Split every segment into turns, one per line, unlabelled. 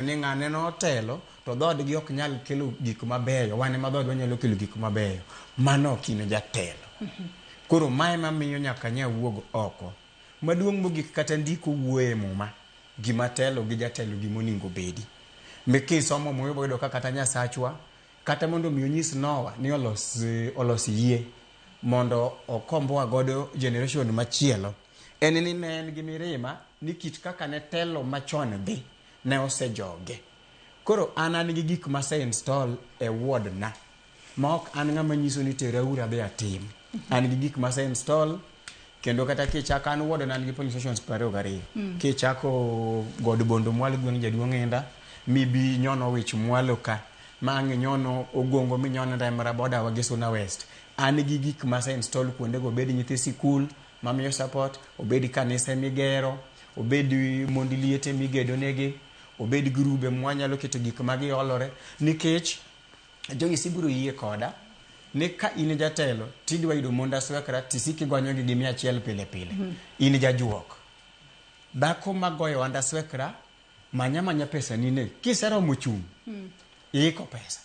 Ni ng'ane notelo to dhoodgi ok nyal kelo gik mabeyo, wan ema dhoodwa nyalo kelo gik mabeyo. Mano ok in jatelo. Koro mae mamiyo nyaka nya wuog oko. Maduong' mogik kata ndiko wuoye e muma gima telo gi jatelo gima oningo obedi. Mi kisomo muma ibiro yudo ka kata Nyasachwa kata mondo mi onyis Noah ni olos, olos yie mondo okomboa godo generation machielo en ni ne en gi mirima ni kit kaka ne telo machon dhi ne osejoge. Koro an an gi gik mase install e ward na ma ok an ng'ama nyiso ni tera uru adhi atim. An gi gik mase install kendo kata kichako an ward na an gi polling stations 22. Kichako God Bondo mwalo gweng' Jaduong' Inda mibi nyono wich mwalo ka ma ang' inyono Ogongo minyon Remra boda wa gi Suna West. An gi gik mase install kuondego obed nyithi sikul mamiyo support, obed kanise migero, obed mond liete migedo negi, obed grube mwanyalo keto gik ma giolore nikech Joyce ibiro yie koda ni ka in jatelo tidwa yudo mond aswekra tisik igonyogi gi 100 pile pile. In jajuok. Dhako magoyo and aswekra manya manya pesa ni ne kiseromo chung' iiko pesa.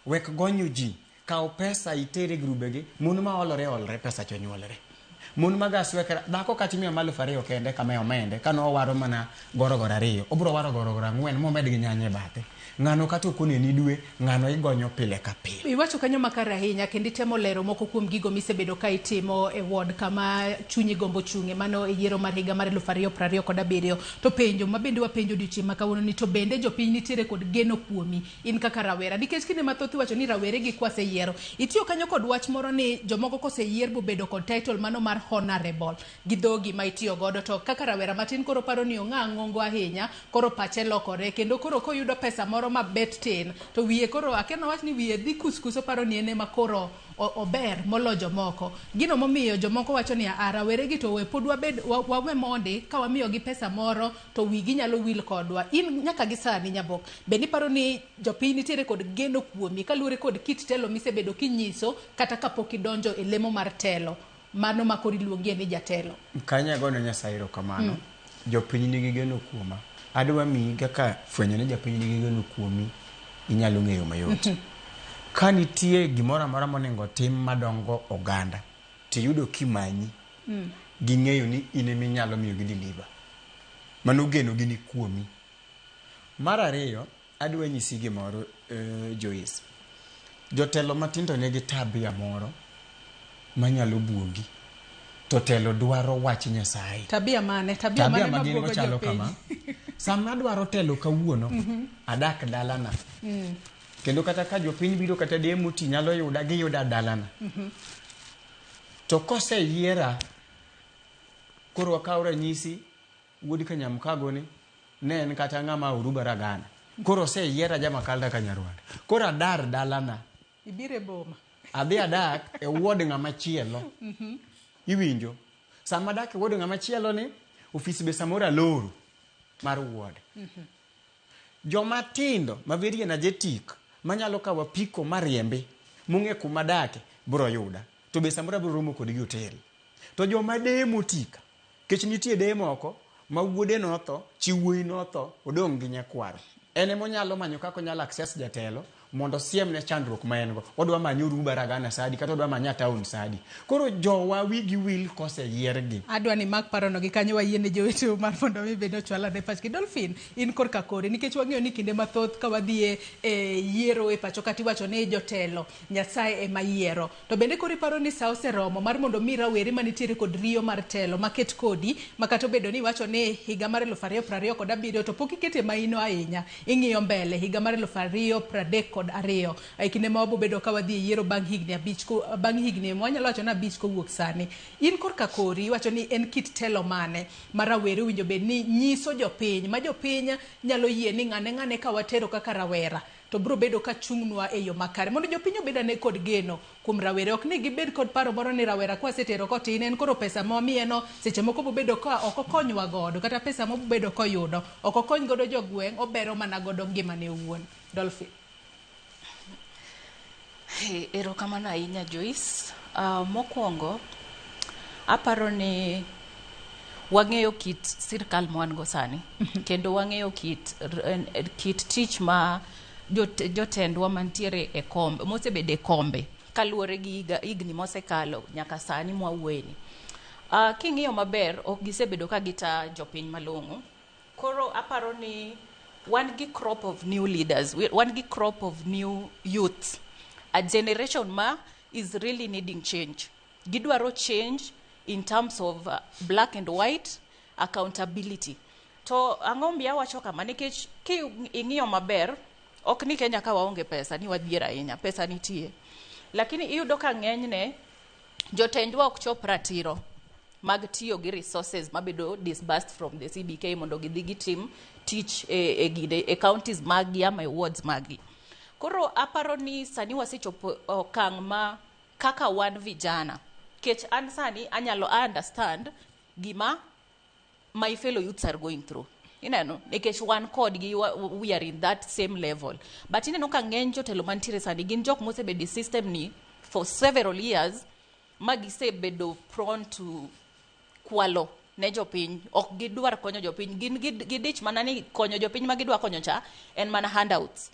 Wek gonyo ji. Kaw pesa iter e grubegi. Mon ma olore olre pesa cho nyuolre. Mon mag aswekra, dhako kata imiyo ma 2000 kende kama e omende, kane owaro mana gorogoro ariyo, obiro waro gorogoro ang'wen momed gi nyanya e bathe. Ng'ano kata ok oneni dwe, ng'ano igonyo pile ka pile.
Iwacho kanyo makare ahinya kendo itemo lero moko kuom gigo misebedo ka itimo e ward kama chunyi gombo chung'e mano e yiero mar higa mar 2027. To penjo ma bende wapenjo odiochieng' ma kawuono ni to bende jopiny nitiere kod geno kuomi in kaka rawera nikech kinde mathoth iwacho ni rawere gi kwaseyiero itiyo kanyo kod wach moro ni jomoko koseyier bobedo kod title mano mar honorable gi dhogi ma itiyo godo to kaka rawera matin koro paro ni ong'a ng'ongo ahinya koro pache lokore kendo koro koyudo pesa moro mabet tin to wiye koro akia nawach ni wiye dhi kuskus oparo ni en ema koro ober molo jomoko gino momiyo jomoko wacho ni a rawere gi to we pod wabed wawe mondi ka wamiyogi pesa moro to wigi nyalo wil kodwa. In nyaka gi sani Nyabok, bende iparo ni jopiny nitiere kod geno kuomi kaluwore kod kit telo misebedo kinyiso kata kapok idonjo e lemo mar telo mano ma koro iluongie ni jatelo?
Kanyo agone Nyasaye erokamano. Jopiny nigi geno kuoma. Adwa miyi kaka fwenyo ni japiny nigi geno kuomi inyalo ng'eyo mayot. Ka nitie gimoro amora monego otim madongo oganda, tiyudo kimanyi ging'eyo ni in ema inyalo miyo gi deliver. Mano geno gi ni kuomi. Mar ariyo, adwa nyisi gimoro Joyce. Jotelo matindo nigi tabia moro manyalo buogi. To telo dwaro wach Nyasaye.
Tabia mane? Tabia,
Tabia
mane
ma gin go
mabuogo
chalo
jopiny?
kama. Sama adwaro telo kawuono, adak dalana. Kendo kata ka jopiny biro kata deye moti nyalo yuda, giyuda dalana. To koseyiera, koro wakaw ranyisi wuod Kanyamkago ni ne en kata ng'ama Oruba Ragana. Koro oseyiera Jamakalda Kanyarwanda. Koro adar dalana.
Ibiro e boma.
Adhi adak e ward ng'ama chielo. Iwinjo? Sama adak e ward ng'ama chielo ni, ofis be samoro aloro mar ward. Joma tindo ma very energetic manyalo kawo apiko mariembi mong'e kuma adake bro yuda. To be samoro abiro romo kodgi e hotel. To joma deye motika, kech nitie deye moko ma wuode notho, chi wuoyi notho, odong' gi nyakwaro. En ema onyalo manyo kaka onyalo access jatelo mondo osiemne chandruok ma en go. Odwa manye Oruba Ragana sadi kata odwa manye town sadi. Koro jowa wigi wil koseyiergi.
Adwa ni mak parono gi kanyo wayiene jowetewa mar mondo mi bende ochwal ane pachgi. Dolphin, in korka kori nikech wang'eyo ni kinde mathoth ka wadhi e yiero e pacho kata iwacho ni jotelo Nyasaye ema yiero. To bende koro iparo ni saa oseromo mar mondo mi rawere manitiere kod riyo mar telo maket kodi ma kata obedo ni iwacho ni higa mar 2027 to pok ikete maino ahinya, ing'iyo mbele higa mar 2032 e kinde ma wabobedo ka wadhi e yiero bang' higni abich bang' higni wanyalo wacho ni abich kowuok sani. In korka kori iwacho ni en kit telo mane ma rawere owinjo bed ni nyiso jopiny ma jopiny nyalo yie ni ng'ane ng'ane ka watero kaka rawera to biro bedo ka chung'nwa e yo makare mondo jopiny obed ane kod geno kuom rawere. Ok ni gibed kod paro moro ni rawera kwasetero kotin en koro pesa ma wamiye no seche moko bobedo ka ok okonywa godo kata pesa mobedo koyudo ok okony godo jogweng' obero mana godo ngimane owuon. Dolphin.
Hey, erokamano ahinya Joyce. Mokwongo, aparo ni Wang'eyo kit sirkal ma wan go sani kendo wang'eyo kit tich ma jotendwa mantiere e kombe mosebedo e kombe kaluwore gi higni mosekalo nyaka sani mwawuoyeni. King'iyo maber, ok gisebedo ka gita jopiny malong'o. Koro aparo ni wan gi crop of new leaders, wan gi crop of new youths, a generation ma is really needing change. Gidwaro change in terms of black and white accountability. To ang'o miyo awacho kama? Nikech ki ing'iyo maber, ok ni Kenya ka waonge pesa ni wadhier ahinya, pesa nitie, lakini iyudo ka ng'enyne jotendwa ok chop ratiro mag tiyo gi resources mabedo disbursed from the CBK mondo gidhi gitim tich e gine, e counties maggi ama e wards maggi. Koro aparo ni sani wasechopo okang' ma kaka wan vijana, kech an sani anyalo understand gima my fellow youths are going through, ineno, nikech wan kodgi we are in that same level. But ineno ka ng'eny jotelo mantiere sani gin jok mosebedo e system ni for several years, ma gisebedo prone to kwalo ne jopiny. Ok gidwar konyo jopiny, gin gidich mana ni konyo jopiny ma gidwa konyo cha en mana handouts.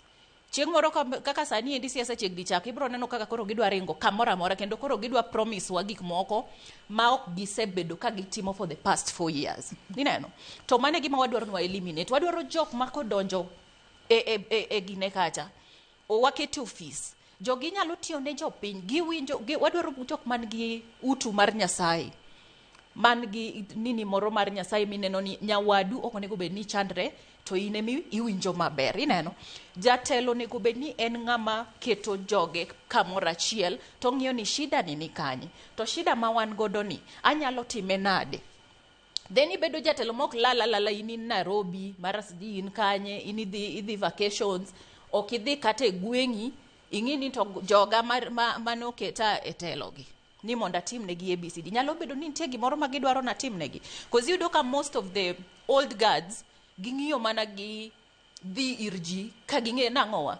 Chieng' moro kaka sani endi siasa chiegni chako, ibiro neno kaka koro gidwa ringo kamoro amora kendo koro gidwa promise wa gik moko ma ok gisebedo ka gitimo for the past 4 years, ineno. To mano e gima wadwaro ni wa eliminate. Wadwaro jok ma kodonjo e gine kacha wakete ofis, jogi nyalo tiyo ne jopiny, giwinjo wadwaro jok man gi utu mar Nyasaye, man gi nini moro mar Nyasaye mineno ni nyawadu ok onego bed ni chandre to in emi iwinjo maber, ineno. Jatelo onego bed ni en ng'ama keto joge kamoro achiel to ng'iyo ni shida ni kanye, to shida ma wan godo ni anyalo time nade. Then ibedo jatelo mok lal alala, in in Nairobi mara sijui in kanye, in idhi vacations, ok idhi kata e gweng'i ing'i ni to joga manoketa e telo gi ni mondo atimnegi ABCD, nyalo bedo ni nitie gimoro ma gidwaro natimnegi. 'Cause iyudo ka most of the old guards ging'iyo mana gi dhi ir ji ka ging'e nang'owa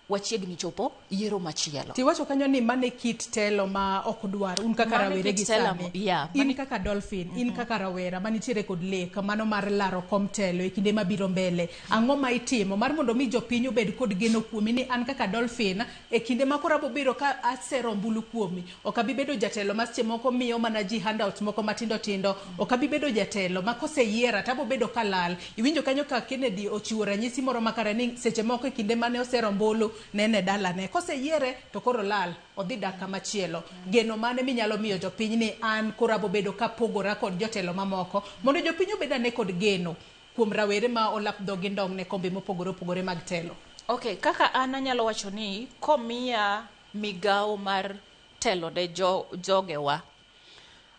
wachiegni chopo yiero machielo.
Tiwacho kanyo ni mane kit telo ma ok dwar un kaka
Mano
rawere
kit
gi
telo
sani.
Yeah,
in kaka Dolphin, in kaka rawera manitiere kod lek mano mar laro kom telo e kinde mabiro mbele, ang'o ma itimo mar mondo mi jopiny obed kod geno kuomi ni an kaka Dolphin e kinde ma koro abobiro ka asero ombulu kuomi, ok abi bedo jatelo ma seche moko miyo mana ji handouts moko matindo tindo, ok abi bedo jatelo ma koseyiera to abo bedo kalal? Iwinjo kanyo ka Kennedy ochiwo ranyisi moro makare ni seche moko e kinde mane osero ombulu ne en e dalane, koseyiere to koro lal odhi dak kamachielo. Geno mane minyalo miyo jopiny ni an koro abo bedo kapogora kod jotelo mamoko mondo jopiny obed ane kod geno kuom rawere ma olap dhogi ndong ne kombe mopogore opogore mag telo?
Okay, kaka an anyalo wacho ni komiya migawo mar telo ne jogewa,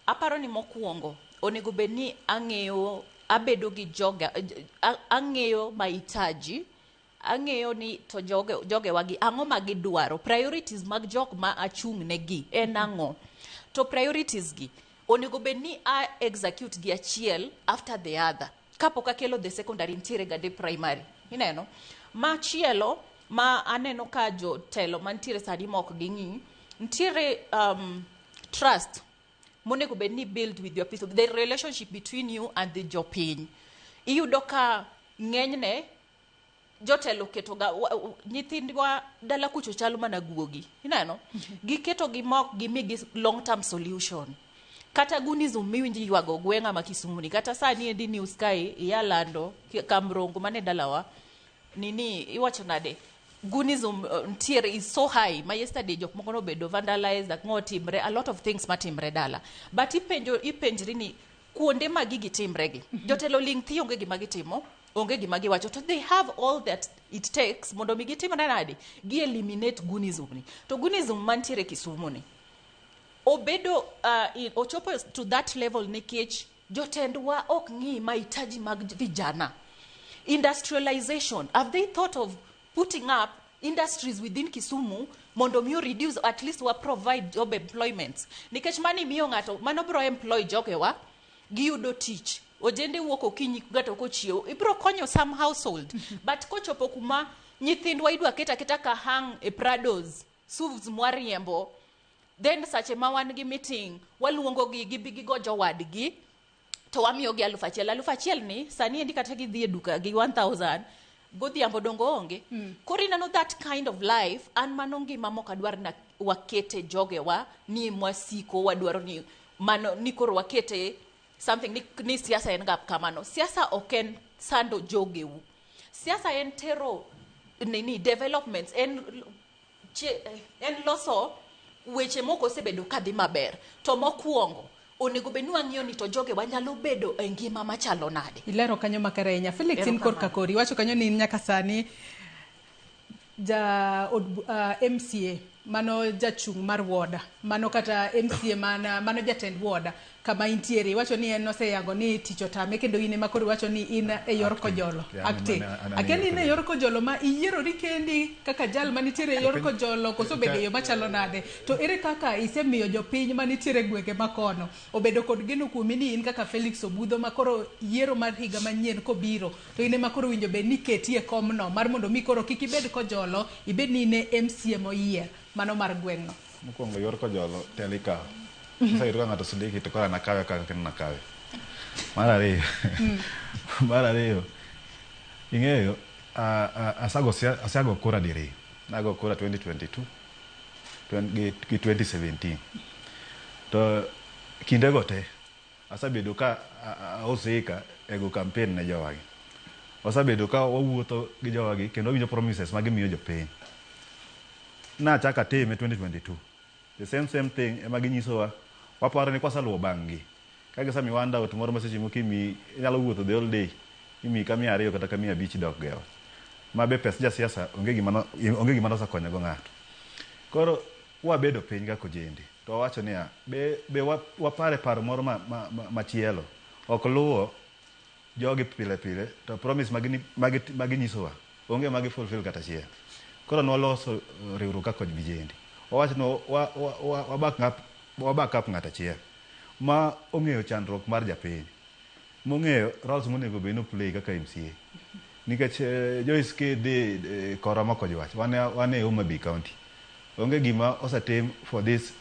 aparo ni mokwongo onego bed ni ang'eyo, abedo gi joga, ang'eyo mahitaji, ang'eyo ni to jogewa gi ang'o ma gidwaro, priorities mag jok ma achung' ne gi en ang'o, to priorities gi onego bed ni a execute gi achiel after the other kapok akelo the secondary, nitiere gade primary, ineno. Machielo ma aneno ka jotelo mantiere sani ma ok ging'i nitiere trust monego bed ni build with your people, the relationship between you and the jopiny. Iyudo ka ng'enyne jotelo ketoga nyithindwa dala kucho chalo mana guogi, ineno, giketo gi mok gimigi long term solution. Kata goonism miwinjo ywago gweng'a ma Kisumu ni, kata sani endi news kae iya lando Kamrongo mane dalawa nini, iwacho nade, goonism ntiere is so high ma yesterday jok moko nobedo vandalized, ang'o otimre, a lot of things matimre dala. But ipenjo, ipenjri ni kuonde ma gigi timre gi jotelo ling' thi, onge gima gitimo, onge gima giwacho, to they have all that it takes mondo mi gitimre nade, gi eliminate goonism ni. To goonism mantiere Kisumu ni obedo ochopo to that level nikech jotendwa ok ng'i mahitaji mag vijana. Industrialization, have they thought of putting up industries within Kisumu mondo mi reduce, at least wa provide job employments? Nikech mani miyo ng'ato mano bro employ jogewa, giyudo tich, ojende wuok okinyi ng'ato kochiewo ibro konyo some household. But kochopo kuma nyithindwa idwa ket aketa ka hang e Prados, SUVs mwariembo, then sache ma wan gi meeting waluongo gi gibi gigo jowadgi. To wamiyogi 1000. 1000 ni sani endi kata gidhi e duka gi 1000 godhiambo dongo onge. Koro ineno that kind of life, an mano ngima mok adwar na wakete jogewa ni mwasiko wadwaro ni mano ni koro wakete something ni siasa en ga kamano. Siasa ok en sando jogeu. Siasa en tero nini developments, en loso weche moko osebedo kadhi maber. To mokwongo onego bed ni wang'iyo ni to joge wanyalo bedo e ngima machalo nade.
Ilero kanyo makare ahinya. Felix, in korka kori iwacho kanyo ni in nyaka sani ja od, MCA mano jachung' mar ward, mano kata MCA mana mano jatend ward kama intiere, iwacho ni en oseyango ni tich otame, kendo in ema koro iwacho ni in e yor Kojolo. Acting. Akia ni in e yor Kojolo ma iyierori kendi kaka jal manitiere e yor Kojolo, koso bedo e yo machalo nade? To ere kaka isemiyo jopiny manitiere e gwenge makono obedo kod geno kuomi ni in kaka Felix Obudho ma koro yiero mar higa manyien kobiro to in ema koro winjo bed ni keti e komno mar mondo mi koro kik ibed Kojolo, ibed ni in e MCA moyier mano mar gweng'no?
Mokwongo, yor Kojolo telo ikawo. Kiseyudo ka ng'ato osendiki to koro an akawe kaka nakawe. Mar ariyo, ing'eyo asago kura diriyo. Nago kura 2022 gi 2017. To kindego te asebedo ka ahusika e go campaign ne jowagi. Wasebedo ka wawuotho gi jowagi kendo wawinjo promises ma gimiyo jopiny. Nachako atime 2022. The same same thing ema ginyisowa. Waparo ni kwaseluwo bang' gi. Ka gisemiwa handout moro ma seche moko imiyi, inyalo wuotho the whole day, imiyi ka 200 kata ka 500 idok go e ot. Ma be pes jasiasa onge gima nosekonyo go ng'ato. Koro wabedo piny kaka ojende to wawacho niya, be wapare paro moro machielo. Ok luwo jogi pile pile to promise maginyisowa onge magi fulfill kata achiel. Koro nwaloso riwruok kaka vijende. Wawacho ni wa back up ng'at achiel ma ong'eyo chandruok mar japiny, mong'eyo roles monego bed ni play kaka MCA. Nikech Joyce kidhi korwa ma Kojwach, wan e Homa Bay County. Onge gima osetim for this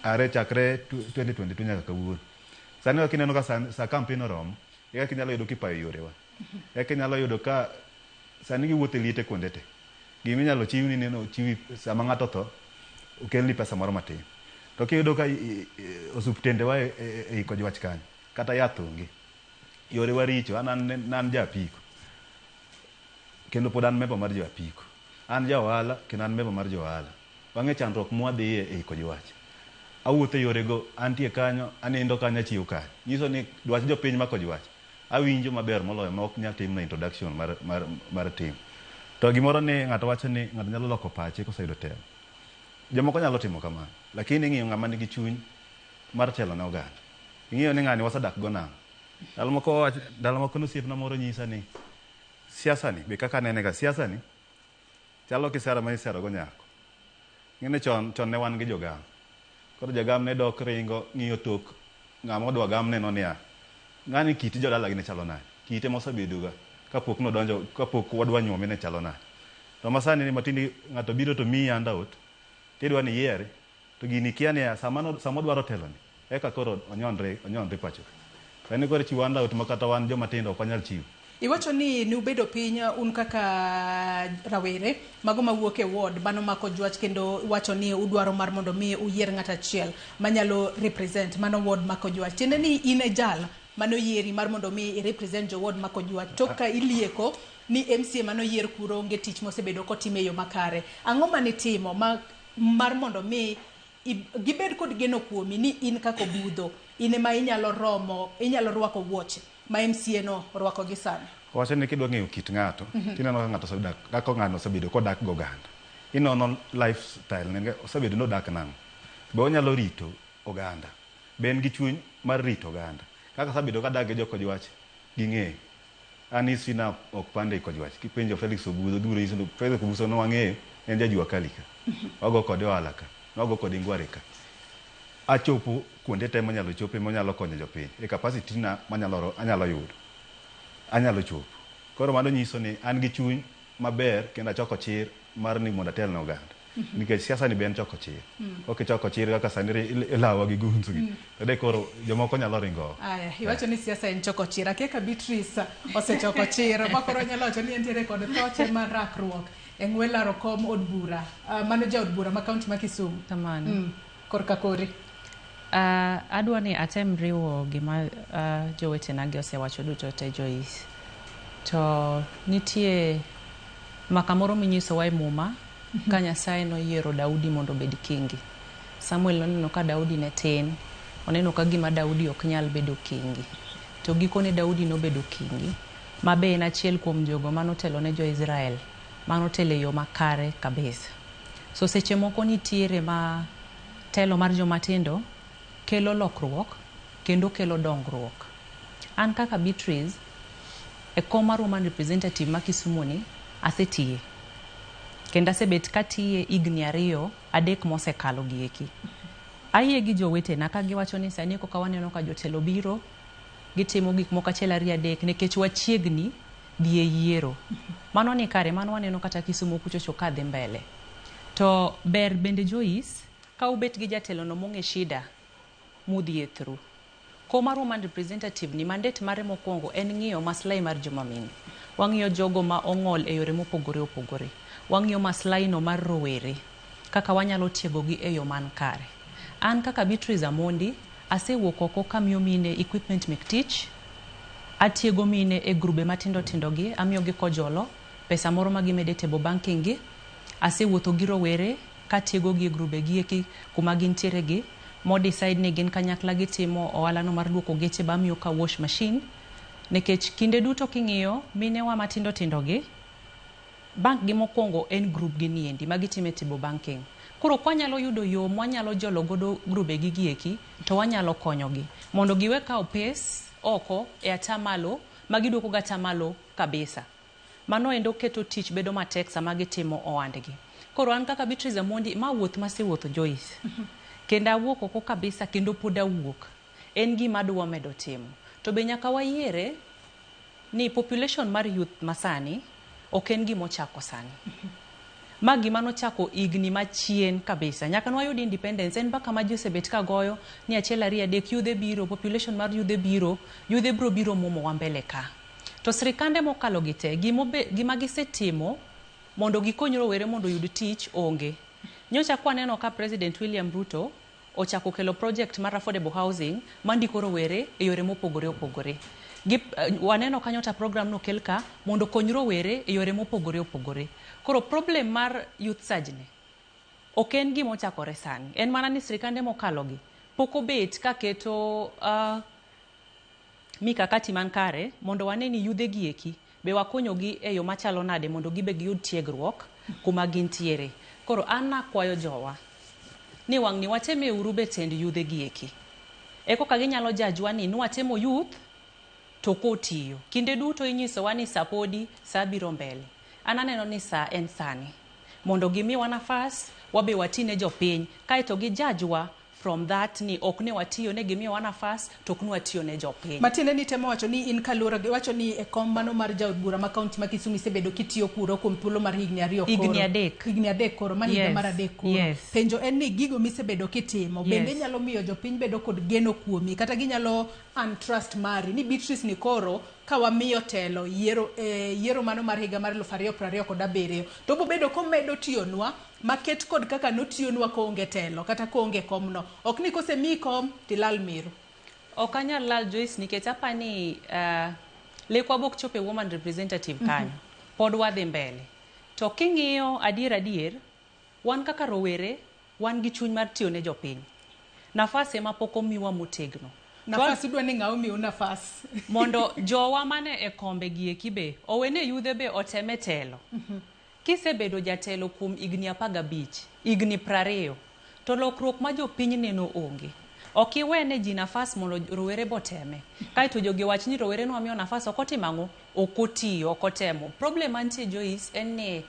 are chakre 2022 nyaka kawuono. Sani kaka ineno ka sa campaign oromo, e kaka inyalo yudo kipayo yorewa. Eka inyalo yudo ka sani giwuotho e liete kuonde te. Gima inyalo chiwni neno ochiwi sama ng'ato otho, okelni pesa moro matin. To kiyudo ka osuptendewa e Kojwach kanyo, kata yath onge. Yorewa richo, an ja apiko. Kendo pod an member mar jo apiko. An ja ohala kendo an member mar jo ohala. Wang'e chandruok mwadhiye ei Kojwach. Awuotho e yorego, antie kanyo, anindo kanyo, achiew kanyo. Nyiso ni dwach jopiny ma Kojwach awinjo maber moloyo ma ok nyal timna introduction mar tim. To gimoro ni ng'ato wacho ni ng'ato nyalo loko pache koseyudo telo. Jomoko nyalo timo kamano, lakini ing'iyo ng'ama nigi chuny mar telo ne oganda. Ing'iyo ni ng'ani wasedak go nang'o. Ndalo moko nosiepna moro nyisa ni siasa ni be kaka anene ga siasa ni chalo kisera ma isero go nyako. Ing'e ni chon chon ne wan gi jogam. Koro jagam ne dok ringo ng'iyo tok ng'ama odwa gam neno niya, ng'ani kit jodalagi ne chalo nade, kite mosebedo ga kapok nodonjo, kapok wadwa nyuome ne chalo nade. To masani ni matindi ng'ato biro to miyi handout, tidwa ni iyiere, to gini kia niya sama odwaro telo ni, eka koro onyonre pacho. Sani koro chiwo handout ma kata wan joma tindo ok wanyal chiwo.
Iwacho ni nubedo piny un kaka rawere mago mawuok e ward mano ma Kojwach, kendo iwacho ni udwaro mar mondo mi uyier ng'at achiel manyalo represent mano ward ma Kojwach. Tiende ni in e jal manoyieri mar mondo mi i represent jo ward ma Kojwach. Tok ka ilieko ni MCA manoyier kuro onge tich mosebedo kotimo e yo makare. Ang'o manitimo ma, mar mondo mi gibed kod geno kuomi ni in kaka Obudho in ema inyalo romo, inyalo rwako wuoche ma MCA no orwako gi sani?
Wacho ni kidwa ng'eyo kit ng'ato, tineno ka ng'ato osedak, kaka ng'ano osebedo kodak goganda. Inono lifestyle ne, osebedo nodak nang'o. Be onyalo rito oganda. Be en gi chuny mar rito oganda. Kaka asebedo kadak gi jo Kojwach, ging'eyo. An history na ok pande Kojwach. Kipenjo Felix Obudho, gibiro nyisi ni Felix Obudho ne wang'eyo, en ja jua kali ka. Wago kode ohala ka. Wago kode ngware ka. Achopo kuonde te manyalo chope manyalo konyo jopiny. E capacity na manyalo anyalo yudo. Anyalo chopo. Koro mano nyiso ni an gi chuny maber kendo achoko chir mar ni mondo atel ne oganda. Nikech siasa ni be en choko chir. Kok ichoko chir kaka sani ilawa gi guns gi. To de koro jomoko nyalo ringo oko.
Aya, iwacho ni siasa en choko chir. Akia ka Beatrice osechoko chir ma koro onyalo wacho ni entiere kod thoche mar rakruok e ng'we laro kom od bura. Mano jaod bura ma kaunti ma Kisumu.
Kamano.
Korka kori.
Adwa ni atem riwo gima jowetena gi osewacho duto te Joyce. To nitie maka moro minyisowa e muma ka Nyasaye noyiero Daudi mondo obed kingi. Samuel noneno ka Daudi ne tin, oneno ka gima Daudi ok nyal bedo kingi. To gikone Daudi nobedo kingi, ma be en achiel kuom jogo manotelo ne jo-Israel, manotelo e yo makare kabisa. So seche moko nitiere ma telo mar joma tindo kelo lokruok kendo kelo dongruok. An kaka Beatrice, e kom mar woman representative ma Kisumu ni, asetiye. Kendo asebet katiye higni 2 3 mosekalo gieki. Ayie gi jowetena ka giwacho ni sani koka waneno ka jotelo biro, gitimo gik moko 1 2 3 nikech wachiegni dhi e yiero. Mano ni kare, mano waneno kata Kisumu kuchocho ka dhi mbele. To ber bende Joyce, ka ubet gi jatelo no mong'e shida mudhie through. Kom mar woman representative ni mandate mare mokwongo en ng'iyo maslahi mar joma mine. Wang'iyo jogo ma ong'ol e yore mopogore opogore. Wang'iyo maslahi no mar rowere, kaka wanyalo tiegogi e yo man kare. An kaka Beatrice Amondi, asewuok oko kamiyo mine equipment mek tich, atiego mine e grube matindo tindo gi, amiyogi kojolo, pesa moro ma gimede table banking gi, asewuotho gi rowere katiegogi e grube gi eki kuma gintiere gi, mo decide ni gin kanyakla gitimo ohala no mar luoko geche ba amiyo ka wash machine, nikech kinde duto king'iyo minewa matindo tindo gi, bank gi mokwongo en group gi niendi ma gitime table banking. Koro kwanyalo yudo yo mwanyalo jolo godo grube gi gieki, to wanyalo konyogi mondo giwe kawo pes oko e atamalo ma giduoko ga atamalo kabisa. Mano endo keto tich bedo matek sama gitimo ohandgi. Koro an kaka Beatrice Amondi, ma wuoth masewuotho Joyce. Kendo awuok oko kabisa kendo pod awuok. En gima adwa medo timo. To be nyaka wayiere ni population mar youth masani ok en gima ochako sani. Ma gima nochako higni machien kabisa. Nyaka nwayud independence, en mbaka ma ji osebet ka goyo ni 1 2 3 yudhe biro, population mar yudhe biro, yudhe biro biro muomowa mbele ka. To sirikande mokalo gi te, gima gisetimo mondo gikony rowere mondo oyud tich onge. Nyocha kwaneno ka President William Ruto ochako kelo project mar affordable housing mandiko rowere e yore mopogore opogore. Waneno ka nyota program nokel ka mondo okony rowere e yore mopogore opogore. Koro problem mar youth surge ni ok en gima ochakore sani. En mana ni sirikande mokalo gi pok obet ka keto mikakati man kare mondo wane ni yudhe gi eki be wakonyogi e yo machalo nade mondo gibe giyud tiegruok kuma gintiere. Koro an nakwayo jowa ni wang' ni wateme uru be tend yudhe gi eki. Eko ka ginyalo jajwa ni nwatemo youth to kotiyo. Kinde duto inyisowa ni sa podi, sa biro mbele. An aneno ni sa en sani. Mondo gimiwa nafas, wabe watine jopiny, kaeto gijajwa from that ni ok ne watiyo ne gimiyowa nafas to ok ne watiyo ne jopiny.
Matiende ni temo wacho ni in kaluwore gi wacho ni e kom mano mar jaod bura ma kaunti ma Kisumu isebedo kitiyo kuro kuom thuolo mar higni 2 koro.
Higni 3.
Higni 3 koro, ma higa mar 3 koro.
Yes.
Penjo en ni gigo misebedo kitimo, bende nyalo miyo jopiny bedo kod geno kuomi kata ginyalo untrust mari ni Beatrice ni koro ka wamiyo telo yiero mano mar higa mar 2027 to bobedo komedo tiyonwa maket kod kaka notiyonwa koonge telo kata koonge komno. Ok ni kosemiyi kom tilal miru.
Ok anyal lal Joyce nikech apani lekwa bok chope woman representative kanyo. Pod wadhi mbele. To king'iyo adier adier, wan kaka rowere wan gi chuny mar tiyo ne jopiny. Nafas ema pok omiwa motegno.
Nafas idwa ni ng'a omiu nafas?
Mondo jowa mane e kombe gi eki be, owene yudhe be oteme telo. Kisebedo jatelo kuom higni 15, higni 20, to lokruok ma jopiny neno onge. Ok iwene ji nafas mondo rowere boteme. Kaeto jogi wach ni rowere nwamiyo nafas ok otimo ang'o? Ok otiyo, ok otemo. Problem mantie Joyce en ni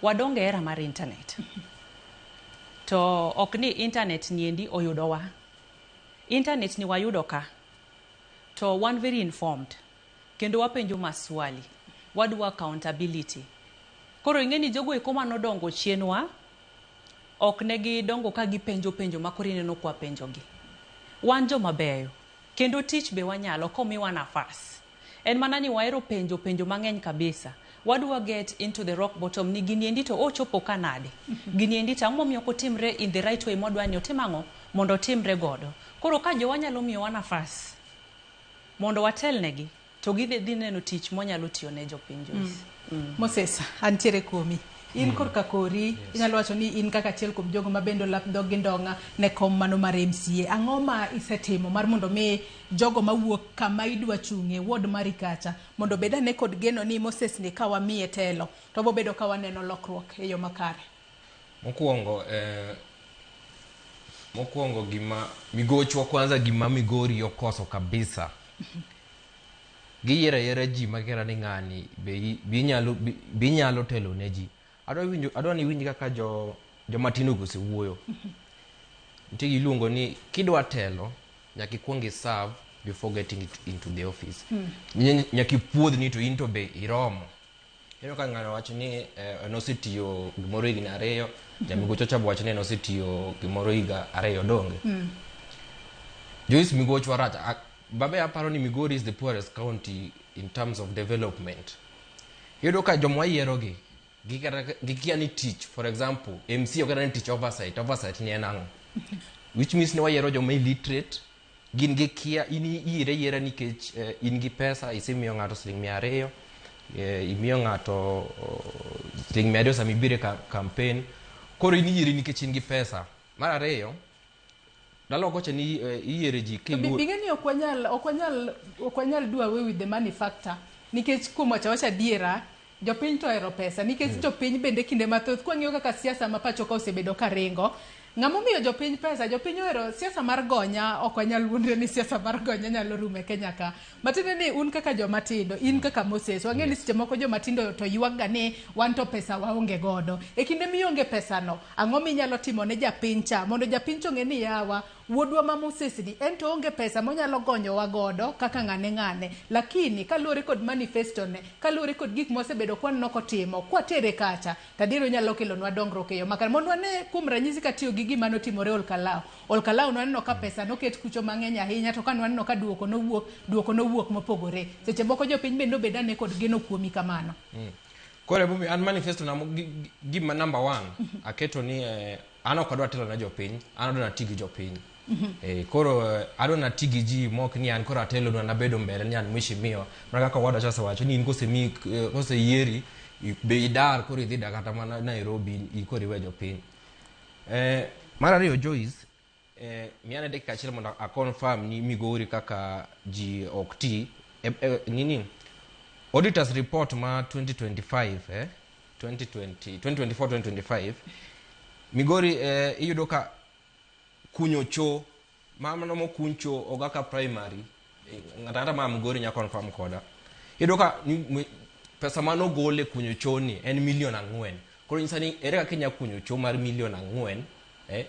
wadongo e era mar internet. To ok ni internet niendi oyudowa. Internet ni wayudo ka. To wan very informed. Kendo wapenjo maswali. Wadwa accountability. Koro ing'e ni jogo eko manodongo chienwa, Ok ne gidongo ka gipenjo penjo ma koro ineno kwa penjogi. Wan joma beyo, kendo tich be wanyalo komiwa nafas. En mana ni wahero penjo penjo mang'eny kabisa. Wadwa get into the rock bottom ni gini endi to ochopo ka nade? Gini endi to ang'o momiyo ok otimre in the right way mwadwa ni otim ang'o? Mondo otimre godo. Koro ka jowa nyalo miyowa nafas mondo watelnegi to gidhi dhi neno tich mwanyalo tiyo ne jopiny Joyce.
Moses, antiere kuomi. In korka kori, inyalo wacho ni in kaka achiel kuom jogo ma bende olap dhog gi ndong'a ne kom mano mar MCA. Ang'o ma isetimo mar mondo mi jogo mawuok kama idwa chung'e, ward mari kacha, mondo obed ane kod geno ni Moses ni ka wamiye telo, to wabobedo ka waneno lokruok e yo makare?
Mokwongo, mokwongo gima migochwa kwanza gima Migori okoso kabisa. Giyiero ayiera ji makera ni ng'ani be inyalo telo ne ji. Adwa ni iwinj kaka joma tindo go osewuoyo. Nitie giluongo ni kidwa telo nyaka ikuong i serve before getting it into the office. Nyaka ipuodh ni to in to be iromo. Ineno ka ng'ano wacho ni en osetiyo gimoro higni 2, jamigocho cha be wacho ni en osetiyo gimoro higa 2 donge. Joyce Migochwa rach. Babe aparo ni Migori is the poorest county in terms of development. Iyudo ka joma wayiero gi, gikia ni tich, for example, MC ok ni tich oversight, oversight ni en ang'o? Which means ni wayiero joma illiterate, gin gi kia, in iyiere yiera nikech in gi pesa, isemiyo ng'ato siling 200, imiyo ng'ato siling 200 sama ibiro e campaign, koro in iyieri nikech in gi pesa. Mar ariyo, ndalo kocha ni iyiere ji
Bing'e ni ok wanyal do away with the money factor, nikech kuom wacho awacha adiera, jopiny to ohero pesa, nikech jopiny bende kinde mathoth kwang'iyo kaka siasa ma pacho ka osebedo ka ringo, ng'ama omiyo jopiny pesa, jopiny ohero siasa mar gonya, ok wanyal wuondre ni siasa mar gonya nyalo rumo e Kenya ka. Matiende ni un kaka joma tindo, in kaka Moses, wang'eyo ni seche moko joma tindo to ywak ga ni wan to pesa waonge godo. E kinde mionge pesa no, ang'o minyalo timo ne japiny cha mondo japiny cha ong'e ni yawa, wuodwa ma Moses ni en to onge pesa monyalo gonyowa godo kaka ng'ane ng'ane, lakini kaluwore kod manifesto ne, kaluwore kod gik mosebedo kwaneno kotimo, kwatere kacha, to adier onyalo kelonwa dongruok e yo makare. Mondo wane kuom ranyisi katiyo gi gima notimore Olkalau. Olkalau nwaneno ka pesa noket kucho mang'eny ahinya, to ka nwaneno ka duoko nowuok mopogore. Seche moko jopiny bende obed ane kod geno kuomi kamano.
Koro emomiyo an manifesto na gima number 1 aketo ni an ok adwa telo ne jopiny, an adwa nati gi jopiny. Koro adwa nati gi ji mok ni an koro atelo na nabedo mbele ni an mheshimiwa. Mana kaka owadwa cha osewacho ni in kosemiyi, koseyieri, be idar koro idhi dak kata mana Nairobi, koro iwe jopiny. Mar ariyo Joyce, miya ane dakika achiel mondo a confirm ni Migori kaka ji ok ti. Nini? Auditors report ma 2025, 2024, 2025, Migori iyudo ka kunyo cho, mano mokuny cho Ogaka Primary, ng'ato ang'ata ma Migori nyalo confirm koda. Iyudo ka pesa manogol e kunyo cho ni en milion 4. Koro nyisa ni ere kaka inyalo kunyo cho mar milion 4,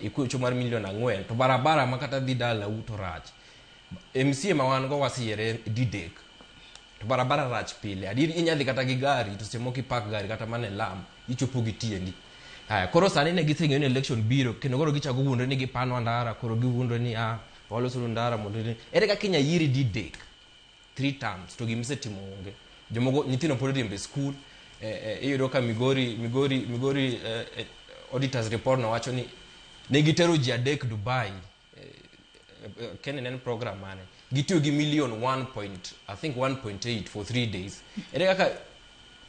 ikunyo cho mar milion 4, to barabara ma kata dhi dalau to rach. MCA ma wan go waseyiere didek, to barabara rach pile. Adier inyalo dhi kata gi gari, to seche moko ipak gari kata mana e lam, ichopo gi tiendi. Haya, koro sani ne giseng'eyo ni election biro, kendo koro gichako wuondore ni gipano ndara, koro giwuondore ni, waloso ndara mondo ni. Ere kaka inyalo yieri didek, 3 terms, to gimisetimo onge. Jomoko, nyithindo pod riembo e skul, iyudo ka Migori, auditors report no wacho ni ne gitero ji 3 Dubai. Kenya en program mane? Gitiyo gi million one point, I think 1.8 for 3 days. Ere kaka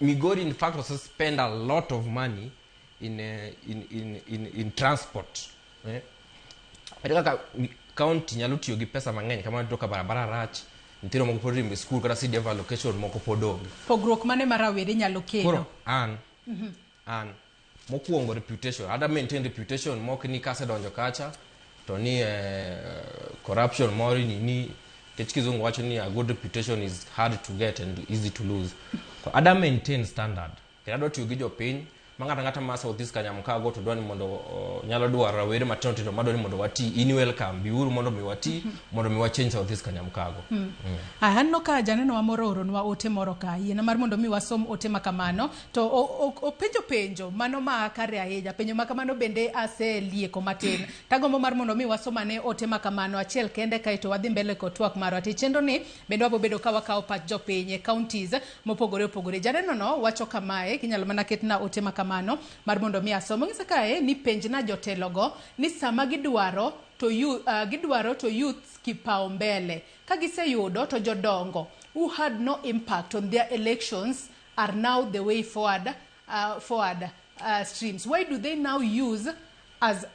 Migori in fact also spend a lot of money in transport. Ere kaka county nyalo tiyo gi pesa mang'eny kamano to ka barabara rach, nyithindo moko pod riembo e skul kata CDF allocation moko pod onge.
Pogruok mane ma rawere nyalo kelo?
Koro an mokwongo reputation, ada maintain reputation mok ni kasedonjo kacha to ni corruption moro ni nikech kizungu wacho ni a good reputation is hard to get and easy to lose. So ada maintain standard. Kendo adwa tiyo gi jopiny, Ma ng'ato ang'ata ma South East Kanyamkago to dwa ni mondo nyalo dwaro rawere matindo tindo madwa ni mondo wati, in welcome, biuru mondo mi wati, mondo mi wa change South East Kanyamkago.
Aya, aneno ka janeno wa moro ooronwa ote moro ka. Yiena mar mondo mi wasom ote ma kamano. To openjo penjo mano ma kare ahinya. Penjo ma kamano bende aselieko matin. Tagombo mar mondo mi wasom ane ote ma kamano achiel kende kaeto wadhi mbele kod twak marwa. To chenro ni bende wabobedo ka wakawo pach jopiny e counties mopogore opogore. Janeno no wacho kamae, kinyalo mana ketna ote ma kamano mar mondo mi asom. Onyisa kae ni penjna jotelogo ni sama gidwaro to gidwaro to youths kipaumbele. Ka giseyudo to jodongo who had no impact on their elections are now the way forward, streams. Why do they now use as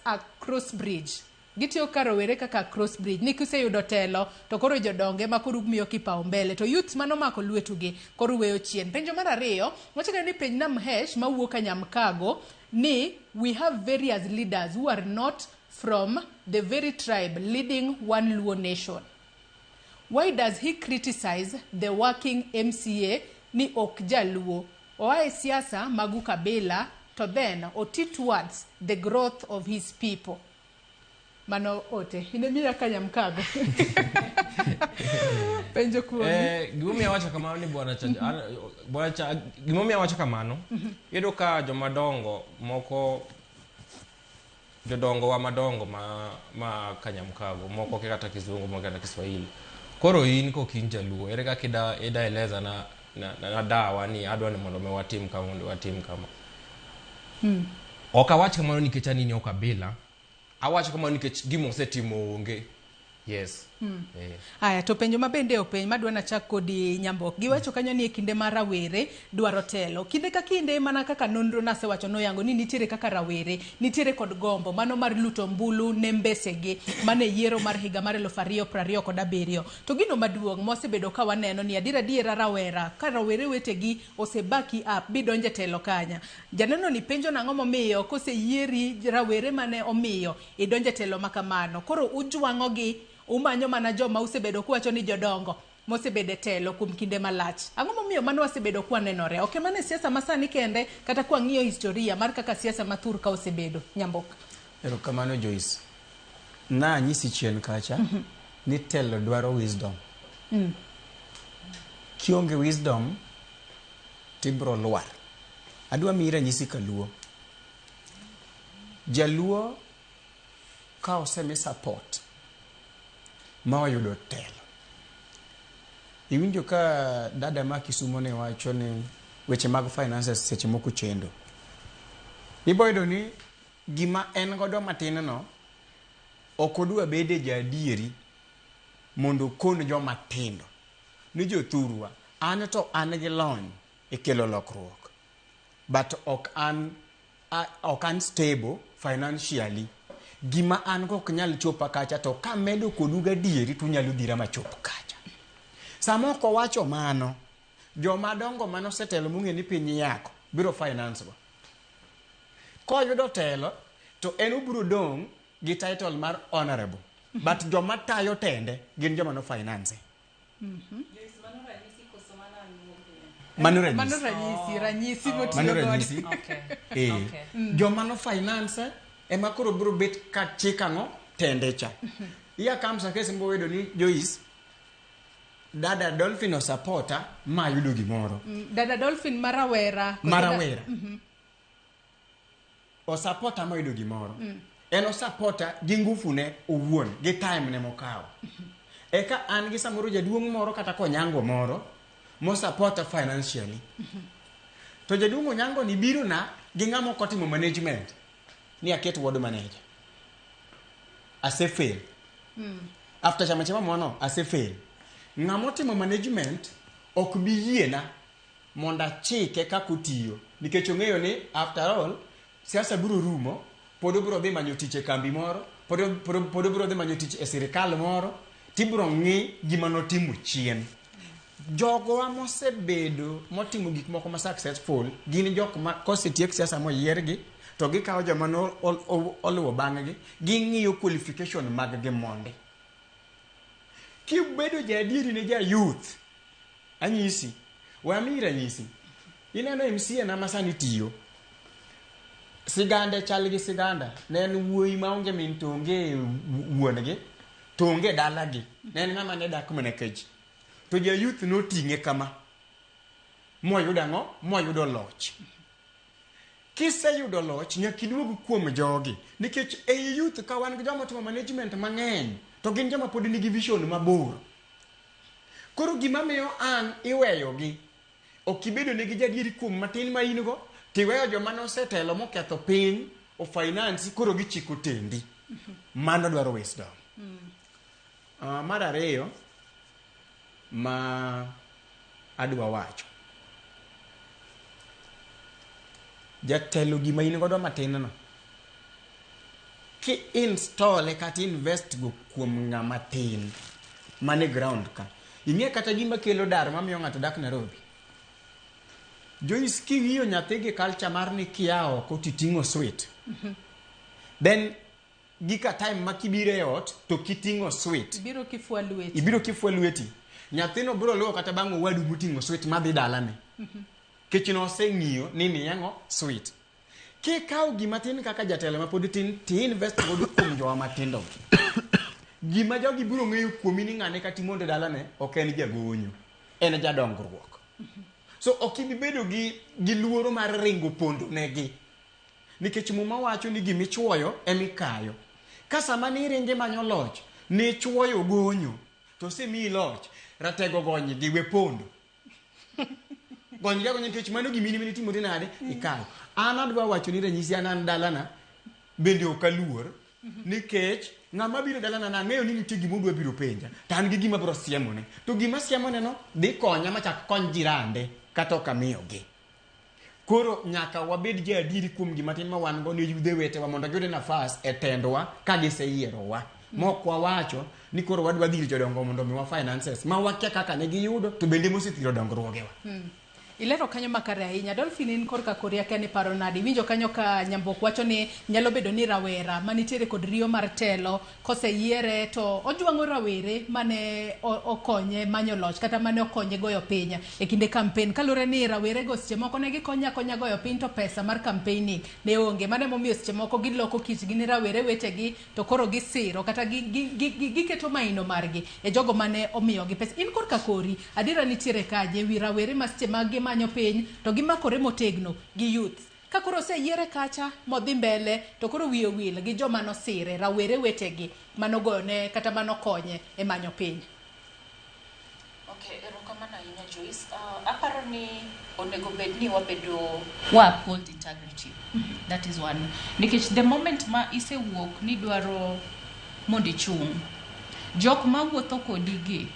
a cross bridge? Gitiyo ka rowere kaka cross bridge ni kiseyudo telo to koro jodonge ma koro miyo kipaumbele to youths mano mako lwetugi koro weyo chien. Penjo mar ariyo wacho ni penj na Mhesh mawuok Kanyamkago ni we have various leaders who are not from the very tribe leading one Luo nation. Why does he criticize the working MCA ni ok jaluo? Oa e siasa mag ukabila to then oti towards the growth of his people. Mano ote. Inemiya Kanyamkago. Penjo kuomi.
Gimomiyo awacho kamano ni bwana cha, bwana cha, gimomiyo awacho kamano, iyudo ka jomadongo moko, jodongo wa madongo ma Kanyamkago, moko kia kata Kizungu, moko kata Kiswahili. Koro in kok in jaluo, ere kaka ida eleza na dawa ni adwa ni mondo mi watim kama, mondo watim kama. Ok awach kamano nikech an in ukabila, awacho kamano nikech gima osetimo onge. Yes.
Aya, to penjo ma bende openj madwa nachak kodi Nyambok. Giwacho kanyo ni e kinde ma rawere dwaro telo. Kinde ka kinde mana kaka nonro nasewacho noyango ni nitiere kaka rawere, nitiere kod gombo mano mar luto ombulu ne mbesegi mane yiero mar higa mar 2027. To gino maduong' mwasebedo ka waneno ni adier adiera rawera ka rawere wetegi osebaki up bidonje telo kanya. Janeno ni penjo nang'o momiyo koseyieri rawere mane omiyo idonje telo makamano. Koro ujwang'ogi umanyo mana joma usebedo kuwacho ni jodongo mosebedo e telo kuom kinde malach. Ang'o momiyo mano wasebedo kwanenore? Ok mana e siasa masani kende, kata kwang'iyo historia mar kaka siasa ma thur ka osebedo. Nyambok.
Erokamano Joyce. Nanyisi chien kacha ni telo dwaro wisdom. Kionge wisdom tibro lwar. Adwa miyi ranyisi kaluo. Jaluo ka osemi support ma oyudo telo. Iwinjo ka dada ma Kisumo ne wacho ni weche mag finances seche moko chendo. Ibo yudo ni gima en godo matin no ok odwa bede jaadieri mondo okon joma tindo ni jothurwa an to an gi lony e kelo lokruok but ok an stable financially. Gima an go ok nyal chopa kacha, to kamedo kodu gadieri to unyalo dhira machop kacha. Sama ok owacho mano, joma dongo manosetelo mong'e ni piny yako biro finance go. Koyudo telo to en obiro dong' gi title mar honorable, but joma tayo tende gin joma no finance. Mano ranyisi.
Mano ranyisi, ranyisi motiyo
Mano
godo.
ranyisi.
Okay.
Eh.
Okay.
Joma no finance ema koro biro bet ka chik ang'o tende cha. Iya comes a case mbowedo ni Joyce, dada Dolphin osapota ma ayudo gimoro.
Dada Dolphin marawera.
Marawera. Osapota ma oyudo gimoro. En osapota gi ngufu ne owuon, gi time ne mokawo. Eka an gi samoro jaduong' moro kata konyango moro mosapota financially. To jaduong' Onyango ni biro na gi ng'ama ok otimo management ni aket ward manager. Asefail. After chama chama mono asefail. Ng'ama otimo management ok bi yiena mondo achike kaka otiyo nikech ong'eyo ni after all siasa biro rumo, pod obiro dhi manyo tich e kambi moro, pod obiro dhi manyo tich e sirikal moro, tibiro ng'i gima notimo chien. Jogowa mosebedo motimo gik moko ma successful gin jok ma kosetiek siasa moyiergi to gikawo joma no oluwo bang'gi, ging'iyo qualification mag gi mondi. Kibedo jaadieri ne ja youth, anyisi, we amiyi ranyisi. Ineno MCA na masani tiyo. Sigande chal gi siganda. Ne en wuoyi maonge min to onge wuon-gi, to onge dalagi. Ne en ng'ama ne dak mana ka ji. To ja youth noting'e kama. Moyudo ang'o? Moyudo loch. Kiseyudo loch, nyaka iduog kuom jogi. Nikech ei youth ka wan gi joma timo management mang'eny, to gin joma pod nigi vision mabor. Koro gima miyo an iweyogi, ok ibedo negi jadieri kuom matin ma in go, tiweyo joma nosetelo moketho piny, o finance, koro gichiko tendi. Mano dwaro wisdom. Mar ariyo, ma adwa wacho. Jatelo gima in godo matin no, ki install kata invest go kuom ng'ama tin mane ground ka. Ing'e kata gima kelo dar mamiyo ng'ato dak Nairobi? Joyce, king'iyo nyathi gi culture mar ni kia oko titing'o sweet. Then gika time ma kibiro e ot to kiting'o sweet.
Ibiro kifwa lweti.
Ibiro kifwa lweti. Nyathino biro luwo kata bang' owadu moting'o sweet madhi dalane. Kech noseng'iyo ni miye ang'o? Sweet. Kikawo gima tin kaka jatelo ma pod tin, ti invest godo kuom jowa matindo. Gima jogi biro ng'eyo kuomi ni ng'ane kata imondo dalane, ok en jagonyo. En jadongruok. So ok ibi bedo gi luoro mar ringo pondo negi. Nikech Muma wacho ni gimichuoyo emikayo. Ka sama ni ringe manyo loch, ni chuoyo gonyo, to osemiyi loch, ratego gony gi we pondo. Gony gi agonya nikech mano gima in ema nitimori nade? Ikayo. An adwa wacho ni ranyisi an dalana, bende ok aluor, nikech ng'ama biro dalana nang'eyo ni nitie gima odwa biro penja, to an gi gima biro siemone. To gima siemone no dhi konya machak kony jirande kata ok amiyogi. Koro nyaka wabed ji adieri kuom gima tin ma wan go ne yudhe wetewa mondo giyud nafas e tendwa ka giseyierowa. Mok wawacho ni koro wadwa dhir jodongo mondo omiwa finances ma wakia kaka ne giyudo to bende mosethiro dongruogewa.
Ilero kanyo makare ahinya. Dolphin, in korka kori akia ni paro nade. Iwinjo kanyo ka Nyambok wacho ni nyalo bedo ni rawera manitiere kod riyo mar telo koseyiere to ojwang'o rawere mane okonye manyo loch kata mane okonye goyo piny e kinde campaign. Kaluwore ni rawere go seche moko ne gikonye akonya goyo piny to pesa mar campaigning ne onge. Mano emomiyo seche moko giloko kitgi ni rawere wetegi to koro gisiro kata giketo maino margi e jogo mane omiyogi pesa. In korka kori, adiera nitiere kaje wi rawere ma seche ma gimanyo piny to gimakore motegno gi youth. Ka koro oseyiere kacha modhi mbele to koro wiye wil gi joma nosire, rawere wetegi manogoyone kata manokonye e manyo piny.
Okay, erokamano ahinya Joyce. Aparo ni onego bed ni wabedo wa uphold integrity. That is one. Nikech the moment ma isewuok ni dwaro mondo ichung', jok mawuotho kodi gi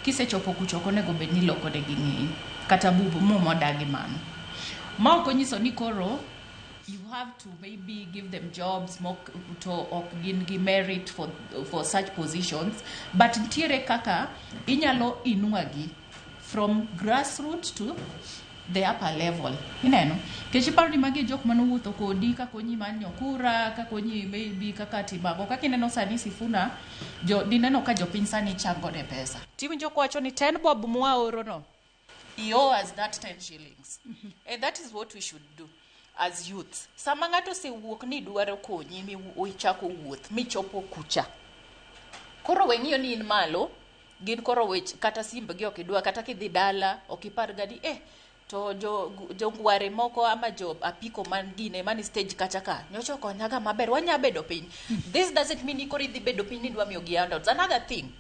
kisechopo kucha ok onego bed ni iloko negi ng'eyi kata bubu muma odagi mano. Ma ok onyiso ni koro you have to maybe give them jobs mok, to ok gin gi merit for such positions, but nitiere kaka inyalo inuagi from grassroots to the upper level. Ineno? Nikech iparo ni magi e jok manowuotho kodi kakonyi manyo kura, kakonyi maybe kaka timago. Kaka ineno sani Sifuna, jo, dineno ka jopiny sani chango ne pesa. Tiwinjo kowacho ni 10 bob mwaoro no, he owes that 10 shillings. And that is what we should do as youths. Sama ng'ato osewuok ni dwaro konyi mi ichako wuoth michopo kucha. Koro we ng'iyo ni in malo, gin koro wech kata simbgi ok idwa, kata kidhi dala ok ipar ga ni to jongware moko ama jo apiko man gine mani stage kacha ka nyocha okonyaga maber, wanya bedo piny. This doesn't mean ni koro idhi bedo piny ni idwa miyogi handouts. Another thing,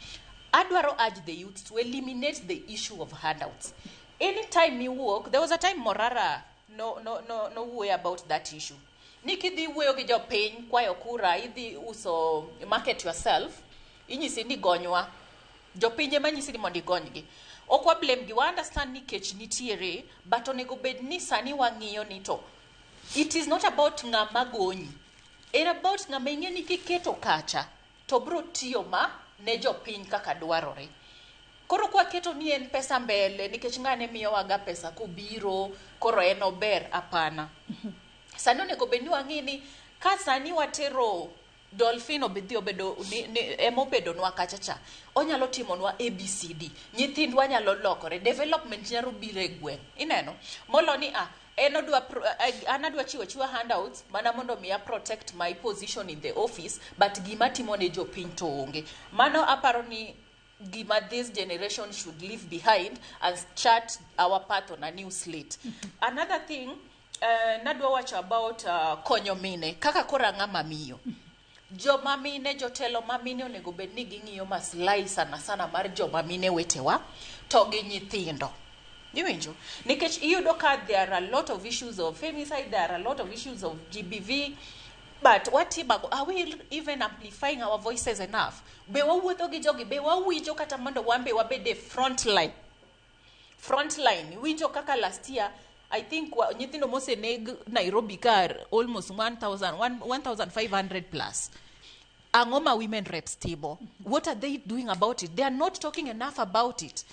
adwaro urge the youths to eliminate the issue of handouts. Anytime you walk, there was a time Morara no wuoyo about that issue. Ni kidhi wuoyo gi jopiny kwayo kura, idhi uso market yourself, inyisi ni gonywa. Jopiny ema nyisi ni mondo igonygi. Ok wa blame gi, wa understand ni kech nitiere, but onego bed ni sani wang'iyo ni to it is not about ng'ama gonyi. En about ng'ama ing'e ni kiketo kacha to bro tiyo ma ne jopiny kaka dwarore. Koro kwaketo ni en pesa mbele nikech ng'ane miyowaga pesa kobiro, koro en ober, hapana. Sani onego bed ni wang'i ni ka sani watero Dolphin obedhi obedo ni, ni, emobedonwa kacha cha. Onyalo timonwa ABCD. Nyithindwa nyalo lokore. Development nyalo biro e gweng'. Ineno? Molo ni ah, en odwa pro, an adwa chiwo achiwa handouts mana mondo mi a protect my position in the office, but gima timo ne jopiny to onge. Mano aparo ni gima this generation should leave behind and chart our path on a new slate. Another thing, nadwa wacho about konyo mine kaka koro ang'ama miyo. Joma mine, jotelo ma mine onego bed ni ging'iyo maslahi sana sana mar joma mine wetewa to gi nyithindo. Iwinjo? Nikech iyudo ka there are a lot of issues of femicide, there are a lot of issues of GBV, but watimago, are we even amplifying our voices enough? Be wawuotho gi jogi, be wawinjo kata mondo wan be wabed e front line? Front line, winjo kaka last year, I think nyithindo moseneg Nairobi ka almost 1,000, 1,500 plus. Ang'o ma women reps timo? What are they doing about it? They are not talking enough about it.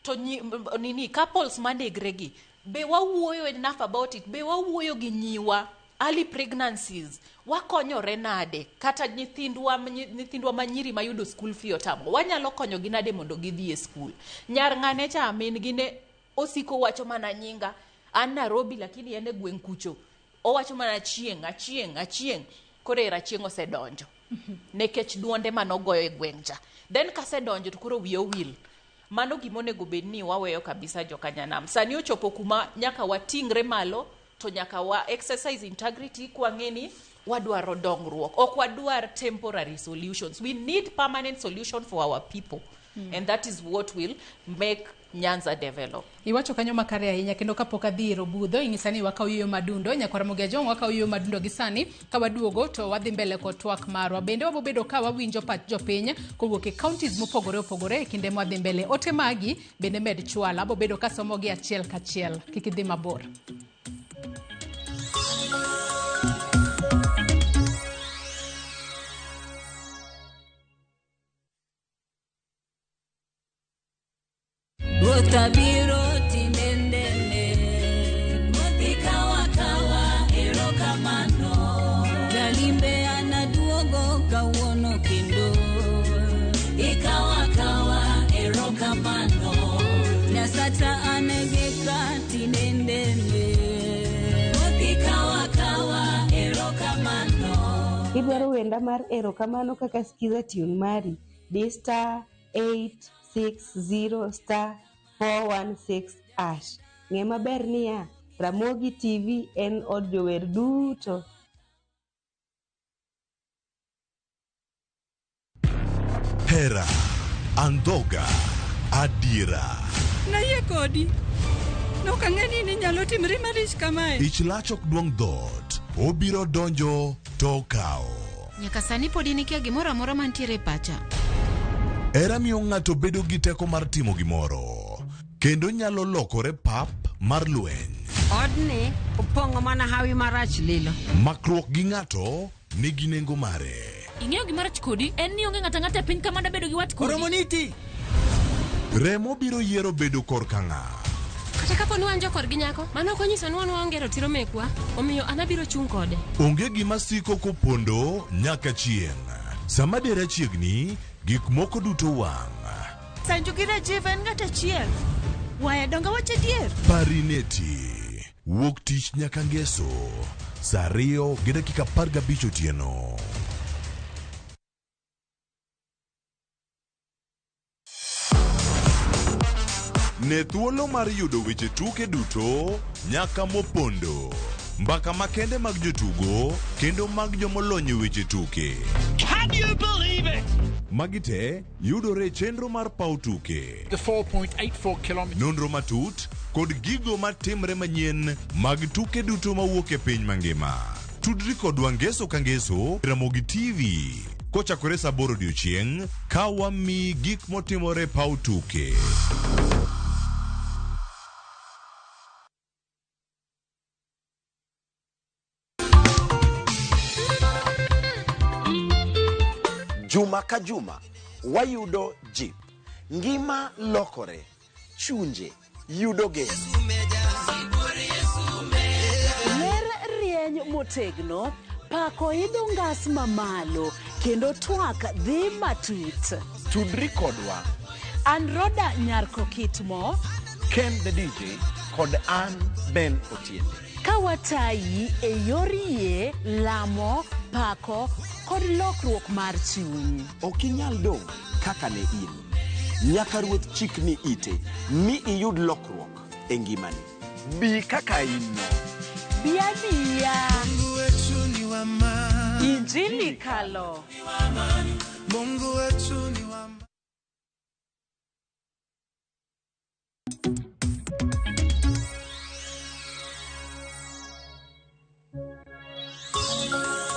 To nini, couples manegregi, be wawuoyo enough about it? Be wawuoyo gi nyiwa? Early pregnancies, wakonyore nade? Kata nyithindwa, nyithindwa manyiri mayudo school fee otamo, wanyalo konyogi nade mondo gidhi e school? Nyar ng'ane cha min gi ne osiko wacho mana nyinga, an Nairobi lakini en e gweng' kucho. Owacho mana Achieng', Achieng', Achieng'. Koro era Achieng' osedonjo. Nikech duonde manogoyo e gweng' cha. Then kasedonjo to koro wiye owil. Mano gima onego bed ni waweyo kabisa jokanyanam. Sani ochopo kuma nyaka wating're malo to nyaka wa exercise integrity kwang'e ni wadwaro dongruok. Ok wadwar temporary solutions. We need permanent solution for our people. And that is what will make Nyanza develop.
Iwacho kanyo makare ahinya kendo kapok adhi ir Obudho inyisa ni wakaw yueyo madundo nyakwar Ramogi Ajwang' wakaw yueyo madundo gi sani ka waduogo to wadhi mbele kod twak marwa. Bende wabobedo ka wawinjo pach jopiny kowuok e counties mopogore opogore e kinde mwadhi mbele. Ote magi bende med chwalo, abobedo kasomogi achiel kachiel. Kik idhi mabor.
Ruoth abiro tinendene, Ruoth ikawa kawa erokamano. Jalimbe anaduogo kawuono kendo, ikawa kawa erokamano. Nyasacha anegeka tinendene, Ruoth ikawa kawa erokamano.
Idwaro wenda mar erokamano kaka skiza tune mari, di star 860 star 416 hash. Ng'e maber niya, Ramogi TV en od jower duto.
Hera, andhoga, adiera.
Nayie kodi. Nok ang'e ni inyalo timri malich kamae.
Ich lach ok duong' dhoot, obiro donjo to okawo.
Nyaka sani pod in ikia gimoro amora mantiere e pacha.
Hera miyo ng'ato bedo gi teko mar timo gimoro, kendo nyalo lokore pap mar lweny.
Odni opong'o mana hawi marach lilo.
Makruok gi ng'ato nigi nengo mare.
Ing'eyo gima rach kodi en ni onge ng'ato ang'ata e piny ka mada bedo gi wat kodi.
Oromoniti!
Remo biro yiero bedo korka ng'a.
Kata kapo ni wan jokorgi nyako, mano ok onyiso ni wan waonge ratiro mekwa, omiyo an abiro chung' kode.
Onge gima siko kopondo nyaka chieng'. Sama dera chiegni, gik moko duto wang'.
Sanju gi Rajiv en ng'at achiel. Waya donga wach adier.
Parineti. Wuok tich nyaka ngeso. Saa 2:15 otieno. Ne thuolo mar yudo weche tuke duto nyaka mopondo. Mbaka makende mag jotugo kendo mag jomolony e weche tuke.
Can you believe it?
Magi te yudore e chenro mar paw tuke.
The 4.84 kilometers.
Nonro matut kod gigo matimre manyien mag tuke duto mawuok e piny mangima. Tudri kodwa ngeso ka ngeso Ramogi TV kochakore saa 8 odiochieng' ka wamiyi gik motimore e paw tuke.
Juma ka juma wayudo jip, ngima lokore, chunje yudo geno.
Ler rieny motegno, pako idho ngas mamalo, Kendo twak dhi matut.
Tudri kodwa.
An Roda Nyarko Kitmo.
Ken the DJ kod an Ben Otiende.
Ka watayi e yor yie, lamo, pako kod lokruok mar chuny.
Ok inyal dong' kaka ne in. Nyaka Ruoth chikni ite mi iyud lokruok e ngimani. Bi kaka in no.
Bi abiya. Injili kalo.
Mungu wetu ni wa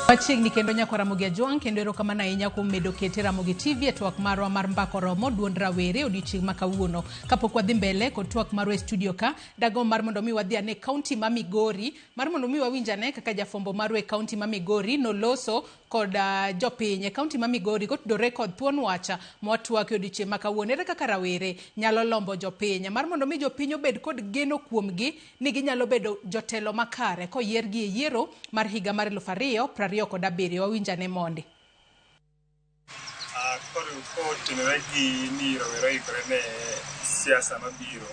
Machiegni kendo nyakwa Ramogi Ajwang' kendo erokamano ahinya kuom medo kete Ramogi TV e twak marwa mar Mbaka Oromo duond rawere odiochieng' ma kawuono. Kapok wadhi mbele kod twak marwa e studio ka, dagomb mar mondo mi wadhi ane kaunti ma Migori mar mondo mi wawinj ane kaka jafwambo marwa e kaunti ma Migori noloso kod jopiny e kaunti ma Migori kotudore kod thuon wach mwatwak e odiochieng' ma kawuono. Ere kaka rawere nyalo lombo jopiny mar mondo mi jopiny obed kod geno kuomgi ni ginyalo bedo jotelo makare koyiergi e yiero mar higa mar 2027. Wawinj ane mondi.
Koro kotenore gi ni rowere oikore ne siasa mabiro,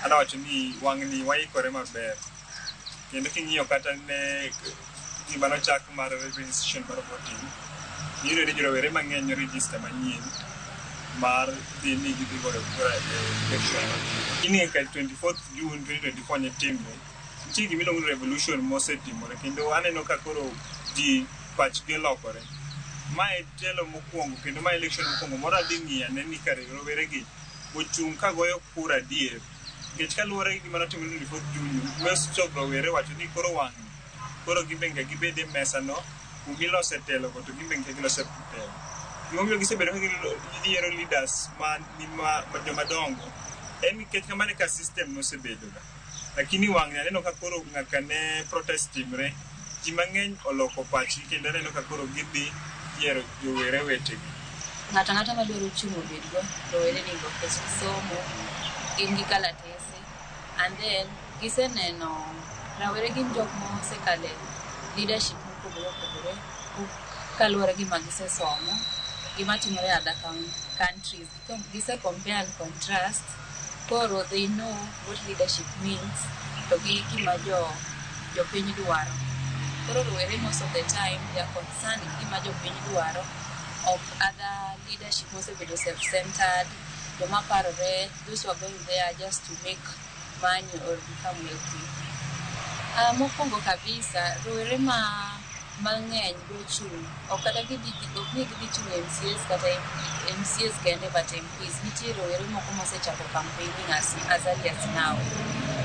adwa wacho ni wang'ni waikore maber. Kendo king'iyo kata ne gima nochak mar registration mar voting, iyudo ni rowere mang'eny register manyien mar dhi ni gidhi goyo kura e election mabiro. Ing'iyo ka 24th June 2024 ne timre, nitie gima iluongo ni revolution mosetimore kendo aneno ka koro ji pachgi olokore. Mae telo mokwongo kendo mae election mokwongo moro adhi ng'iyo ane ni kare rowere gi ochung' ka goyo kura adier. Nikech kaluwore gi gima notimore 24th June, most of rowere wacho ni koro wang'ni koro gin be gibed e mesa no kumilose telo go to gin be gilose telo. Gimomiyo gisebedo ka giyiero leaders ma ni ma joma dongo en nikech kamano e ka system nosebedo ga. Lakini wang'ni aneno ka koro nyaka ne protest timre, ji mang'eny oloko pachgi kendo aneno ka koro gidhi yiero jowere wetegi.
Ng'ato ang'ata madwaro chung' obedgo, rowere nigo nikech gisomo, gin gi kalatese and then giseneno rawere gin jok mosekale leadership mopogore opogore kaluwore gi ma gisesomo, gima timore e other countries. Gise compare and contrast, koro they know what leadership means to gi gima jopiny dwaro. Koro rowere most of the time they are concerned gi gima jopiny dwaro, ok other leadership mosebedo self-centered, joma parore, those who are going there just to make money or become wealthy. Mokwongo kabisa, rowere ma mang'eny biro chung', ok kata gidhi ok ni gidhi chung' MCAs kata MCAs kende but MPs. Nitie rowere moko mosechako campaigning as early as now.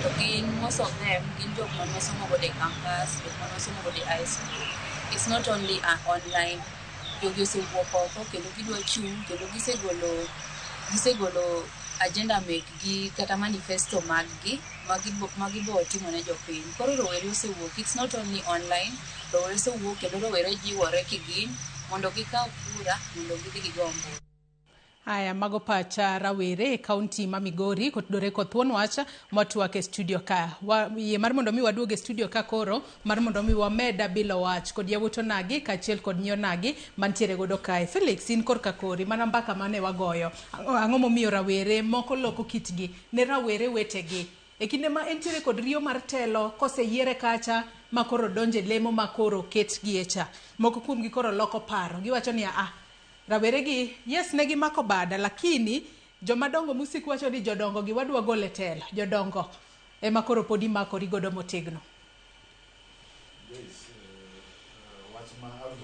To gin, most of them, gin jok manosomo godo e campus, jok manosomo godo e high school. It's not only online. Jogi osewuok oko kendo gidwa chung' kendo gisegolo agenda mekgi kata manifesto maggi magibo timo ne jopiny. Koro rowere osewuok, it's not only online, rowere osewuok kendo rowere jiwore kigin mondo gikaw kura mondo gidhi gigo ombulu.
Haya, mago pacha rawere e kaunti ma Migori kotudore kod thuon wach mwatwak e studio ka. Yie mar mondo mi waduog e studio ka koro mar mondo mi wamed bilo wach kod yawuot onagi kaachiel kod nyi onagi mantiere godo kae. Felix, in korka kori mana mbaka mane wagoyo. Ang'o momiyo rawere moko loko kitgi ne rawere wetegi? E kinde ma entiere kod riyo mar telo koseyiere kacha ma koro donje lemo ma koro ketgi e cha. Moko kuomgi koro loko paro. Giwacho ni rawere gi, yes, ne gimako bada, lakini jomadongo musik wacho ni jodongo gi wadwa golo e telo. Jodongo ema koro pod imakori godo motegno.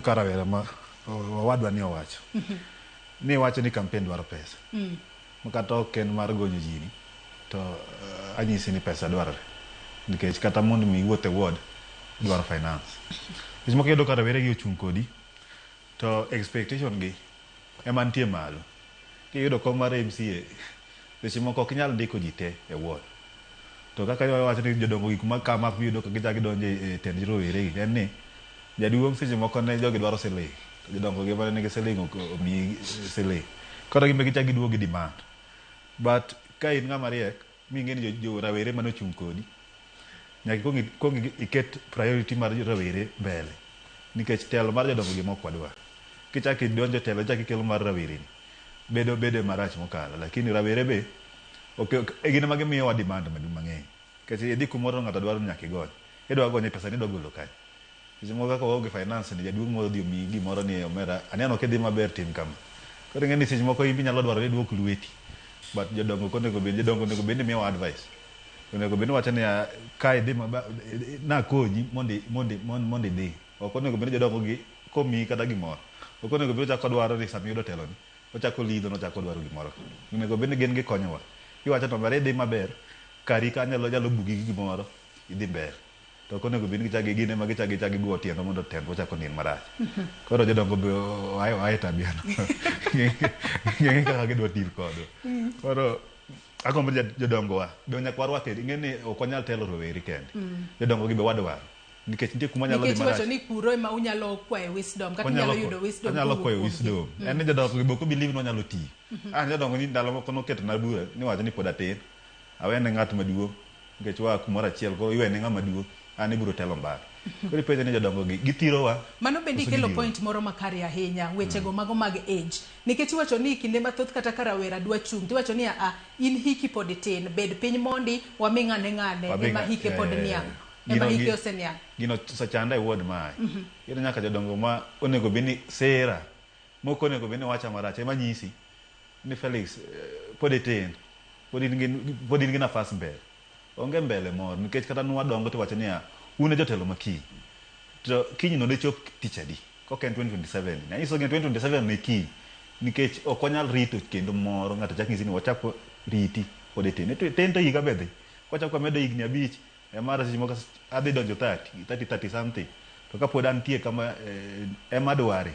Ka rawera ma owadwa ni owacho. Ni wacho ni campaign dwaro pesa. Kata ok en mar gonyo ji ni, to anyisi ni pesa dwarore. Nikech kata mondo mi iwuoth e ward, dwaro finance. Seche moko iyudo ka rawere gi ochung' kodi, to expectation gi ema nitie malo. Kiyudo kom mar MCA, seche moko ok inyal ndiko ji te e ward. To kaka iwacho ni jodongo gik ma kama iyudo ka gichako gidonjo e tend rowere gi, en ni jaduong' seche moko ne jogi dwaro siling', to jodongo gi mane nigi siling' ok omiyi siling'. Koro gin be gichako giduogo gi demand. But ka in ng'ama riek, ming'e ni jo rawere mane ochung' kodi, nyaka ikwong iket priority mar rawere mbele. Nikech telo mar jodongo gima ok wadwar. Kichako idonjo e telo ichako ikelo mar rawere ni. Bedo bedo marach mokalo. Lakini rawere be ok gin ema gimiyowa demand mang'eny. Nikech idhi kumoro ng'ato dwaro ni nyaka igony. Idwa gonye pesa ni idwa golo kanye? Seche moko kaka waonge finance ni jaduong' moro odhi omiyi gimoro ni omera aneno kidhi maber tim kama. Koro ing'e ni seche moko in be inyalo dwaro ni iduok lweti. But jodongo ok onego bed jodongo onego bed ni miyowa advice. Onego bed ni wacho niya ka idhi maber nakonyi mondo mondo mondo idhi. Ok onego bed ni jodongo gi komiyi kata gimoro. Ok onego bed ni ochako dwaro ni sama iyudo telo ni ochako lidho nochako dwaro gimoro. Onego bed ni gin gikonyowa. Iwacho to omera idhi maber kari ka anyalo nyalo bugi gi gimoro idhi mbele. To ok onego bed ni gichako gin ema gichako gichako gibuo tiendwa mondo tendwa ochak onin marach. Koro jodongo be oa e tabia no. Ging'e kaka gidwa deal kodwa. Koro agombo ni jodongo wa be nyaka warwak ing'e ni ok wanyal telo rowere kende. Jodongo gi be wadwaro. Nikech nitie kuma nyalo dhi
Nikech
marach.
iwacho ni kuro ema unyalo kwaye wisdom kata
Wanyalo
unyalo yudo wisdom
wanyalo
kowuok
kwayo
kuomgi.
wisdom. En ni jodongo gi be ok believe ni wanyalo tiyo. Ah jodongo ni ndalo moko noketona bura ni wacho ni pod atin. Awene ng'at maduong' nikech waa kumoro achiel koro iwene ng'ama duong' an ibiro telo mbali. Koro ipenjo ni jodongo gi githirowa
Mano bende
koso
ikelo
gidhirowa?
point moro makare ahinya wechego mago mag age nikech iwacho ni kinde mathoth kata ka rawera dwa chung' tiwacho ni a in hiki pod tin bed piny mondi wami ng'ane ng'ane
Wami
ema
ng'a-
hike pod niang' ema
gino
hike oseniang'.
Gino osechanda e ward mae. Iyudo nyaka jodongo ma onego bed ni sera mok onego bed ni wacha marach ema nyisi ni Felix pod itin pod in gi pod in gi nafas mbele. Onge mbele moro nikech kata nwadongo tiwacho niya un e jotelo ma kiny. To kiny no dechop tich adi? Kok en 2027 ni. Anyiso ni 2027 ne kiny nikech ok wanyal rito kendo moro ng'ato chak nyisi ni wachak riti pod itin. Tin to higa be dhi. Kwachak wamedo higni abich ema seche moko adhi donjo 30, 30, 30 something. To kapod antie kama ema dware.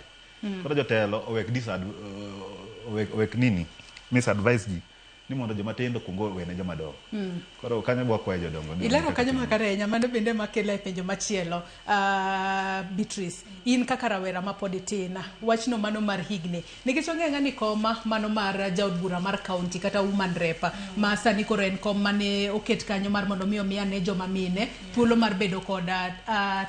Koro jotelo owek disad owek, owek nini misadvise ji ni mondo joma tindo kuong owene joma dongo. Koro kanyo bwa kwayo jodongo ni
Ilero
kaka
kanyo
timo.
makare ahinya mano bende makela e penjo machielo. Beatrice, in kaka rawera ma pod itin, wachno mano mar higni. Nikech wang'eyo ang'eya ni koma mano mar jaod bura mar county kata woman rep ma sani koro en kom mane oket kanyo mar mondo mi omi ane joma mine thuolo mar bedo kod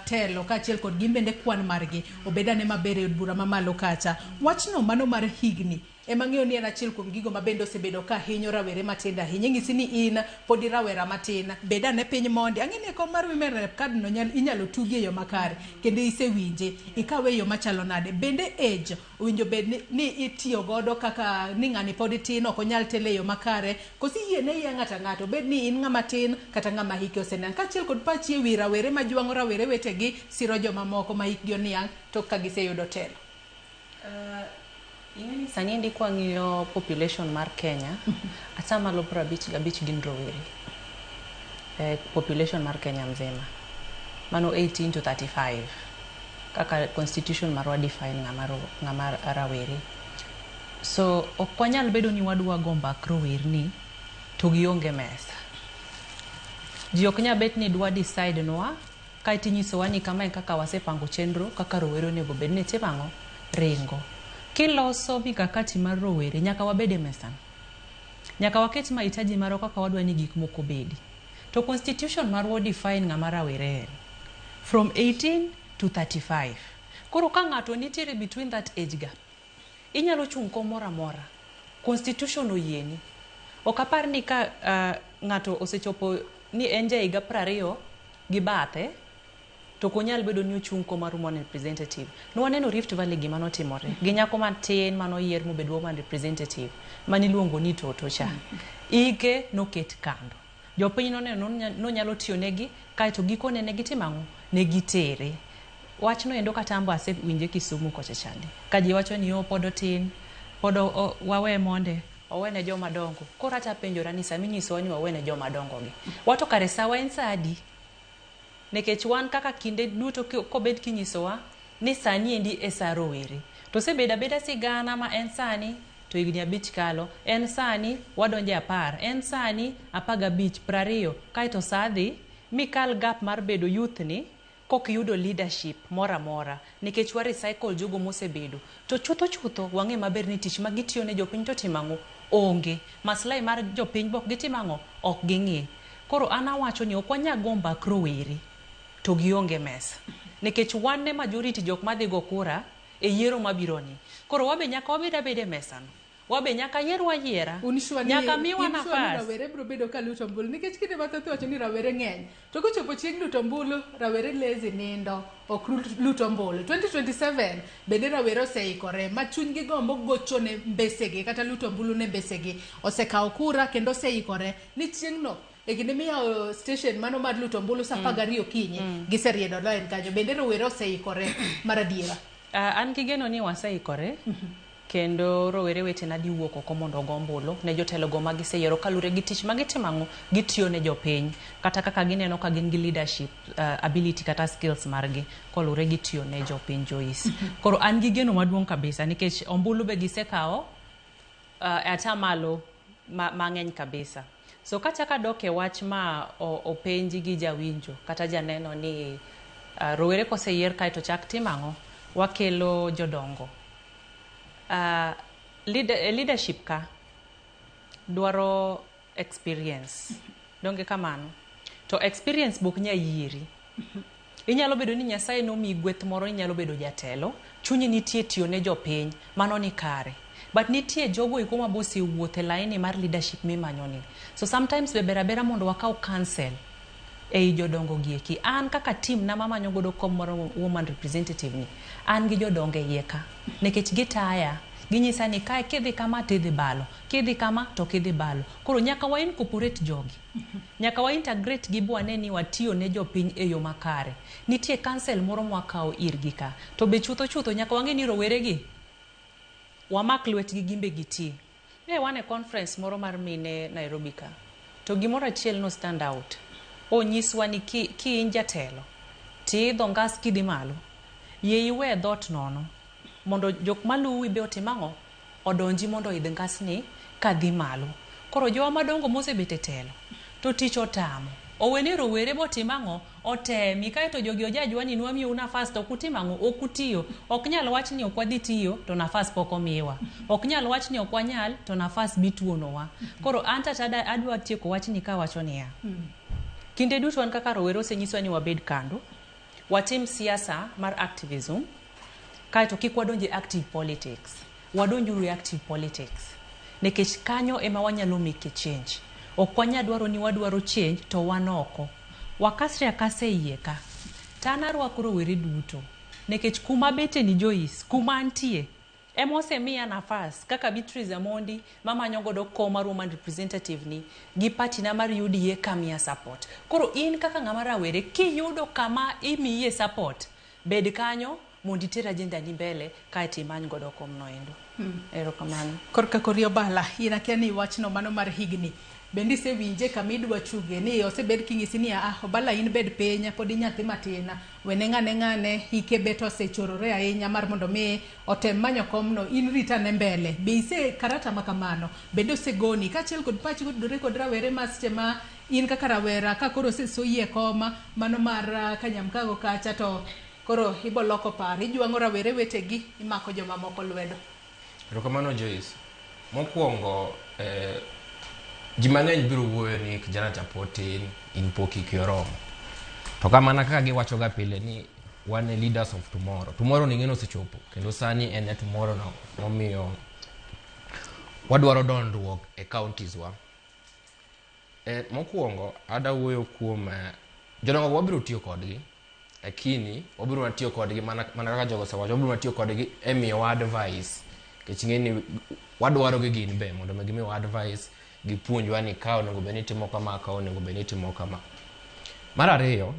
telo kaachiel kod gin bende kwan margi obed ane maber e od bura mamalo kacha. Wachno mano mar higni ema ng'eyo ni en achiel kuom gigo ma bende osebedo ka hinyo rawere matindo ahinya. Ing'isi ni in pod irawera matin, bed ane piny mondi. Ang'e ni kom mar women rep kad no inyalo tugi e yo makare kendo isewinje. Ikawe e yo machalo nade? Bende age owinjo bed ni itiyo godo kaka ni ng'ani pod tin ok onyal telo e yo makare koso iyiene iye ng'ato ang'ato obed ni in ng'ama tin kata ng'ama hike oseniang'. Kaachiel kod pachi e wi rawere majwang'o rawere wetegi siro jomamoko ma hikgi oniang' tok ka giseyudo telo.
Ing'e ni sani endi kwang'iyo population mar Kenya, atamalo 55 gin rowere. Population mar Kenya mzima. Mano 18 to 35. Kaka constitution marwa define ng'ama rawere. So ok wanyal bedo ni wadwa go mbak rowerni to gionge mesa. Ji ok nyal bet ni dwa decide nwa kaeto inyisowa ni kama e kaka wasepango chenro kaka rowere onego bed ni timo ang'o? Ringo. Kiloso mikakati mar rowere nyaka wabed e mesa. Nyaka waket mahitaji marwa kaka wadwa ni gik moko obedi. To constitution marwa define ng'ama rawere en. From 18 to 35. Koro ka ng'ato nitiere between that age gap, inyalo chung' kom moro amora. Constitution oyieni. Ok apar ni ka ng'ato osechopo ni en ja higa 20 gi bathe, to ok onyal bedo ni ochung' kom mar woman representative. Nwaneno Rift Valley gima notimore. Gi nyako matin manoyier mobedo woman representative, maniluongo ni Toto cha. Ike noket kando. Jopiny noneno nonyalo tiyo negi, kaeto gikone ne gitimo ang'o? Ne gitere. Wachno endo kata ambo asewinje Kisumu kocha chande. Ka ji wacho ni pod otin, pod wawe monde, owene joma dongo. Koro ata penjora ni sama inyisowa ni wawene joma dongo gi. Wato kare sawa en sa adi? Nikech wan kaka kinde duto kobed kinyisowa ni sani endi e sa rowere. To osebedo abeda sigana ma en sani to higni 5 kalo, en sani wadonjo e 10, en sani 15, 20, kaeto sa dhi mikal gap mar bedo youth ni kok yudo leadership moro amora nikech wa recycle jogo mosebedo. To chutho chutho wang'e maber ni tich ma gitiyo ne jopiny to timo ang'o? Onge. Maslahi mar jopiny bok gitimo ang'o? Ok ging'i. Koro an awacho ni ok wanyal go mbak rowere to gionge mesa. Nikech wan ne majority jok madhi go kura e yiero mabiro ni. Koro wabe nyaka wabed abeda e mesa no. Wabe nyaka yierwa ayiera.
Un sure ni
Nyaka miwa
in sure ni
nafas.
rawere biro bedo ka luto ombulu nikech kinde mathoth iwacho ni rawere ng'eny to kochopo chieng' luto ombulu rawere lazy nindo ok lut ombulu 2027 bende rawere oseikore ma chunygi gombo gocho ne mbesegi kata luto ombulu ne mbesegi osekawo kura kendo oseikore ni chieng'no e kinde miyawo station mano mar luto ombulu sa 12 okinyi giseriedo line kanyo bende rowere oseikore mar adiera.
An gi geno ni waseikore kendo rowere wetena dhi wuok oko mondo ogo ombulu ne jotelogo ma giseyiero kaluwore gi tich ma gitimo ang'o gitiyo ne jopiny kata kaka gineno ka gin gi leadership ability kata skills margi koluwore gi tiyo ne jopiny Joyce. Koro an gi geno maduong' kabisa nikech ombulu be gisekawo atamalo mang'eny kabisa. So kachako adok e wach ma openji gi jawinjo kata janeno ni rowere koseyier kae to chak timo ang'o? Wakelo jodongo. Leadership ka dwaro experience. Donge kamano? To experience bok nya yieri. Inyalo bedo ni Nyasaye nomiyi gweth moro, inyalo bedo jatelo, chunyi nitie tiyo ne jopiny, mano ni kare. But nitie jogo eko ma bosewuotho e laini mar leadership mimanyo ni. So sometimes be ber abera mondo wakaw counsel ei jodongo gi eki. An kaka team na mamanyo godo kom mar woman representative ni, an gi jodongo e iye ka. Nikech gitaya, ginyisa ni kae kidhi kama tidhi balo, kidhi kama to kidhi balo. Koro nyaka wa incorporate jogi. Nyaka wa integrate gi bwane ni watiyo ne jopiny e yo makare. Nitie council moro mwakawo irgi ka. To be chutho chutho nyaka wang'e ni rowere gi wamak lwetgi gimbe giti. Ne wan e conference moro mar mine Nairobi ka. To gimoro achiel no stand out. Onyiswa ni ki in jatelo, tiidho ngas kidhi malo. Yie iwe dhoot nono. Mondo jok maluwi be otim ang'o? Odonji mondo oidh ngasni kadhi malo. Koro jowa madongo mosebet e telo, to tich otamo. Oweni rowere botim ang'o? Otemi. Kaeto jogi ojajwa ni nwamiyou nafas to ok utim ang'o? Ok utiyo. Ok nyal wach ni ok wadhi tiyo to nafas pok omiwa. Ok nyal wach ni ok wanyal to nafas bituonowa. Koro an tata adwa tieko wachni kawacho niya. Kinde duto wan kaka rowere osenyiswa ni wabed kando. Watim siasa mar activism. Kaeto kik wadonj e active politics. Wadonjuru e active politics. Nikech kanyo ema wanyalo make a change. Ok wanyal dwaro ni wadwaro change to wan oko. Wakasre akasa e iye ka. To an arwako rowere duto. Nikech kuma bete ni Joyce, kuma antie, ema osemiya nafas kaka Beatrice Amondi mamanyo godo kom mar woman representative ni gi party na mar UDA kamiya support. Koro in kaka ng'ama rawere kiyudo kama imiye support, bed kanyo mondo iter agenda ni mbele kaeto imany godo kom no endo. Erokamano.
Korka kori Obala, in akia ni wachno mano mar higni. Bende isewinje kama idwa chuge ni osebed king'isi ni ah Obala in bed piny pod inyathi matin wene ng'ane ng'ane hike bet osechorore ahinya mar mondo mi otem manyo komno in ritane mbele. Be ise karata ma kamano bende osegoni kaachiel kod pachi kotudore kod rawere ma seche ma in kaka rawera ka koro osesoyi e kom mano mar Kanyamkago kacha to koro iboloko paro ijwang'o rawere wetegi imako jomamoko lwedo.
Erokamano Joyce. Mokwongo ji mang'eny biro wuoyo ni kijana cha pod tin, in pok hiki oromo. To kamana kaka giwacho ga pile ni wan e leaders of tomorrow. Tomorrow ni ng'eno osechopo kendo sani en e tomorrow no momiyo wadwaro dondruok e counties wa. Mokwongo ada wuoyo kuom jodongo wabiro tiyo kodgi lakini wabiro tiyo kodgi mana kaka jogo osewacho, wabiro tiyo kodgi e miyowa advice. Nikech ing'e ni wadwaro gi gin be mondo mi gimiwa advice, gipuonjwa ni ka onego bed ni itimo kama, ka onego bed ni itimo kama. Mar ariyo,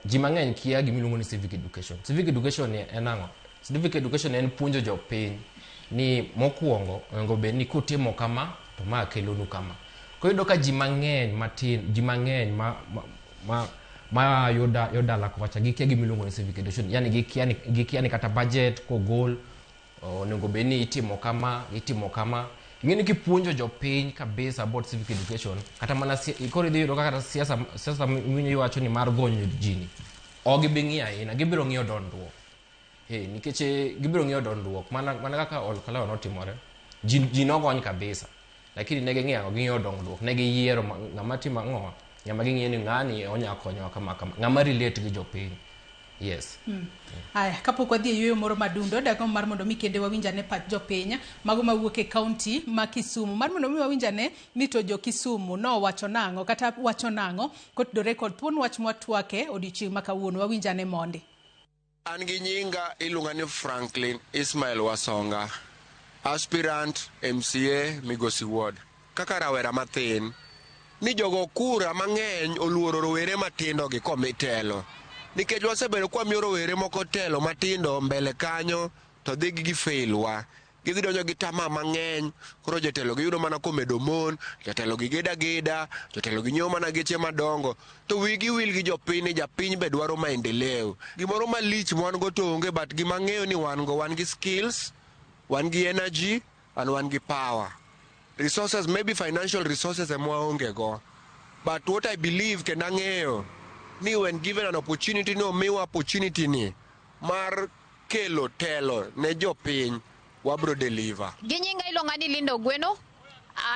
ji mang'eny kia gima iluongo ni civic education. Civic education ni en ang'o? Civic education en puonjo jopiny ni mokwongo onego bed ni kutimo kama to ma kelonu kama. Koro iyudo ka ji mang'eny matin, ji mang'eny ma yo dala kocha gikia gima iluongo ni civic education. Yani gikia ni kata budget kogol onego bed ni itimo kama, itimo kama. Ing'e ni kipuonjo jopiny kabisa about civic education, kata mana koro idhi yudo kaka siasa miwinjo iwacho ni mar gonyo ji ni, ok gibi ng'iyo ahinya, gibiro ng'iyo dondruok. Nikech gibiro ng'iyo dondruok, mana kaka Olkalou notimore, ji nogony kabisa. Lakini ne ging'iyo, ging'iyo dongruok, ne giyiero ng'ama timo ang'o, ng'ama ging'iyo ni ng'ani onya konyowa kama kama, ng'ama relate gi jopiny. Yes.
Aya, kapok wadhi e yueyo moro madundo, dagomb mar mondo mi kende wawinj ane pach jopiny mago mawuok e kaunti ma Kisumu. Mar mondo mi wawinj ane ni to jo Kisumu nowacho nang'o kata wacho nang'o kotudore kod thuon wach mwatwake odiochieng' ma kawuono. Wawinj ane mondi.
An gi nyinga iluonga ni Franklin Ismail Wasonga, aspirant MCA Migosi Ward. Kaka rawera mathin, ni jogo kura mang'eny oluoro rowere matindo gi komi telo. Nikech wasebedo kwamiyo rowere moko telo matindo mbele kanyo to dhi gi fail wa. Gidhi donjo gi tamaa mang'eny, koro jotelo giyudo mana komedo mon, jotelo gigeda geda, jotelo ginyiewo mana geche madongo, to wigi wil gi jopiny ni japiny be dwaro maendeleo. Gimoro malich ma wan go to onge, but gima ang'eyo ni wan go, wan gi skills, wan gi energy, and wan gi power. Resources, maybe financial resources ema waonge go. But what I believe kendo ang'eyo ni when given an opportunity ni omiwa opportunity ni mar kelo telo ne jopiny, wabro deliver.
Gi nyinga iluonga ni Linda Ogweno,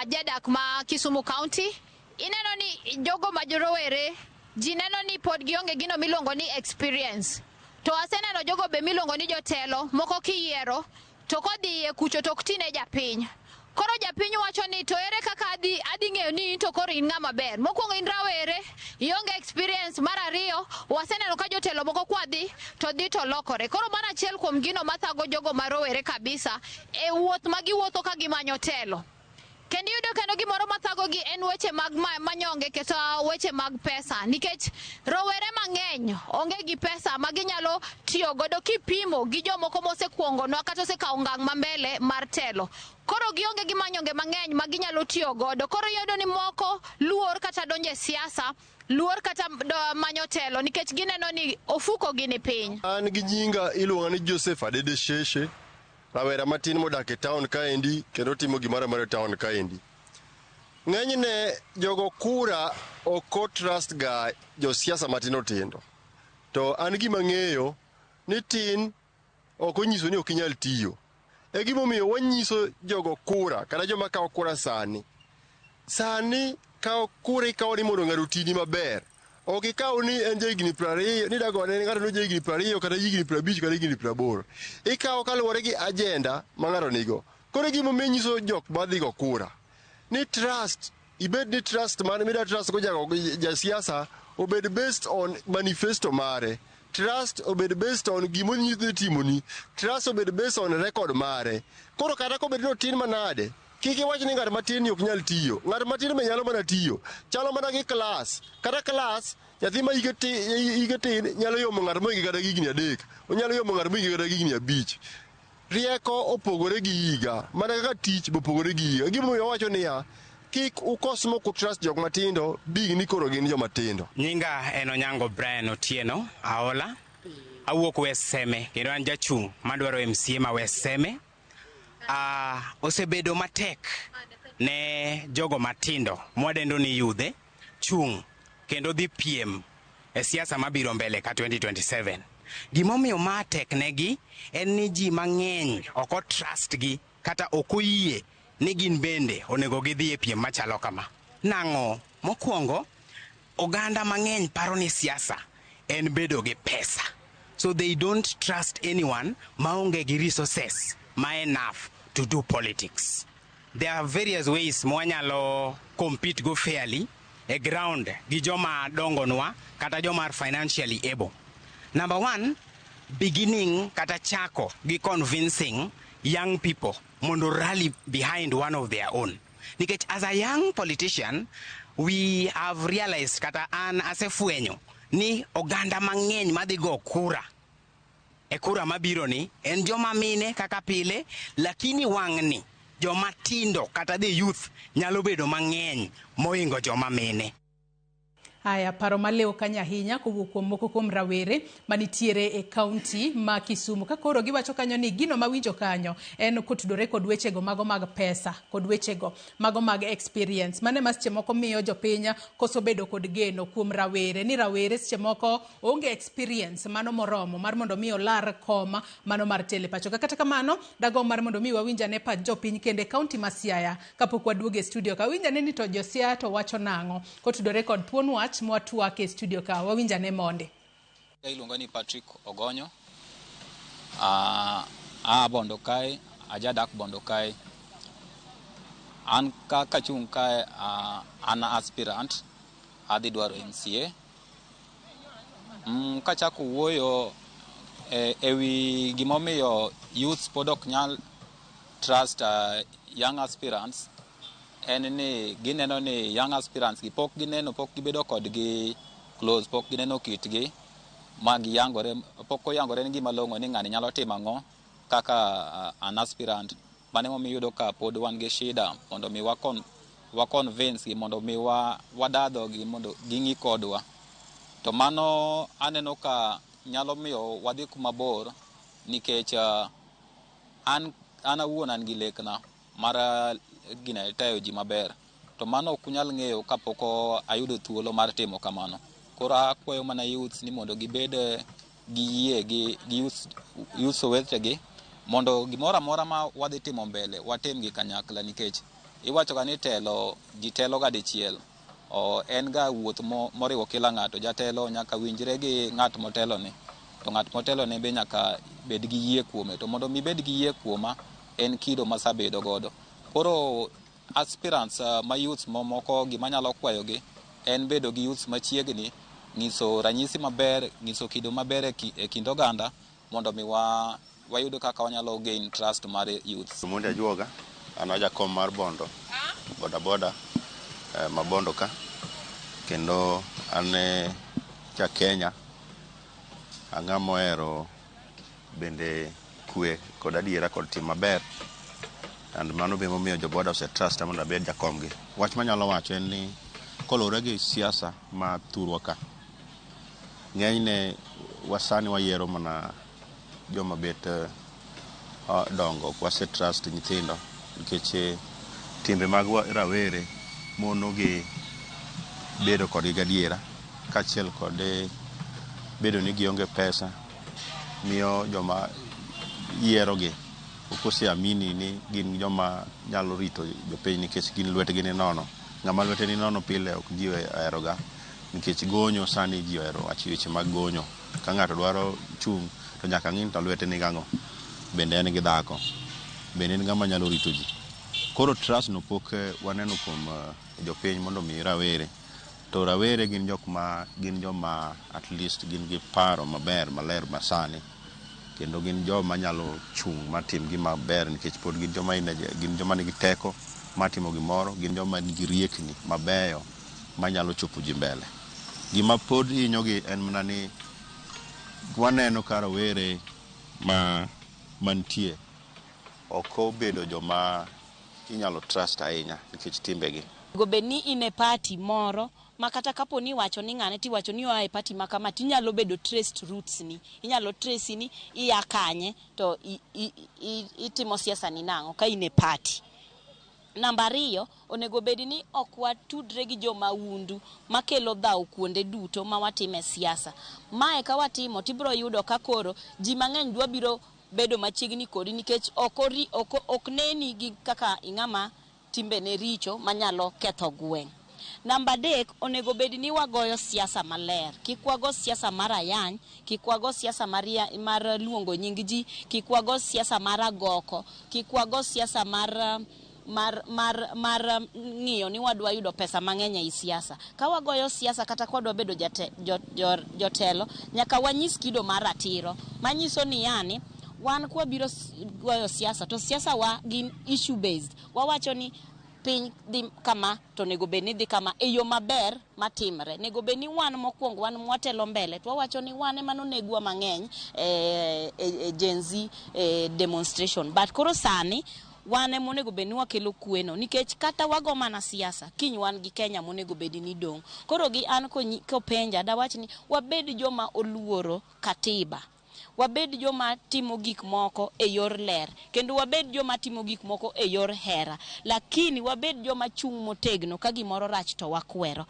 ajadak ma Kisumu County. Ineno ni jogo ma rowere, ji neno ni pod gionge gino miluongo ni experience. To aseneno jogo be miluongo ni jotelo, moko kiyiero, to kodhi iye kucho to ok tine japiny. Koro japiny wacho ni to ere kaka adhi adhi ng'eyo ni in to koro in ng'ama ber. Mokwongo in rawere, ionge experience. Mar ariyo, waseneno ka jotelo moko kwadhi to dhi to lokore. Koro mano achiel kuom gino mathago jogo ma rowere kabisa e wuoth ma giwuotho ka gimanyo telo. Kendo iyudo kendo gimoro mathagogi en weche mag manyonge kata weche mag pesa nikech rowere mang'eny onge gi pesa ma ginyalo tiyo godo kipimo gi jomoko mosekuongonwa kata osekawo ngang' ma mbele mar telo. Koro gionge gi manyonge mang'eny ma ginyalo tiyo godo. Koro iyudo ni moko luor kata donjo e siasa, luor kata manyo telo nikech gineno ni ofuko gi ni piny.
An gi nyinga iluonga ni Joseph Adede Sheshe, rawera matin modak e town kaendi kendo timo gimoro amora e town kaendi. Ng'enyne jogo kura ok trust ga josiasa matindo tindo. To an gima ng'eyo ni tin ok onyiso ni ok inyal tiyo. E gimomiyo wanyiso jogo kura kata joma kawo kura sani. Sani kawo kura ikawo ni mondo ng'ato otini maber. Ok ikaw ni en jahigni 20, ni dagone ng'ato no jahigni 20 kata higni 50 kata higni 80. Ikawo kaluwore gi agenda ma ng'ato nigo. Koro gimomiyo inyiso jok madhi go kura ni trust, ibed ni trust mane mida trust go jago jasiasa obed based on manifesto mare. Trust obed based on gima timoni. Trust obed based on record mare. Koro kata kobed ni otin manade, kik iwach ni ng'at matin ni ok nyal tiyo. Ng'at matin be nyalo mana tiyo. Chalo mana gi klas. Kata klas, nyathi ma hike tin nyalo yomo ng'at mohinge kata higni 3. Onyalo yomo ng'at mohinge kata higni 5. Rieko opogore gi higa, mana kaka tich be opogore gi higa. Gimomiyo wawacho niya, kik ukos mok utrust jok matindo, bing ni koro gin joma tindo.
Nyinga en Onyango Brian Otieno Aola. Awuok West Seme kendo an jachung' madwaro MCA ma West Seme. Osebedo matek ne jogo matindo mwadendo ni yudhe chung' kendo dhi piem e siasa mabiro mbele ka 2027. Gimomiyo ma tek negi en ni ji mang'eny ok otrust gi kata ok oyie ni gin bende onego gidhi e piem machalo kama. Nang'o? Mokwongo, oganda mang'eny paro ni siasa en bedo gi pesa. So they don't trust anyone maonge gi resources ma enough to do politics. There are various ways mwanyalo compete go fairly e ground gi joma dongonwa kata joma are financially able. Number one, beginning kata chako gi convincing young people mondo rally behind one of their own. Nikech as a young politician, we have realized kata an asefwenyo ni oganda mang'eny madhi go kura e kura mabiro ni en joma mine kaka pile, lakini wang'ni joma tindo kata the youth nyalo bedo mang'eny mohingo joma mine.
Aya, paro malew kanyo ahinya kowuok kuom moko kuom rawere manitiere e kaunti ma Kisumu. Ka koro giwacho kanyo ni gino mawinjo kanyo en kotudore kod wechego mago mag pesa kod wechego mago mag experience. Mano ema seche moko miyo jopiny koso bedo kod geno kuom rawere ni rawere seche moko onge experience mano moromo mar mondo mi olar kom mano mar telo e pacho ka. Kata kamano, dagomb mar mondo mi wawinj ane pach jopiny kendo e kaunti ma Siaya kapok waduogo e studio ka. Winj ane ni to jo Siaya to wacho nang'o kotudore kod thuon wach mwatwak e studio ka. Wawinj ane mondi.
Iluonga ni Patrick Ogonyo. Aa Bondo kae, ajadak Bondo kae. An kaka chung' kae, an aspirant, adhi dwaro MCA. Kachako wuoyo ewi gimomiyo youths pod ok nyal trust young aspirants, en ni gineno ni young aspirants gi pok gineno, pok gibedo kodgi close, pok gineno kitgi ma giyangore, pok oyangore ni gima long'o ni ng'ani nyalo timo ang'o kaka an aspirant. Mano emomiyo iyudo ka pod wan gi shida mondo mi wa convince gi, mondo mi wadadho gi mondo ging'i kodwa. To mano aneno ka nyalo miyo wadhi kuma bor nikech an awuon an gi lekna mar gine tayo ji maber. To mano ok unyal ng'eyo kapok ayudo thuolo mar timo kamano. Koro akwayo mana youths ni mondo gibed gi yie gi youths owetegi mondo gimoro amora ma wadhi timo mbele watim gi kanyakla, nikech iwacho ga ni telo ji telo ga dichiel. En ga wuoth moriwo kila ng'ato. Jatelo nyaka winjre gi ng'at motelone, to ng'at motelone be nyaka bed gi yie kuome. To mondo mi bed gi yie kuoma en kido masabedo godo. Koro aspirants ma youths mamoko, gima nyalo kwayogi en bedo gi youths machiegni, nyiso ranyisi maber, nyiso kido maber e kind oganda, mondo mi wayud kaka wanyalo gain trust mar youths.
Omondi Ajuoga, an jakom mar Bondo, boda boda ma Bondo ka, kendo an ja Kenya, ang'ama ohero bende kwe kod adiera kod tim maber, and mano be momiyo joboda ose trust mondo abed jakom gi. Wach manyalo wacho en ni koluwore gi siasa ma thurwa ka, ng'enyne wasani wayiero mana joma bet dongo, ok wase trust nyithindo nikech timbe mag rawere mono gi bedo kodgi gadiera, kaachiel kod bedo ni gionge pesa miyo joma yierogi ok oseamini ni gin joma nyalo rito jopiny nikech gin lwetgi ni nono. Ng'ama lwete ni nono pile ok ji oheroga nikech gonyo sani ji ohero wacho weche mag gonyo. Ka ng'ato dwaro chung' to nyaka ng'i ni to lwete ni gang'o, bende en gi dhako, bende en ng'ama nyalo rito ji. Koro trust no pok waneno kuom jopiny mondo mi rawere. To rawere gin jok ma gin joma at least gin gi paro maber maler masani, kendo gin joma nyalo chung' matim gima ber nikech pod gin joma gin joma nigi teko matimo gimoro, gin joma nigi riekni mabeyo manyalo chopo ji mbele. Gima pod hinyogi en mana ni waneno ka rawere ma mantie ok obedo joma inyalo trust ahinya nikech timbegi.
Onego bed ni in e party moro ma kata kapo ni iwacho ni ng'ane tiwacho ni oa e party ma kama, tinyalo bedo traced roots ni, inyalo trace ni iya kanye to itimo siasa ni nang'o ka in e party. Namba ariyo, onego bed ni ok watudre gi jomahundu makelo dhaw kuonde duto ma watime siasa. Mae ka watimo tibiro yudo ka koro ji mang'eny dwa biro bedo machiegni kodi nikech ok neni gi kaka ing'ama timbene richo manyalo ketho gweng'. Namba adek, onego bed ni wagoyo siasa maler. Kik wago siasa mar ayany, kik wago siasa mar luongo nying ji, kik wago siasa mar agoko, kik wago siasa mar ng'iyo ni wadwa yudo pesa mang'eny ei siasa. Ka wagoyo siasa kata ka wadwa bedo jotelo, nyaka wanyis kido mar ratiro. Manyiso ni yani, wan kwa biro goyo siasa, to siasa wa gin issue based. Wawacho ni piny dhi kama to onego bed ni dhi kama e yo maber matimre. Onego bed ni wan mokwongo, wan mwatelo mbele, to wawacho ni wan ema nonegwa mang'eny e Gen Z demonstration. But koro sani wan ema onego bed ni wakelo kweno, nikech kata wago mana siasa, kiny wan gi Kenya monego bed ni dong'. Koro gi an kopenja, dawach ni wabed joma oluoro katiba. Wabed joma timo gik moko e yor ler, kendo wabed joma timo gik moko e yor hera, lakini wabed joma chung' motegno ka gimoro rach to wakwero.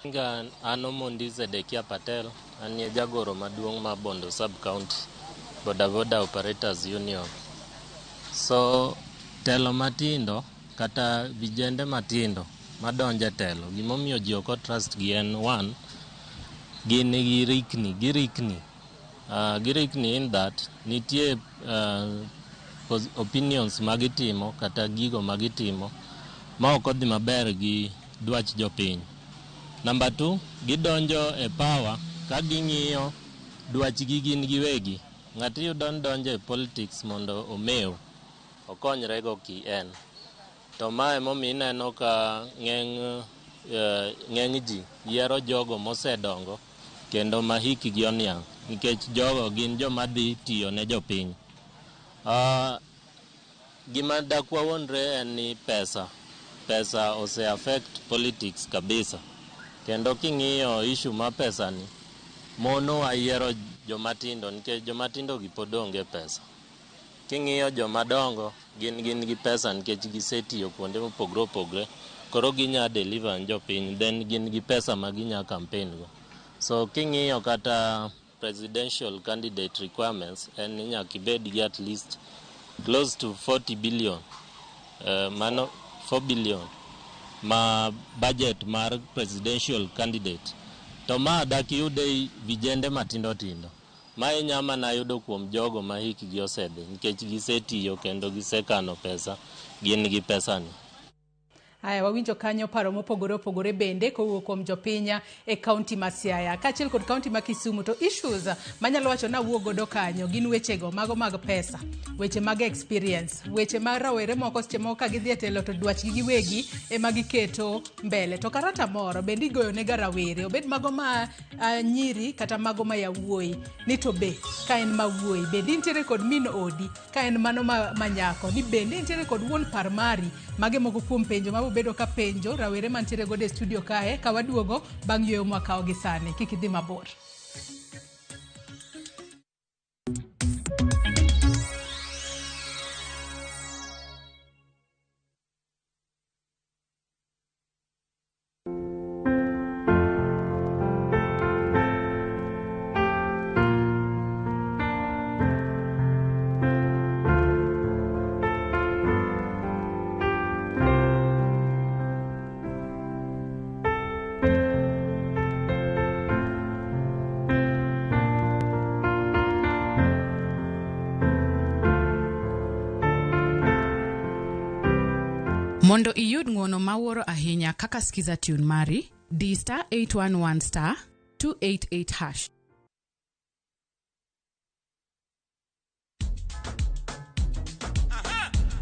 An Omondi Zedekia Patel, an jagoro maduong' ma Bondo Sub-County Boda Boda Operators Union. So telo matindo kata vijende matindo madonje telo, gimomiyo ji ok trust gi en one, gin gi rikni, girikni. Girikni in that nitie opinions magitimo kata gigo magitimo ma ok odhi maber gi dwach jopiny. Number 2, gidonjo e power ka ging'iyo dwachgi gin giwegi. Ng'ato iyudo ni donjo e politics mondo omew, okonyrego ki en. To mae emomiyo ineno ka ng'eny ji yiero jogo mosedongo kendo ma hikgi oniang', nikech jogo gin joma dhi tiyo ne jopiny. Gima dak wawuondre en ni pesa. Pesa ose affect politics kabisa. Kendo king'iyo issue ma pesa ni, mono wa yiero joma tindo nikech joma tindo gi pod onge pesa. King'iyo joma dongo gin gi pesa nikech gisetiyo kuonde mopogore opogore, koro ginya deliver ne jopiny, then gin gi pesa ma ginya campaign go. So king'iyo kata presidential candidate requirements en ni nyaka ibed gi at least close to 40 billion, mano 4 billion ma budget mar presidential candidate. To ma dak iyude vijende matindo tindo. Ma inya mana yudo kuom jogo ma hikgi osedhi nikech gisetiyo kendo gisekano pesa, gin gi pesa ni.
Aya, wawinjo kanyo paro mopogore opogore bende kowuok kuom jopiny e kaunti ma Siaya kaachiel kod kaunti ma Kisumu. To issues manyalo wacho ni awuok godo kanyo gin wechego mago mag pesa, weche mag experience, weche mag rawere moko seche moko ka gidhi e telo to dwachgi giwegi ema giketo mbele. To karata moro bende igoyo nega rawere, obed mago ma nyiri kata mago ma yawuoyi, ni to be ka en ma wuoyi bende intiere kod min odi, ka en mano ma nyako ni bende intiere kod wuon par mari. Mage moko kuom penjo ma bedo ka penjo rawere mantiere godo e studio kae ka waduogo bang' yweyo mwakawo gi sani. Kik idhi mabor.
Mondo iyud ng'uono mawuoro ahinya kaka Skiza Tune mari, di *811 *288#.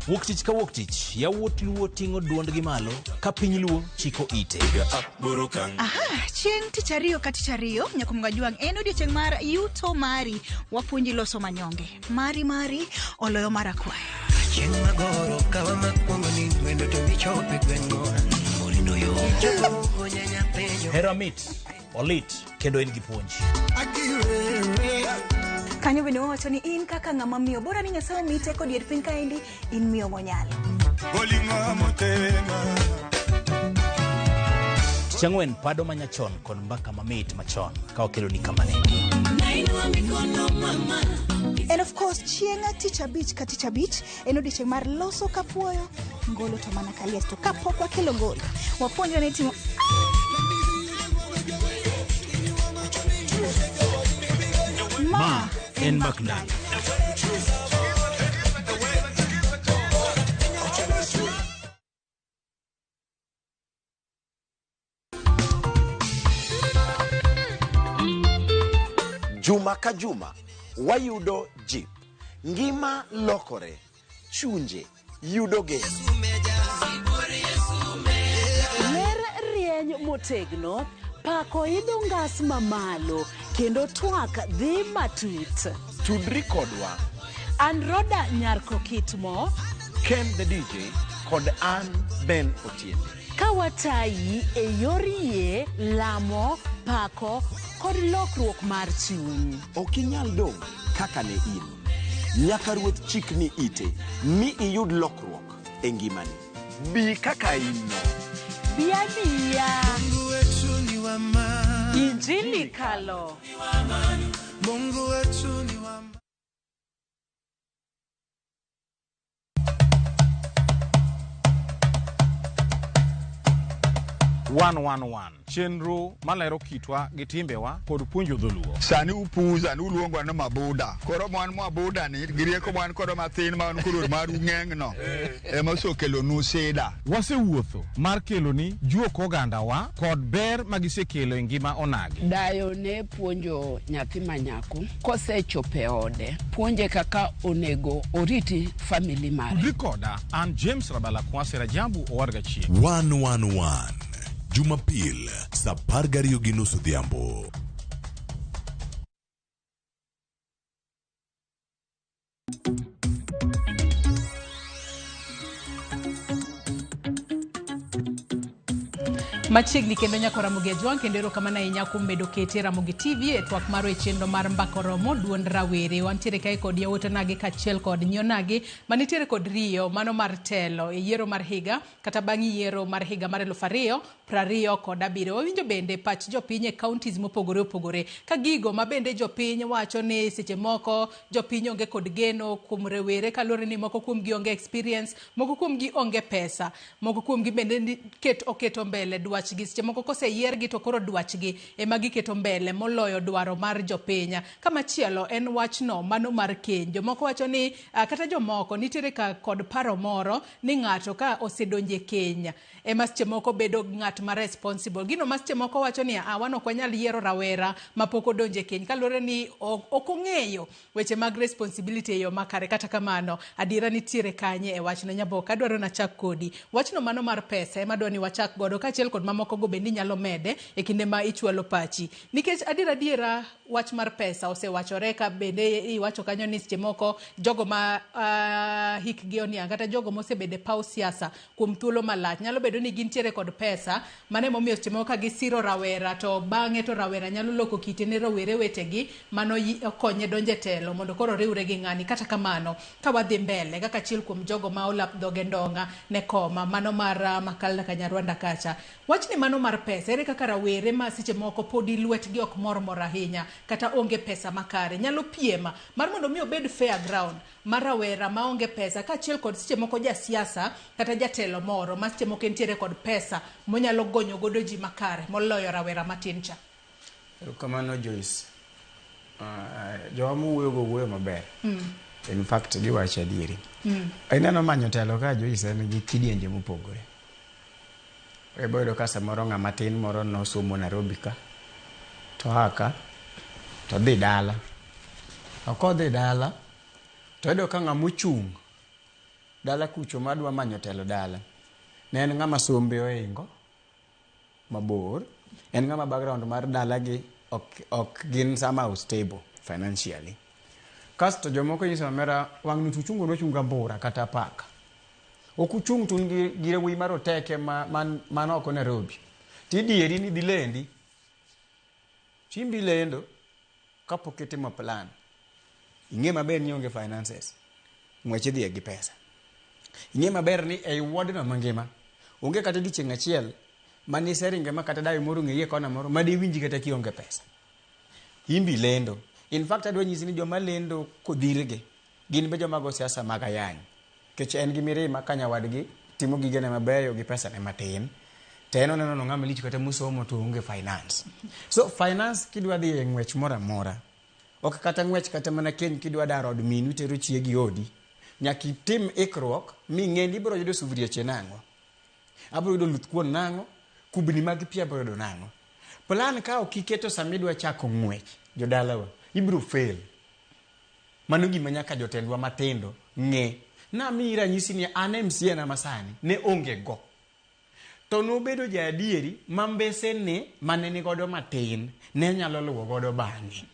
Wuok tich ka wuok tich, yawuot Luo ting'o duondgi malo ka piny Luo chiko ite.
Aha, chieng' tich ariyo ka tich ariyo, Nyakumga Jwang' en odiechieng' mar yuto mari. Wapuonji loso manyonge. Mari mari oloyo mar akwaya.
Chieng' magoro kawa makwongo ni wendo to michope gweng'wa. Orindo yo.
Hera mit, olit kendo en gi puonj.
Kanyo bende wawacho ni in kaka ng'ama miyo, bora ni Nyasaye omiyi teko dier piny kaendi, in miyo monyalo.
Tich ang'wen pado manyachon kod mbaka mamit machon ka wakeloni kamaneni.
And of course, chieng' tich abich ka tich abich en odiechieng' mar loso kapuoyo, ngolo to mana kalies. To kapok wakelo ngolo, wapuonjre ni timo
Ma en Makndalo.
Juma ka juma wayudo jip, ngima lokore, chunje yudo geno.
Ler rieny motegno, pako idho ngas mamalo, kendo twak dhi matut.
Tudri kodwa.
An Roda Nyarko Kitmo,
Ken the DJ kod an Ben Otiende.
Ka watayi e yor yie, lamo, pako kod lokruok mar chuny.
Ok inyal dong' kaka ne in. Nyaka Ruoth chikni ite mi iyud lokruok e ngimani. Bi kaka in no.
Bi abiya. Injili kalo.
Mungu wetu ni wa
111 chenro malero kitwa gi timbewa kod puonjo dholuo.
Sani upuza ni uluongwa ni mabuda. Koro mwan mabuda ni gi rieko mwan kodo mathin ma wan koro maru ng'eng' ema osekelonu sida.
Wasewuotho mar keloni juok ogandawa kod ber magisekelo e ngima onagi.
Dayo ne puonjo nyathi ma nyako kosechopo e ode, puonje kaka onego oriti family mare.
Tudri koda an James Rabala Kwasi Rajabu Owadga Chieng.
111 Jumapil saa 12:30 odhiambo.
Machiegni kendo nyako Ramogi Ajwang' kendo erokamano ahinya kuom bedo kete Ramogi TV e twak marwa e chenro mar Mbaka Oromo duond rawere. Wantiere kae kod yawuot onagi kaachiel kod nyi onagi manitiere kod riyo mano mar telo e yiero mar higa kata bang' yiero mar higa mar 2027. Wawinjo bende pach jopiny e counties mopogore opogore ka gigo ma bende jopiny wacho ni seche moko jopiny onge kod geno kuom rowere kaluwore ni moko kuom gi onge experience, moko kuom gi onge pesa, moko kuom gi bende oketo mbele dwachgi. Seche moko koseyiergi to koro dwachgi ema giketo mbele moloyo dwaro mar jopiny. Kamachielo en wachno mano mar keny. Jomoko wacho ni kata jomoko nitiere ka kod paro moro ni ng'ato ka osedonje keny ema seche moko bedo ng'at ma responsible. Gino ma seche moko wacho ni wan ok wanyal yiero rawera mapok odonje keny kaluwore ni ok ong'eyo weche mag responsibility e yo makare. Kata kamano adiera nitiere kanye e wachno? Nyaboka, adwaro nachak kodi. Wachno mano mar pesa ema adwa ni wachak godo kaachiel kod mamoko go bende inyalo mede e kinde ma ichwalo pachi. Nikech adiera wach mar pesa osewachore ka bende iwacho kanyo ni seche moko jogo ma hikgi oniang' kata jogo mosebedo e paw siasa kuom thuolo malach nyalo bedo ni gintiere kod pesa, mano emomiyo seche moko ka gisiro rawera to bang'e to rawera nyalo loko kite ne rowere wetegi mano okonye donjo e telo mondo koro riwre gi ng'ani. Kata kamano ka wadhi mbele kaka achiel kuom jogo ma olap dhoge ndong'a ne koma mano mar Makalna Kanyarwanda kacha, wachni mano mar pesa, ere kaka rawere ma seche moko podi lwetgi ok mor mor ahinya kata onge pesa makare nyalo piema mar mondo mi obed fair ground mar rawera maonge pesa kaachiel kod seche moko jasiasa kata jatelo moro ma seche moko entiere kod pesa monyalo gonyo godo ji makare moloyo rawera matin cha?
Erokamano Joyce. Jowa mowuoyogo wuoyo maber. In fact giwacho adieri. Ineno manyo telo ka Joyce en gi kidienje mopogore. Ibo yudo ka samoro ng'ama tin moro nosomo Nairobi ka, to a ka, to dhi dala. To kodhi dala, to iyudo ka ng'ama ochung' dala kucho madwa manyo telo dala, ne en ng'ama sombe ohingo mabor, en ng'ama background mar dalagi ok gin somehow stable financially. Kasto jomoko nyiso omera wang' ni tuchungo nochunga mbura kata paka. Ok uchung' to un gi rawuoyi mar oteke man oko Nairobi. Tidieri ni dhi lendi. Chimbi lendo kapok itimo plan. Ing'e maber ni onge finances. Ng'wech idhiye gi pesa. Ing'e maber ni ei wardno mangima onge kata odiochieng' achiel maniseringe ma kata dayo moro ong'eyi e kona moro madiwinji kata kionge pesa. Imbi lendo. In fact adwa nyisi ni joma lendo kodhirgi gin be joma go siasa mag ayany. Nikech en gi mirima ka nyawadgi timo gigene mabeyo gi pesa ne matin. To en oneno no ng'ama lich kata mosomo to onge finance. So finance kidwa dhi e ng'wech moro amora, ok kata ng'wech kata mana keny kidwa daro od minu itero chiegi odi, nyaka itim ikruok ming'e ni ibiro yudo sufriache nang'o, abiro yudo luth kuon nang'o, kubni mag pi abiro yudo nang'o. Plan ka ok iketo sama idwa chako ng'wech, jodalawa, ibiro fail. Mano gima nyaka jotendwa matindo ng'e. Namiyi ranyisi ni an MCA na masani ne onge go. To nobedo jaadieri ma mbesene mane nigodo matin ne nyalo luwo godo bang'e.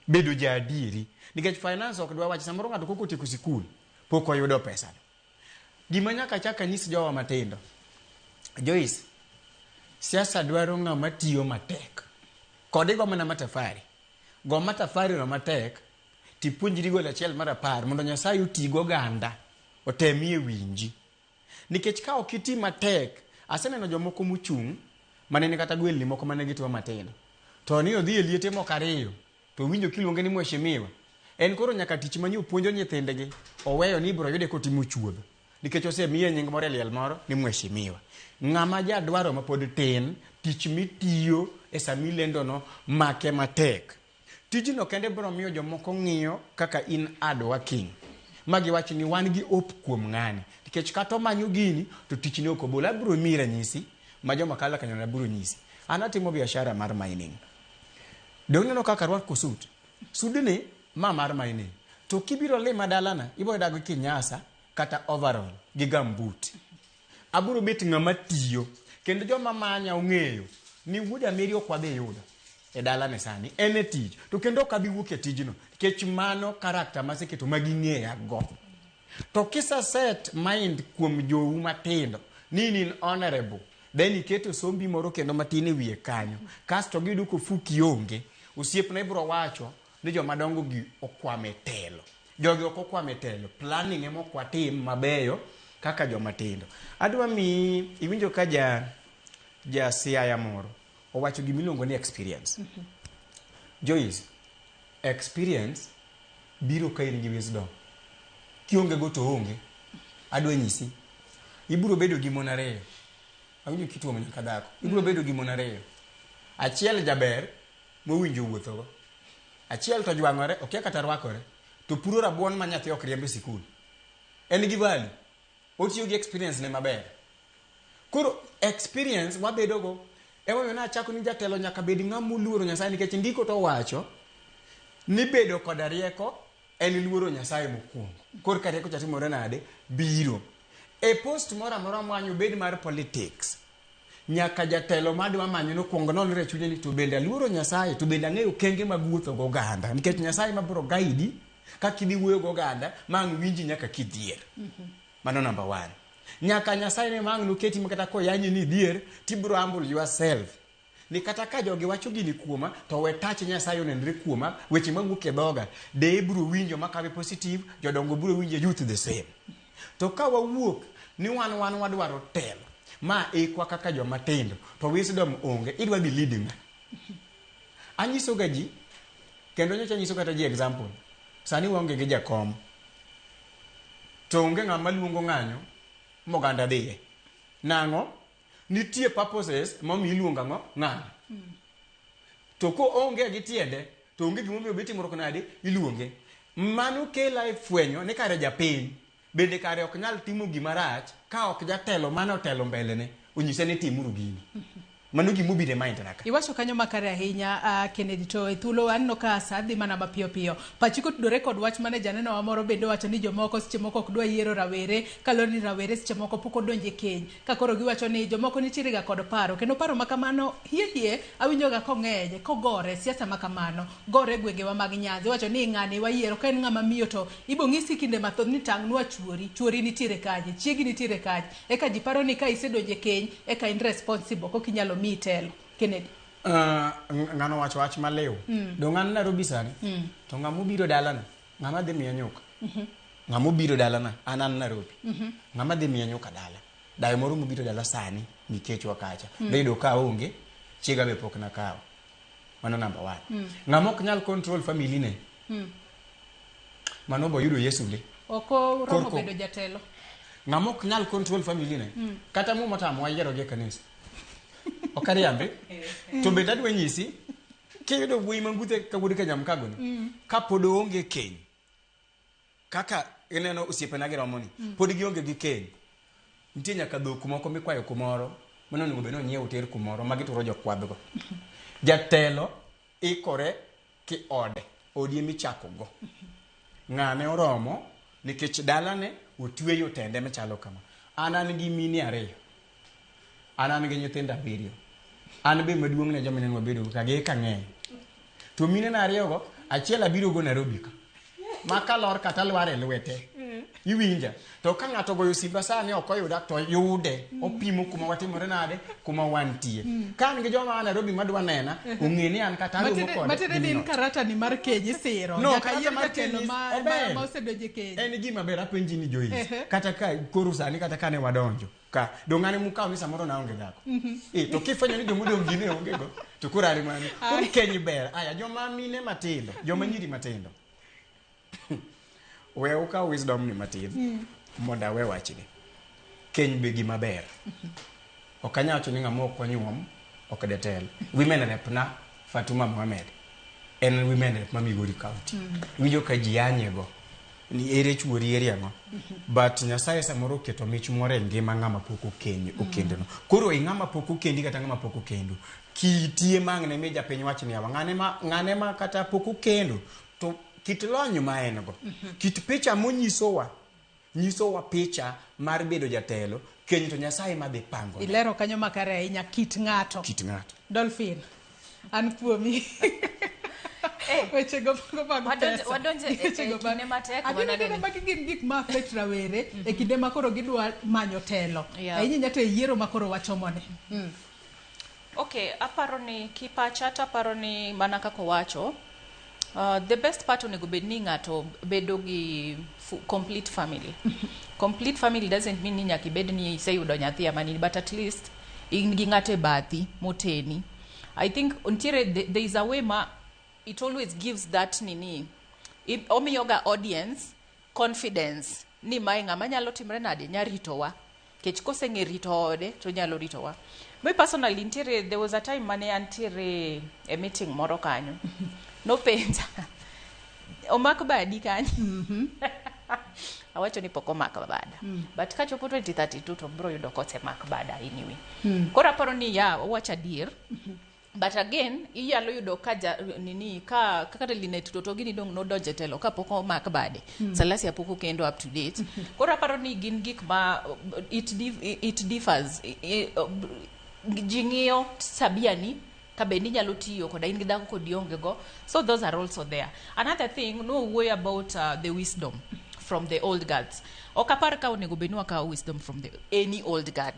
Bedo jaadieri. Nikech finance ok dwa wach, samoro ng'ato kok otieko sikul, pok oyudo pesa. Gima nyaka achak anyis jowa matindo, Joyce, siasa dwaro ng'ama tiyo matek. Kod igo mana matafari. Go matafari no matek, tipuonjri golo achiel mar 10 mondo Nyasaye oti gi oganda, otemie winji. Nikech ka ok iti matek, aseneno jomoko mochung' manene kata gwelni moko mane gitimo matindo. To ni odhi e liete moko 2, to owinjo kiluonge ni mheshimiwa. En koro nyaka tich mane opuonjo nyithindgi, oweyo ni ibiro yude kotimo chuodho. Nikech osemiye nying moro e liel moro ni mheshimiwa. Ng'ama jadwaro mapod tin, tich mitiyo e sama ilendono make matek. Tijno kende biro miyo jomoko ng'iyo kaka in hard working. Ma giwach ni wan gi hope kuom ng'ani. Nikech kata omanyo gini, to tichne ok obol. Abiro miyi ranyisi ma joma kalo kanyona biro nyisi. An atimo biashara mar mining. Donge ineno kaka arwako suit? Sudni ma mar mining. To kibiro lima dalana, ibiro yuda gi kinyasa kata overall gi gumboot. Abiro bet ng'ama tiyo. Kendo joma manya ong'eyo ni wuod Ameri ok wadhi yudo e dalane sani. En e tich. To kendo ok abi wuok e tijno. Nikech mano character maseketo ma ging'eya go. To kisa set mind kuom jou matindo ni in honorable, then iketo sombi moro kendo matin e wiye kanyo. Kasto giyudo ka ofuki onge. Osiepna ibiro wacho ni joma dongo gi okwamo e telo. Jogi ok okwamo e telo. Planning ema ok watim mabeyo kaka joma tindo. Adwa miyi, iwinjo ka ja Siaya moro owacho gima iluongo ni experience. Joyce, experience biro ka in gi wisdom. Kionge go to onge. Adwa nyisi. Ibiro bedo gi mon ariyo. Awinjo kituomo nyaka dhako. Ibiro bedo gi mon ariyo. Achiel jaber mowinjo wuothogo. Achiel to jwang'ore, okia kata rwakore. To puro rabuon ma nyathi ok riemb e sikul. En gi value. Otiyo gi experience ne maber. Koro experience wabedogo emomiyo nachako ni jatelo nyaka bed ng'ama oluoro Nyasaye nikech ndiko to wacho ni bedo koda rieko en luoro Nyasaye mokwongo. Koro ka rieko cha timore nade? Biro. E post moro amora mwanyo bed mar politics, nyaka jatelo madwa manyo nokwongo nonre e chunye ni to bende aluoro Nyasaye, to bende ang'eyo okenge mag wuotho goganda. Nikech Nyasaye ma biro guide kaka idhi wuoyo goganda ma ang' winji nyaka kidhier. Mano number 1. Nyaka Nyasaye ne ma ang' noketi ma kata koyanyi ni idhier, tibiro humble yourself. Ni kata ka jogi wacho gini kuoma, to we tach Nyasaye onenre kuoma, weche mawuok e dhoga, de ibiro winjo makawe positive, jodongo biro winjo, youth the same. To ka wawuok ni wan wadwaro telo, ma ikwa kaka joma tindo, to wisdom onge, idwa dhi lead ng'a? Anyiso ga ji, kendo nyocha anyiso kata ji example. Sani waonge gi jakom. To onge ng'ama luongo ng'anyo moganda dhiye. Nang'o? Nitie purposes momiyo iluongo ang'o? Ng'anyo. To ko onge gi tiende, to onge gimomiyo bitimruok nade? Iluonge. Mano kela e fwenyo ni kare japiny bende kare ok nyal timo gima rach ka ok jatelo mane otelo mbele ne onyise ni timuru gini. Mano gima obiro e mind na ka.
Iwacho kanyo makare ahinya, Kennedy, to e thuolo aneno ka sa dhi mana mapiyo piyo. Pachi kotudore kod wach mane janeno wa moro bende owacho ni jomoko seche moko ok dwa yiero rawere, kaluwore ni rawere seche moko pok odonjo e keny. Ka koro giwacho ni jomoko nitiere ga kod paro, kendo paro ma kamano hie hie awinjo ga kong'eny, kogore, siasa ma kamano, gore e gwengewa mag Nyanza. Iwacho ni ng'ani wayiero, ka en ng'ama miyo to ibo ng'isi kinde mathoth ni tang'nwa chuori, chuori nitiere kanye, chiegi nitiere kanye. Eka ji paro ni ka isedonjo e keny, eka in responsible, koka inyalo miyi telo. Kennedy.
Ng'ano wacho wach maliw. Dong' an Nairobi sani, to ng'ama obiro dalana, ng'ama dhi miya nyuka. Ng'ama obiro dalana, an Nairobi. Ng'ama dhi miya nyuka dala. Dayo moro mobiro dala sani, nikech wa kacha. Dhi yudo ka aonge, chiega be pok nakawo. Mano number 1. Ng'ama ok nyal control family ne, mano bo yudo Yesu ndi.
Ok oromo
Korko.
bedo jatelo.
Ng'ama ok nyal control family ne, kata muma tamo wayiero gi e kanisa. Ok ariambi. To bende adwa nyisi, kiyudo wuoyi manguthe ka wuod Kanyamkago ni, kapod oonge keny, kaka ineno osiepena gi romo ni, pod gionge gi keny. Nitie nyaka dhok moko mikwayo kumoro, mano onego bed ni onyiew oter kumoro, ma gituro jokwadhgo. Jatelo ikore ki ode, odi emichako go. Ng'ane oromo nikech dalane otweyo tende machalo kama. An gi mine ariyo. An gi nyithindo 7. An be maduong' ne joma ineno wabedo go ka gi ka ng'eny. To mine na ariyo go, achiel abiro go Nairobi ka. Ma kalor kata lwar e lwete. Iwinja. To ka ng'ato ogoyo simba sani ok oyuda to yude. Opimo kuma watimore nade, kuma wantie. Ka an gi joma a Nairobi madwa nena, ong'e ni an kata aromo kode.
Matiende ni in
gin
karata ni mar keny isiro.
No,
Nyaka
karata
yier
mar
jatelo
keny ober.
ma osedonjo e keny.
En gima ber apenji ni Joyce.
Ehe.
Kata ka koro sani kata kane wadonjo ka dong' an mukawo ni samoro naonge dhako. To kifwenyo ni jomodong' gi ne onge go to koro ari mano. Koro keny ber. Aya joma mine matindo, joma nyiri matindo. We ukaw wisdom ni matin mondo awe wachni. Keny be gima ber. Ok anyal wacho ni ng'ama ok onyuom ok detel. Women rep na Fatuma Mohamed en women rep ma Migori County. Iwinjo ka ji yanye go ni ere chuori ere ang'o. But Nyasaye samoro oketo mich moro e ngima ng'ama pok okeny okendno. Koro i ng'ama pok okendi kata ng'ama pok okendo, kiti ema ang' ne mi japiny wach ni yawa ng'ane ma ng'ane ma kata pok okendo to kit lony ma en go, kit picha monyisowa nyisowa picha mar bedo jatelo, keny to Nyasaye ma dhi pango
Ilero kanyo makare ahinya kit ng'ato.
kit ng'ato.
Dolphin, an kuomi. Weche go mago mag pesa.
Wadonje e
Weche go mag-
kinde matek
Adhi
manade
neno
ni.
magi gin gik ma affect rawere e kinde ma koro gidwa manyo telo. Ahinya ahinya to e yiero ma koro wachomoni.
Okay, aparo ni kipacha to aparo ni mana kaka owacho, the best part onego bed ni ng'ato bedo gi complete family. Complete family doesn't mean ni nyaka ibed ni iseyudo nyathi ama nini, but at least in gi ng'ato e bathi moteni. I think nitiere there is a way ma it always gives that nini, omiyoga audience confidence ni mae ng'ama nyalo timre nade, nya ritowa. Kech koseng'e rito ode to onyalo ritowa. Me personally nitiere, there was a time mane antiere e meeting moro kanyo. Nopenja, omak badi kanyo? Awacho ni pok omak bada. But kachopo 2032 to bro yudo kosemak bada anyway. Koro aparo ni ya, owacho adier. But again, inyalo yudo ka ja, nini, ka kaka Linet Toto gini dong nodonjo e telo kapok omak bade. Salasia pok okendo up to date. Koro aparo ni gin gik ma it differs. Ji ng'iyo tabia ni ka bende inyalo tiyo koda in gi dhako kod ionge go. So those are also there. Another thing, no wuoyo about the wisdom from the old guards. Ok apar ka onego bed ni wakawo wisdom from the any old guard.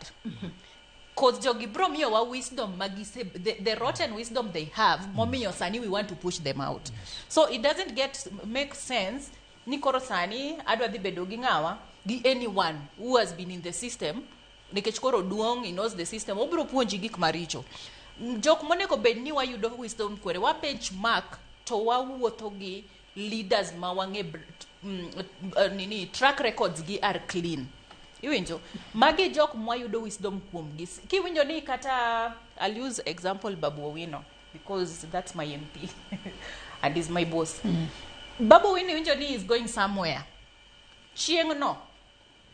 Cause jogi bro miyowa wisdom magise, the rotten wisdom they have, momiyo sani we want to push them out. So it doesn't get make sense ni koro sani adwa dhi bedo gi ng'awa, gi anyone who has been in the system, nikech koro duong', he knows the system, obiro puonji gik maricho. Jok monego bed ni wayudo wisdom kwere, wa benchmark to wawuotho gi leaders ma wang'e nini, track records gi are clean. Iwinjo? Magi jok mwayudo wisdom kuomgi. Kiwinjo ni kata, I'll use example Babu Owino, because that's my MP and is my boss. Babu Owino iwinjo ni is going somewhere. Chieng' no,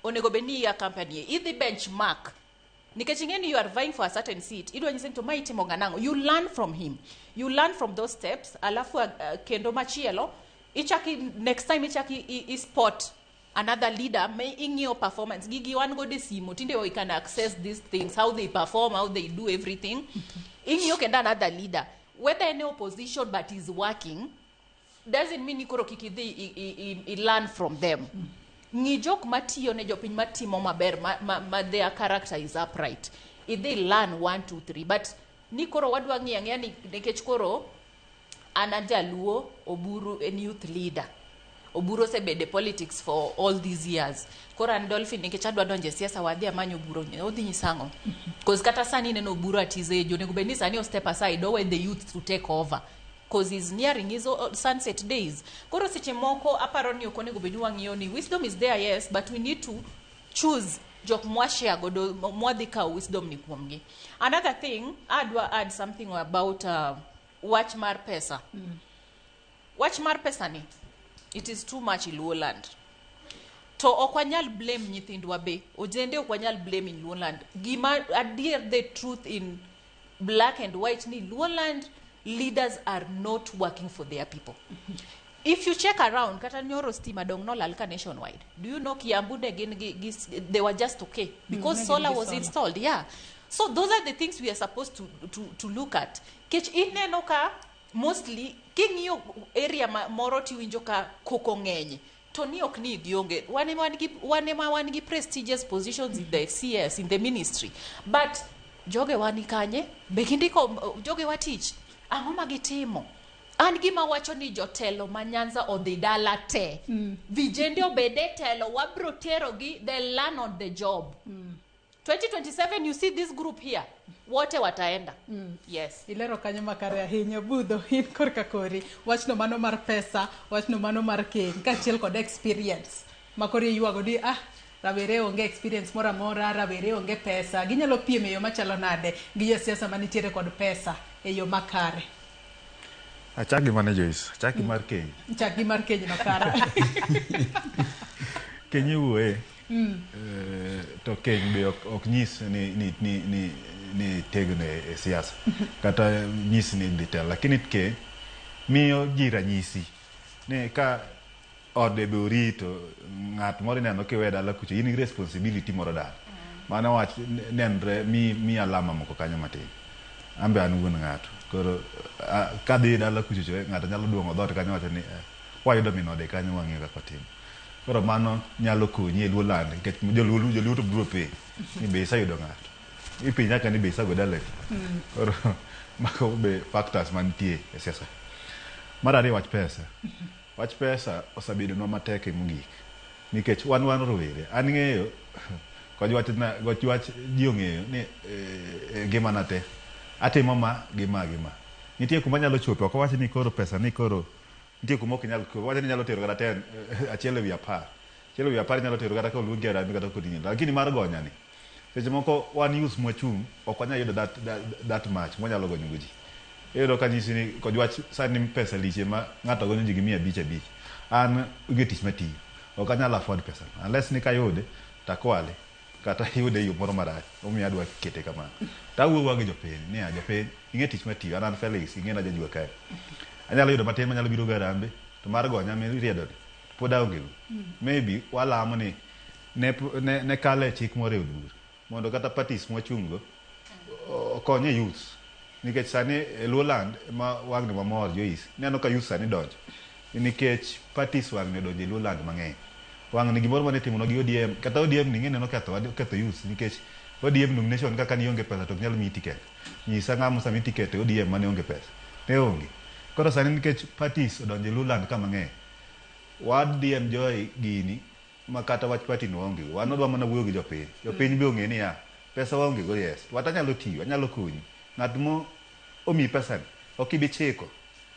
onego bed ni iya company, idhi benchmark. Nikech ing'e ni you are vying for a certain seat, idwa nyise ni to ma itimo ga nang'o. You learn from him. You learn from those steps, alafu kendo machielo, ichaki, next time ichaki i spot another leader may ing'iyo performance. Gigi wan godo e simu, tinde we can access these things, how they perform, how they do everything. Ing'iyo kendo another leader. Whether any opposition but is working, doesn't mean ni koro kik idhi i learn from them. Ng'i jok matiyo ne jopiny matimo maber, ma their character is upright. Idhi learn 1, 2, 3. But ni koro wadwa ng'iyo ang'iya ni nikech koro an a Jaluo, Oburu en youth leader. Oburu osebedo e politics for all these years. Koro an Dolphin nikech adwa donjo e siasa wadhi amany Oburu, odhi nyisa ang'o? Cause kata sani ineno Oburu at his age, onego bed ni sani o step aside, owe the youth to take over. Cause he's nearing his sunset days. Koro seche moko aparo ni ok onego bed ni wang'iyo ni wisdom is there, yes, but we need to choose jok mwashare godo, mwadhi kawo wisdom ni kuomgi. Another thing, adwa add something about wach mar pesa. Wach mar pesa ni, it is too much in Luo land. To ok wanyal blame nyithindwa be. Ojende ok wanyal blame in Luo land. Gima adier, the truth in black and white ni Luo land leaders are not working for their people. If you check around, kata nyoro stima dong nolal ka nationwide. Do you know Kiambu ne gin gi, they were just okay because
ne gin
solar
gi
was
solar.
installed. Yeah. So those are the things we are supposed to look at. Kech ineno ka mostly king'iyo area ma, moro tiwinjo ka koko ng'eny. To ni ok ni gionge. Wan ema wan gi, wan ema wan gi prestigious positions in the CS, in the ministry. But joge wan kanye? Be gindiko joge wa tich? Ang'o ma gitimo? An gima wacho ni jotelo ma Nyanza odhi dala te. Vijende obed e telo, wabro terogi, they learn on the job. 2027 you see this group here, wote wataenda. Yes.
Ilero kanyo makare ahinya. Budho, in korka kori. Wachno mano mar pesa, wachno mano mar keny, kaachiel kod experience. Ma koro iywago ni, Rawere onge experience moro amora, rawere onge pesa. Ginyalo piem e yo machalo nade gi josiasa manitiere kod pesa e yo makare?
Achak gi mane Joyce? Achak gi mar keny.
Chak gi mar keny no kara.
Keny iwuoye. To keny be ok nyis ni tegno e siasa. Kata nyis ni idhi telo. Lakini keny miyo ji ranyisi ni ka ode be orito ng'at moro ineno kiwe dala kucho in gi responsibility moro dala. Mano wach nenre mi alama moko kanyo matin. An be an wuon ng'ato. Koro kadhi dala kucho cho ng'ato nyalo duong'o dhoot kanyo wacho ni wayudo min ode kanyo wang'iyo kaka watimo. Koro mano nyalo konyi e Luo land nikech joluo to biro penji ni be iseyudo ng'ato. Ipenji nyaka ni be isego dalani. Koro mago be factors mantie e siasa. Mar ariyo wach pesa. Wach pesa osebedonwa matek e mogik nikech wan rowere. An ng'eyo kod wach ji ong'eyo ni ngimana te atimo ma gi ma gi ma. Nitie kuma anyalo chopo ok awach ni koro pesa ni koro nitie kuma ok inyal wach ni inyalo tero kata 10 1/10. 1/10 inyalo tero kata koluongi e harambee kata kod lakini mar gonya ni seche moko wan youths mwachung' ok wanyal yudo that much mwanyalo gonyo go ji. Iyudo ka nyisi ni kod wach sani pesa lich ma ng'ato gonyo ji gi 500 500. An onge tich matiyo. Ok anyal afford pesa no. Unless ni kayude takwale kata yude e yo moro marach. Omiyo adwa kete kamano. To awuoyo gi jopiny niya jopiny ing'e tich matiyo an Felix ing'e na jajua kae. Anyalo yudo matin manyalo biro go harambee to mar gonya miriedo ni pod aonge go. Maybe walamo ni ne kale chik moro e od bura mondo kata parties mwachung' go okony e youths nikech sani e Luo land ma wang'ni wamor Joyce ineno ka youth sani donjo nikech parties wang'ni odonjo e Luo land mang'eny. Wang'ni gimoro mane itimonwa gi ODM kata ODM ni ing'e ni noketho youths nikech ODM nomination kaka nionge pesa to ok nyal miyi ticket. Nyisa ng'ama osemiyi ticket e ODM mane onge pesa. Ne onge. Koro sani nikech parties odonjo e Luo land ka mang'eny wadhi enjoy gini ma kata wach party no waonge go. Wan wadwa mana wuoyo gi jopiny. Jopiny be ong'e niya pesa waonge go yes. Wat anyalo tiyo, anyalo konyi. Ng'at mo omiyi pesa ni ok ibi chiko.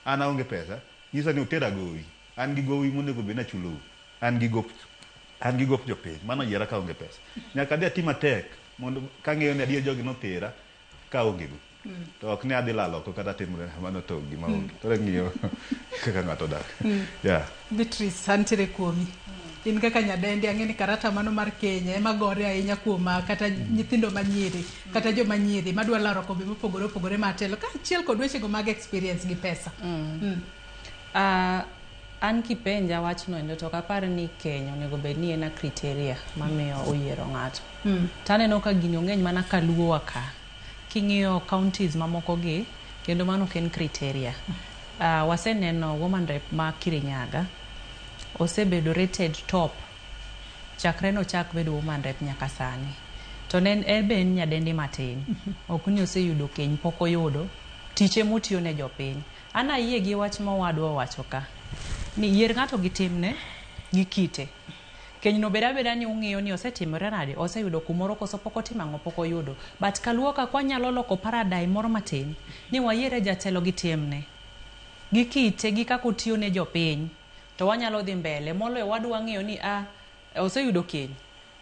An aonge pesa, nyisa ni otera gowi. An gi gowi monego bed ni achulou. An gi gop jopiny. Mano oyiera ka aonge pesa. Nyaka adhi ati matek mondo kang'eyo ni adier jogi notera ka aonge go. To ok ni adhi lal oko kata timre mano to gima onge. Koro ing'iyo kaka ng'ato odak. Yeah.
Beatrice, antiere kuomi. In kaka nyadendi ang'e ni karata mano mar keny ema gore ahinya kuom kata nyithindo manyiri kata joma nyiri madwa laro kombe mopogore opogore mar telo kaachiel kod wechego mag experience gi pesa.
An kipenja wachno endo to ok apar ni keny onego bed ni en a criteria mamiyo oyiero ng'ato. Taneno ka gini ong'eny mana kaluowa ka. King'iyo counties mamoko gi, kendo mano ok en criteria. Waseneno woman rep ma Kirinyaga osebedo rated top chakre nochak bedo woman rep nyaka sani. To ne en be en nyadendi matin. Ok ni oseyudo keny, pok oyudo. Tich emotiyo ne jopiny. An ayie gi wach ma owadwa owacho ka. Ni yier ng'ato gi timne gi kite. Keny no bed abeda ni ung'iyo ni osetimore nade, oseyudo kumoro koso pok otimo ang'o, pok oyudo. But kaluo ka kwanyalo loko paradigm moro matin, ni wayiere jatelo gi timne, gi kite, gi kaka otiyo ne jopiny, to wanyalo dhi mbele. Moloyo wadwa ng'iyo ni a oseyudo keny,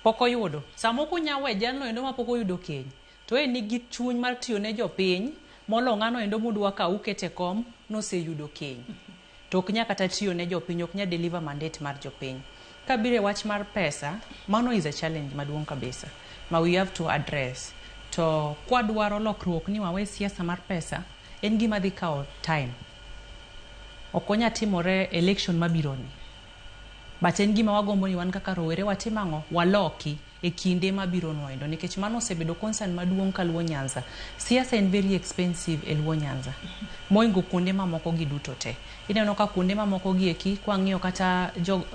pok oyudo. Samoro unya we jalno endo mapok oyudo keny, to en nigi chuny mar tiyo ne jopiny, molo ng'ano endo mudwa kaw ukete kom noseyudo keny. To ok nya kata tiyo ne jopiny, ok nya deliver mandate mar jopiny. Kabiro e wach mar pesa, mano is a challenge maduong' kabisa ma we have to address. To kwadwaro lokruok ni wawe siasa mar pesa, en gima dhi kawo time. Ok onya timore election mabiro ni. But en gima wagombo ni wan kaka rowere watim ang'o? Waloki e kinde mabiro no endo nikech mano osebedo concern maduong' ka Luo Nyanza. Siasa en very expensive e Luo Nyanza. Moingo kuonde mamoko gi duto te. Ineno ka kuonde mamoko gi eki kwang'iyo kata jo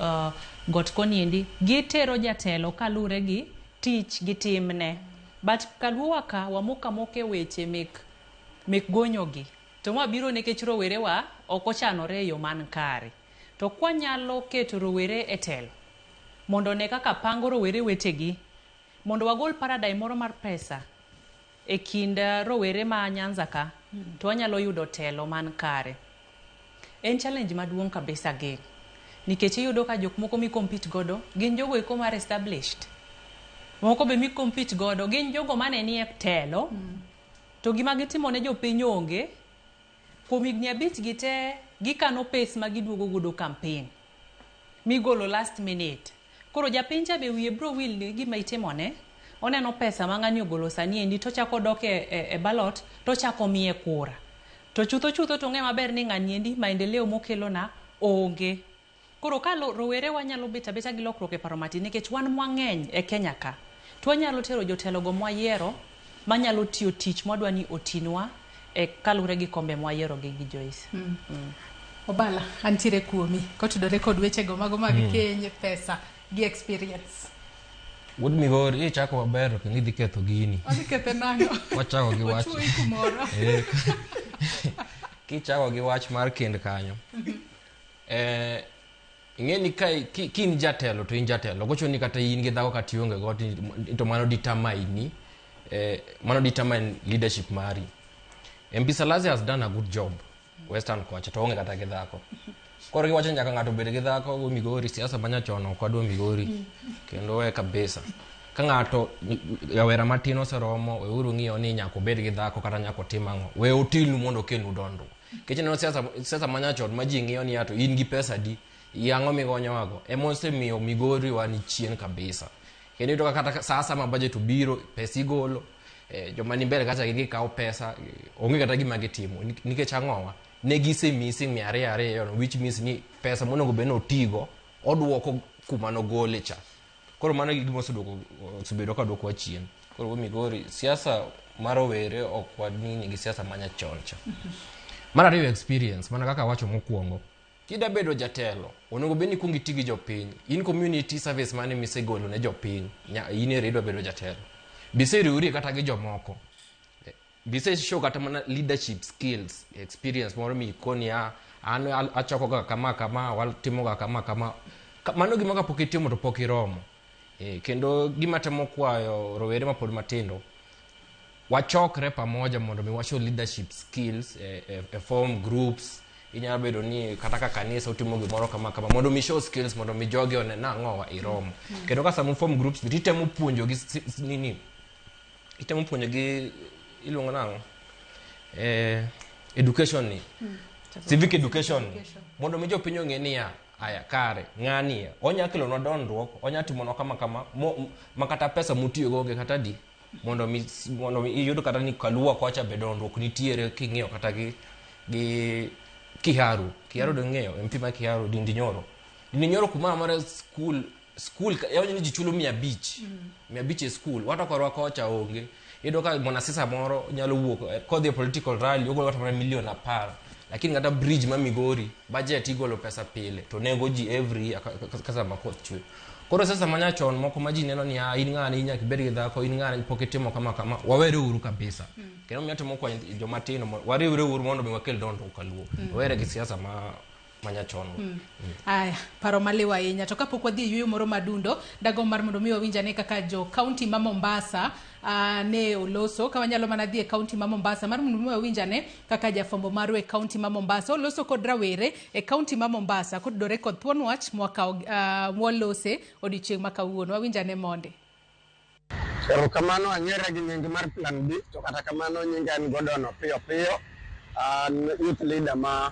got koni endi gitero jatelo kalure gi tich gi timne. But kaluowa ka wamoko amoka e weche mek gonyo gi. To ma biro nikech rowerewa ok ochanore e yo man kare. To kwanyalo keto rowere e telo mondo one kaka pango rowere wetegi mondo wagol paradigm moro mar pesa e kind rowere ma Nyanza ka to wanyalo yudo telo man kare. En challenge maduong' kabisa gi. Nikech iyudo ka jok moko mi compete godo gin jogo eko mar established. Moko be mi compete godo gin jogo mane nie telo to gima gitimo ne jopiny onge. Kuom higni 5 gi te gikano pes ma giduogo godo campaign migolo last minute. Koro japiny cha be wiye bro wil ni gima itimone. Oneno pesa ma ng'ani ogolo sani endi tochako dok e ballot tochako miye kura. To chutho chutho to ng'e maber ni ng'ani endi maendeleo mokelona onge. Koro ka rowere wanyalo bet abeta gi lokruok e paro matin nikech wan mwang'eny e Kenya ka. To wanyalo tero jotelo go mwayiero manyalo tiyo tich mwadwa ni otinwa e kalure gi kombe mwayiero gi Joyce.
Obala, antiere kuomi kotudore kod wechego mago mag keny, pesa gi experience.
Wuod Migori, ichako maber to kendo idhi ketho gini.
Odhi kethe nang'o?
Wachako gi wach.
Ochuoyi kumoro.
Kichako gi wach mar kend kanyo. Ing'e ni ka in jatelo to in jatelo. Ok ochuno ni kata in gi dhako kata ionge go to mano determine mano determine leadership mari. MP Salasia has done a good job Western kocha to onge kata gi dhako. Koro giwacho ni nyaka ng'ato obed gi dhako go Migori, siasa manyachon ok wadwa Migori. Kendo we kabisa. Ka ng'ato rawera matin oseromo, weuru ng'iyo ni nyaka obed gi dhako kata nyaka otim ang'o. We otilnu mondo okelnu dondruok. Nikech ineno siasa manyachon ma ji ng'iyo ni to in gi pesa di, ang'o migonyowago. Ema osemiyo Migori wa ni chien kabisa. Kendo iyudo ka kata sa asaya ma budget obiro, pesa igolo, joma ni mbele kacha gin gikawo pesa, onge kata gima gitimo. Nikech ang'owa? Ne gisemiyi siling 200 200, which means ni pesa monego bed ni otigo, oduoko kuma nogole cha. Koro mano e gima osebedo ka duokowa chien. Koro Migori, siasa mar rowere ok wanini gi siasa manyachon cha. Mar ariyo, experience, mana kaka awacho mokwongo. Kida bedo jatelo, onego bed ni ikuongo iti gi jopiny. In community service mane misegolo ne jopiny, in ere idwa bedo jatelo. Biseriwri kata gi jomoko. Bise show kata mana leadership skills, experience moro mikoni an achoko ga kama kama, watimo ga kama kama. Mano gima kapok itimo to pok iromo. Kendo gima temo kwayo rowere mapod matindo, wachokre pamoja mondo mi washow leadership skills, form groups. Inyalo bedo ni kata ka kanisa utimo gimoro kama kama, mondo mi show skills, mondo mi jogi one nang'owa iromo. Kendo ka sama form groups, titemo puonjo gi nini, itemo puonjo gi iluongo nang'o? Education ni. Civic education. Mondo mi jopiny ong'e niya, aya kare, ng'ani onya kelonwa dondruok, onya timonwa kama kama, ma kata pesa mutiyogo onge kata di. Mondo mi iyud kata ni kaluwa kocha be dondruok nitiere king'iyo kata gi Kiharu. Kiharu dong ng'eyo, MP ma Kiharu, Ndindi Nyoro. Ndindi Nyoro kumoro amora school, yaani ni ji chulo 500. 500 e school, watu korwa kocha onge. Iyudo ka mwanasiasa moro nyalo wuok kodhi e political rally, ogolo kata mana milion 10. Lakini kata bridge ma Migori, budget igolo pesa pile, to nego ji every year kasa ma koth chwe. Koro sasa manyachon moko ma ji neno ni in ng'ani nyaka ibed gi dhako, in ng'ani pok itimo kama kama, wawere uru kabisa. Kendo miyo timo kwa joma tindo, wariwre uru mondo mi wakel dondruok kaluo. Wawere gi siasa manyachon.
Aya, paro maliw ahinya. To kapok wadhi e yueyo moro madundo, dago mar mondo mi wawinj ane kaka jo kaunti ma Mombasa ne oloso. Ka wanyalo mana dhi e kaunti ma Mombasa, mar mondo mi wawinj ane kaka jafwambo marwa e kaunti ma Mombasa oloso kod rawere e kaunti ma Mombasa kotudore kod thuon wach mwalose odiochieng' ma kawuono. Wawinj ane monde.
Erokamano, ang'ere gi nying mar Plan B, to kata kamano nyinga en Gordon Opiyo Piyo, an youth leader ma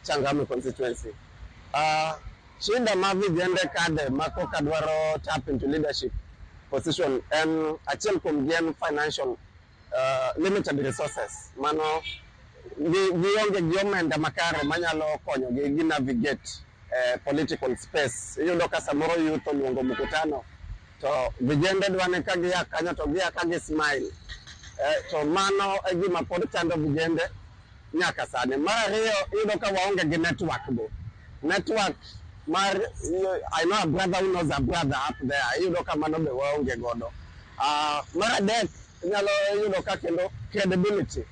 Changamwe constituency. Shida ma vijende kade ma koka dwaro tap into leadership position en achiel kuom gi en financial limited resources. Mano gionge gi omenda makare manyalo konyogi gi navigate political space. Iyudo ka samoro youth oluongo mkutano to vijende dwa ni ka gia kanyo to gia ka gi smile. To mano e gima pod chando vijende nyaka sani. Mar ariyo, iyudo ka waonge gi network be. Network mar, I know a brother who knows a brother up there. Iyudo ka mano be waonge godo. Mar adek, inyalo yudo ka kendo credibility.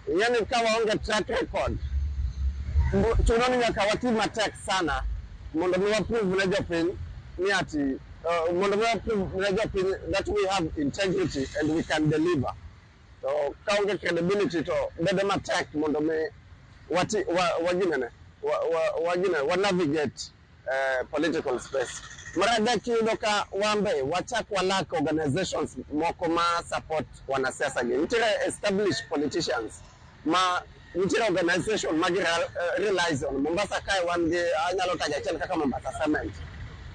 Ing'e ni ka waonge track record, chuno ni nyaka wati matek sana mondo mi waprove ne jopiny ni ati, mondo mi waprove ne jopiny that we have integrity and we can deliver. To kaonge credibility to bedo matek mondo mi wati, wa, wa, ginene, wa, wa, wa, gine, wa navigate political space. Mar adek iyudo ka wambe wachak walak organizations moko ma support wanasiasa gi. Nitiere established politicians ma nitiere organization ma gi relies on. Mombasa kae wan gi anyalo tajo achiel kaka Mombasa Cement.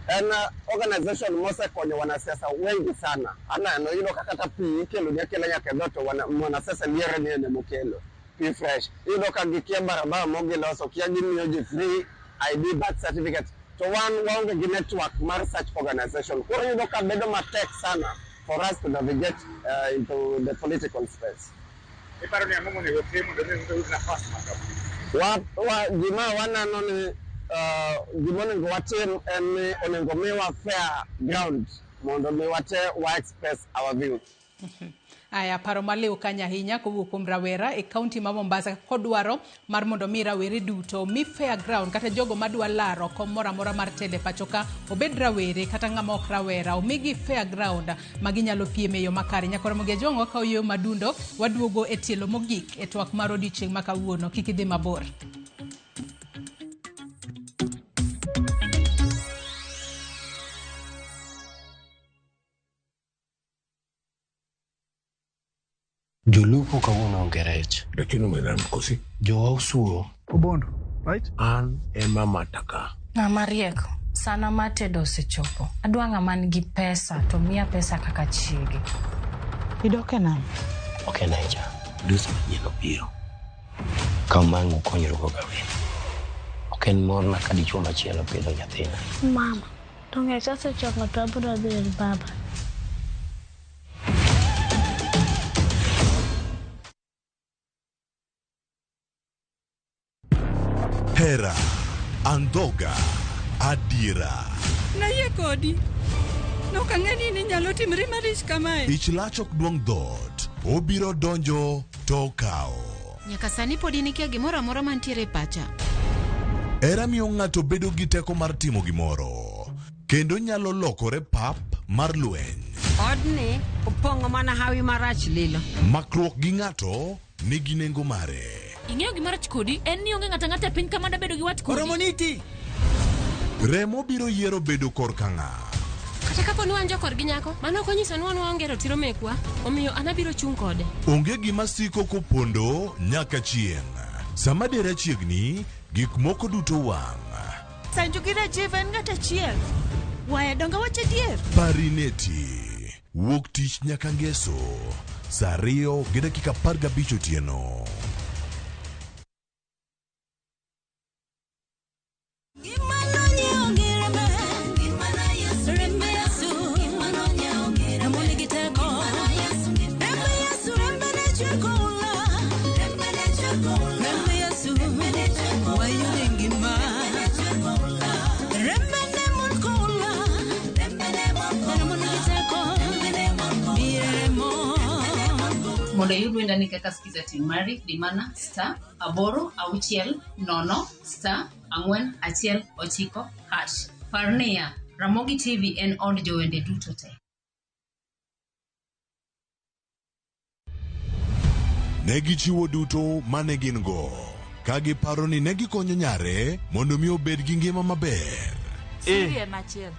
En organization mosekonyo wanasiasa wengi sana. Aneno iyudo ka kata pi ikelo ni akela nyaka e dhoot to mwanasiasa liere ni en emokelo pi fresh. Iyudo ka gikia barabara mogiloso, kia gimiyo ji free ID birth certificate. To wan waonge gi network mar such organization. Koro iyudo ka bedo matek sana for us to navigate into the political space.
Iparo ni ang'o monego tim mondo mi oyud nafas ma kama?
Wa, gima waneno ni gima onego watim en ni onego miwa fair ground mondo mi wate wa express our views.
Aya, paro maliw kanyo ahinya kowuok kuom rawera e kaunti ma Mombasa kodwaro mar mondo mi rawere duto mi fair ground kata jogo madwa laro kom moro amora mar telo e pacho ka obed rawere kata ng'ama ok rawera omigi fair ground ma ginyalo piem e yo makare. Nyaka Ramogi Ajwang' wakawo yo madundo waduogo e tielo mogik e twak mar odiochieng' ma kawuono. Kik idhi mabor.
Jolupo kawuono onge rech. Lakini umedham kosi. Jowa usuo.
Obondo, right?
An ema mataka.
Ng'ama riek, sana mar tedo osechopo. Adwa ng'ama nigi pesa to miya pesa kaka chiege.
Idok e nam?
Ok en aija. Dus manyien obiro. Kaw mang' ukonyrugo gawino. Ok en morna ka dichuo machielo pidho nyathina.
Mama, donge kasechoko to abiro dhi ir baba.
Hera, andhoga, adiera.
Nayie kodi. Nok ang'e ni inyalo timri marich kamae.
Ich lach ok duong' dhoot, obiro donjo to okawo.
Nyaka sani pod in ikia gimoro amora mantiere e pacha.
Hera miyo ng'ato bedo gi teko mar timo gimoro, kendo nyalo lokore pap mar lweny.
Odni opong'o mana hawi marach lilo.
Makruok gi ng'ato nigi nengo mare.
Ing'eyo gima rach kodi en ni onge ng'ato ang'ata e piny ka mada bedo gi wat kodi.
Oromo niti. Remo biro yiero bedo korka ng'a.
Kata kapo ni wan jokorgi nyako, mano ok onyiso ni wan waonge ratiro mekwa, omiyo an abiro chung' kode.
Onge gima siko kopondo nyaka chieng'. Sama dera chiegni, gik moko duto wang'.
Sanju gi Rajiv en ng'at achiel. Waya donge wach adier?
Parineti. Wuok tich nyaka ngeso. Saa 2:15 otieno.
Mondo iyud wendani kaka Skiza Team mari, di mana star 8 6 0 star 4 1 9 hash. Par niya, Ramogi TV en od jowende duto te.
Ne gichiwo duto mane gin go, ka giparo ni ne gikonyo nyare mondo mi obed gi ngima maber.
Siri en achiel.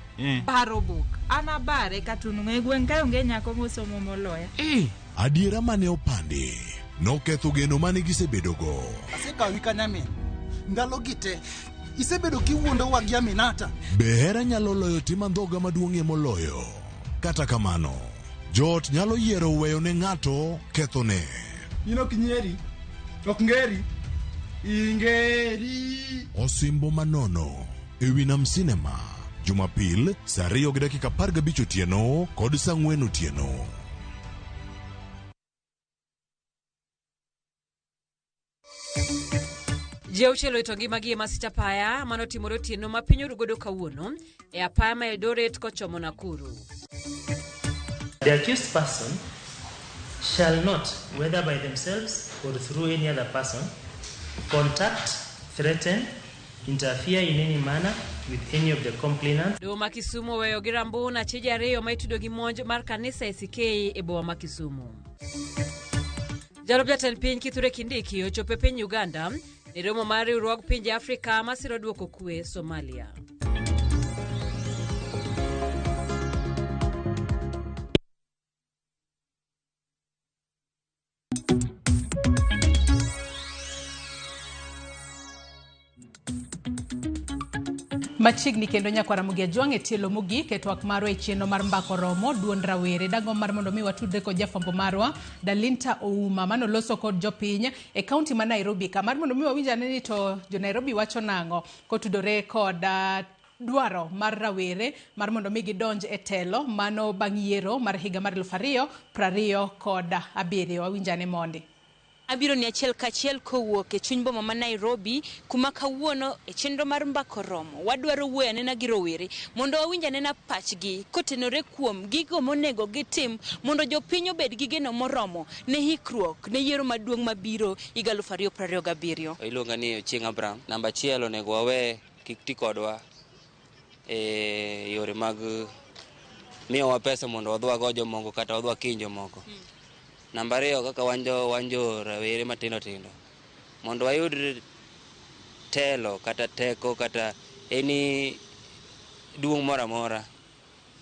Baro buk. An abare katunung'o e gweng' kae onge nyako mosomo moloya.
Adiera mane opandi noketho geno mane gisebedogo.
Asekawi ka nyamin. Ndalo gi te isebedo kiwuondowa gi Aminata.
Be hera nyalo loyo tim andhoga maduong'ie moloyo? Kata kamano, joot nyalo yiero weyo ne ng'ato kethone.
In ok nyieri, ok ngeri, ingeri.
Osimbo manono e wi Nam Cinema, Jumapil saa 2:15 otieno kod saa 4 otieno.
Ji auchiel owito ngimagi e masich apaya manotimore otieno ma piny oru godo kawuono e apaya ma Eldoret kochomo Nakuru.
The accused person shall not, whether by themselves or through any other person, contact, threaten, interfere in any manner with any of the complainants.
Doho ma Kisumu oweyo gi rambun achije ariyo ma itudo gi monj mar kanisa ACK e boma ma Kisumu. Jalup jatend piny Kithure Kindiki ochopo e piny Uganda e romo mar riwruog pinje Afrika masiro duoko kwe Somalia.
Machiegni kendo nyakwara Ramogi Ajwang' e tielo mogik e twak marwa e chenro mar Mbaka Oromo duond rawere. Dagomb mar mondo mi watudre kod jafwambo marwa Dalinta Ouma manoloso kod jopiny e kaunti ma Nairobi ka mar mondo mi wawinj ane ni to jo Nairobi wacho nang'o kotudore kod dwaro mar rawere mar mondo mi gidonj e telo mano bang' yiero mar higa mar 2027. Wawinj ane mondi.
Abiro ni achiel kachiel kowuok e chuny boma ma Nairobi, kuma kawuono e chenro mar Mbaka Oromo wadwaro wuoyo anena gi rowere mondo wawinj anena pachgi kotenore kuom gigo monego gitim mondo jopiny obed gi geno moromo ne hikruok ne yiero maduong' mabiro higa 2027.
Iluonga ni Ochieng' Abraham. Namba achiel, onego wawe kik ti kodwa e yore mag miyowa pesa mondo wadhi wago jomoko kata wadhi wakiny jomoko. Namba ariyo, kaka wan jo rawere matindo tindo, mondo wayud telo kata teko kata any duong' moro amora.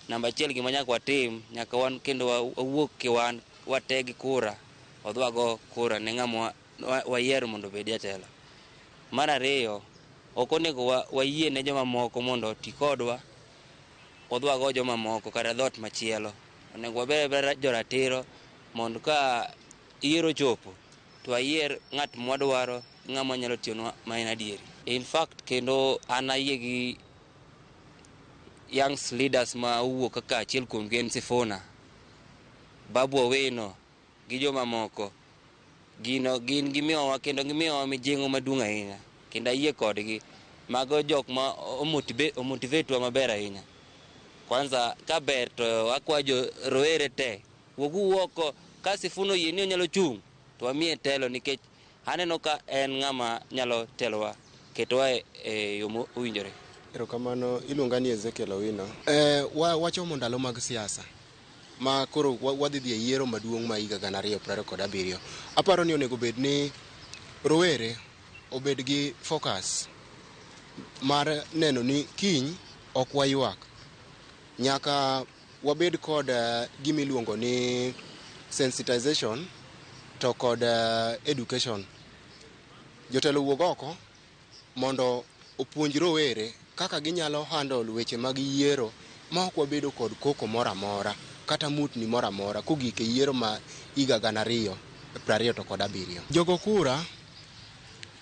Namba achiel, gima nyaka watim, nyaka wan kendo wawuok ki wan wate gi kura, wadhi wago kura ne ng'ama wayiero mondo obed jatelo. Mar ariyo, ok onego wayie ne jomamoko mondo oti kodwa, wadhi wago jomamoko kata dhoot machielo. Onego wabed abeda joratiro mondo ka yiero ochopo to wayier ng'at mwadwaro, ng'ama nyalo tiyonwa ma en adieri. In fact, kendo an ayie gi young leaders ma owuok kaka achiel kuomgi en Sifuna, Babu Owino gi jomamoko. Gino gin gimiyowa kendo gimiyowa mijing'o maduong' ahinya kendo ayie kodgi. Mago jok ma omotivate wa maber ahinya. Kwanza ka ber to akwayo jo rowere te, wuoguru oko ka Sifuna oyie ni onyalo chung' to wamiye telo nikech aneno ka en ng'ama nyalo telowa ketowa e yo mowinjore.
Erokamano, iluonga ni Ezekiel Owino. Wachomo ndalo mag siasa ma koro wadhi dhi e yiero maduong' ma higa 2027. Aparo ni onego bed ni rowere obed gi focus mar neno ni kiny ok waywak. Nyaka wabed kod gima iluongo ni sensitization to kod education. Jotelo wuog oko mondo opuonj rowere kaka ginyalo handle weche mag yiero ma ok wabedo kod koko moro amora kata mutni moro amora kogik e yiero ma higa 2027. Jogo kura,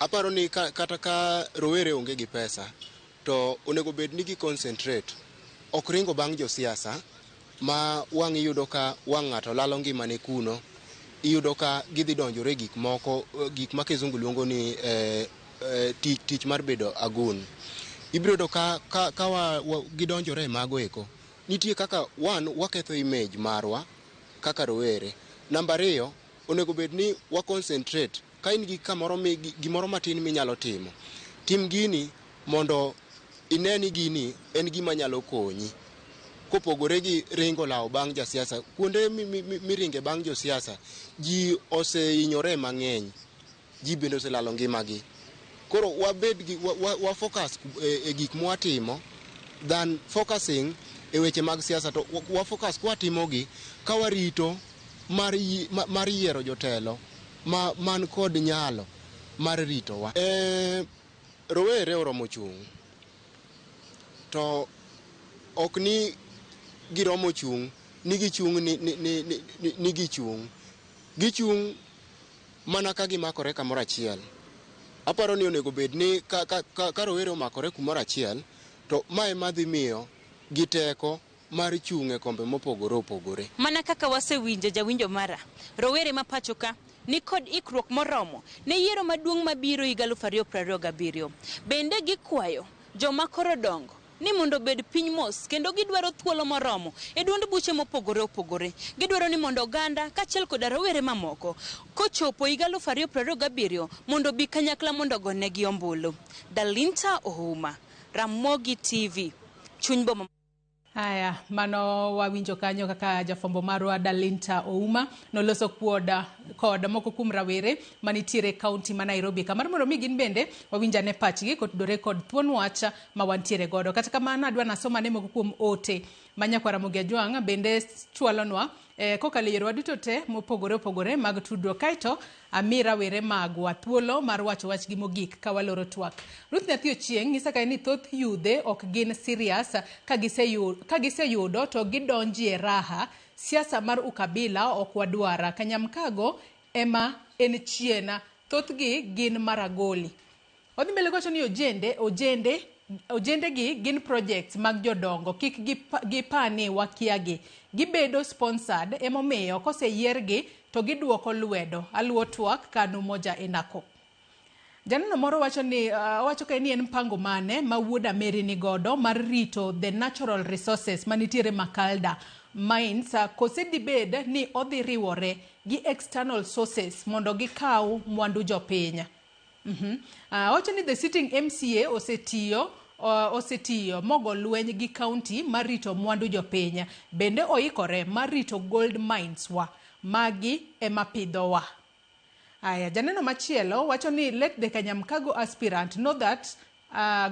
aparo ni kata ka rowere onge gi pesa to onego bed ni gi concentrate, ok ringo bang' josiasa ma wang' iyudo ka wang' ng'ato lalo ngimane kuno. Iyudo ka gidhi donjore gik moko, gik ma kizungu luongo ni tich mar bedo agun. Ibiro yudo ka gidonjore e mago eko. Nitie kaka wan waketho image marwa kaka rowere. Namba ariyo, onego bed ni wa concentrate. Ka in gi kamoro mi, gimoro matin minyalo timo, tim gini mondo ine ni gini en gima nyalo konyi. Kopogore gi ringo lawo bang' jasiasa, kuonde miringe bang' josiasa, ji osehinyore mang'eny, ji bende oselalo ngimagi. Koro wabed gi wa focus e gik mwatimo than focusing e weche mag siasa, to wa focus kwatimogi ka warito mar yiero jotelo ma man kod nyalo mar ritowa. Rowere oromo chung', to ok ni giromo chung' ni gichung' ni gichung' gichung' mana ka gimakore kamoro achiel. Aparo ni onego bed ni ka rowere omakore kumoro achiel, to mae ema dhi miyo gi teko mar chung' e kombe mopogore opogore.
Mana kaka wasewinjo, jawinjo mara, rowere ma pacho ka ni kod ikruok moromo ne yiero maduong' mabiro higa 2027. Bende gikwayo joma koro dongo ni mondo obed piny mos, kendo gidwaro thuolo moromo e duond buche mopogore opogore. Gidwaro ni mondo oganda kaachiel koda rowere mamoko kochopo higa 2027 mondo obi kanyakla mondo ogonegi ombulu. Dalinta Ouma, Ramogi TV, chuny boma.
Haya, mano wawinjo kanyo kaka jafwambo marwa Dalinta Ouma noloso kuoda kod moko kuom rawere manitiere e kaunti ma Nairobi ka mar mondo mi gin bende wawinj ane pachgi kotudore kod thuon wach ma wantiere godo. Kata kamano adwa nasoma ane moko kuom ote ma Nyakwar Ramogi Ajwang' bende chwalonwa kokalo e yorewa duto te mopogore opogore mag tudruok. Kaeto ami rawere magwa thuolo mar wacho wachgi mogik ka waloro twak. Ruth Nyathi Ochieng' nyisa kae ni thoth yudhe ok gin serious ka giseyudo to gidonjie raha. Siasa mar ukabila ok wadwara. Kanyamkago ema en chien, thothgi gin maragoli. Odhi mbele kowacho ni ojende gi gin projects mag jodongo, kik gipani wakiagi. Gibedo sponsored, emomiyo koseyiergi to giduoko lwedo. Aluwo twak kanu moja enako. Janeno moro wacho ni owacho kae ni en mpango mane ma wuod Ameri ni godo mar rito the natural resources manitiere Makalda mines, kose dibed ni odhi riwore gi external sources mondo gikaw mwandu jopiny. Owacho ni the sitting MCA osetiyo mogo lweny gi county mar rito mwandu jopiny, bende oikore mar rito gold mines wa magi ema pidhowa. Aya, janeno machielo wacho ni let the Kanyamkago aspirant know that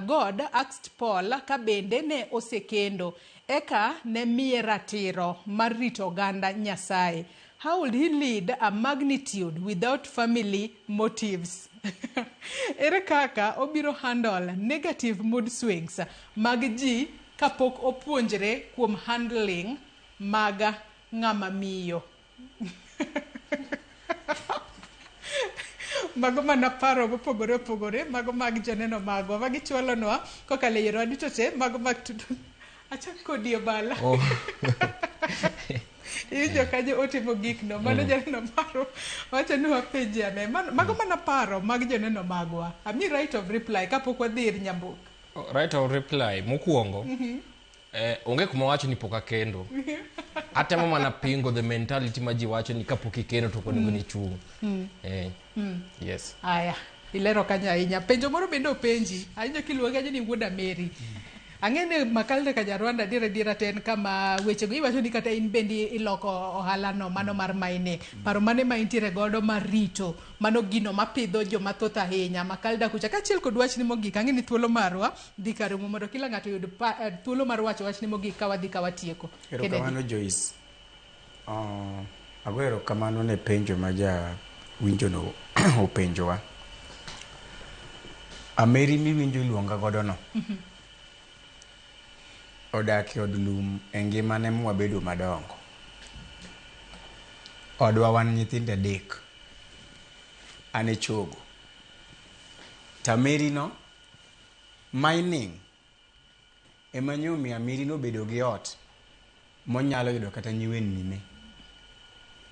God asked Paul ka bende ne osekendo eka ne miye ratiro mar rito oganda Nyasaye. How would he lead a magnitude without family motives? Ere kaka obiro handle negative mood swings mag ji kapok opuonjre kuom handling mag ng'ama miyo? Mago mana paro mopogore opogore, mago mag joneno magwa magichwalonwa kokalo e yorewa duto te, mago mag tudo. Achak kodi Obala.
Oh.
Iwinjo kanyo otimo gikno, mano janeno maro wacho ni wapenje ane. Mago mana paro mag joneno magwa. Ami right of reply kapok wadhi ir Nyambuok.
Right of reply mokwongo. Onge kuma wacho ni pok akendo. Atemo mana pingo the mentality ma ji wacho ni kapok ikendo to ok onego ni chung'. Yes.
Aya, ilero kanyo ahinya. Penjo moro bende openji. Ahinya kiluonge kanyo ni wuod Ameri. Ang'e ni Makalda Kanyarwanda diere diere to en kama wechego iwacho ni kata in bende iloko ohala no mano mar maine. Paro mane ma intiere godo mar rito mano gino mapidho joma thoth ahinya Makalda kucha. Kaachiel kod wachni mogik, ang'e ni thuolo marwa dhi ka rumo mondo kila ng'ato oyud thuolo mar wacho wachni mogik ka wadhi ka watieko.
Erokamano Joyce. Agoyo erokamano ne penjo ma ja winjono openjowa. Ameri miwinjo iluonga godo no. Odak e od lum e ngimane mwabedo madongo. Odwa wan nyithindo adek. An e chogo. Tameri no, mining ema nyo omiyo Ameri nobedo gi ot monyalo yudo kata nyiwenine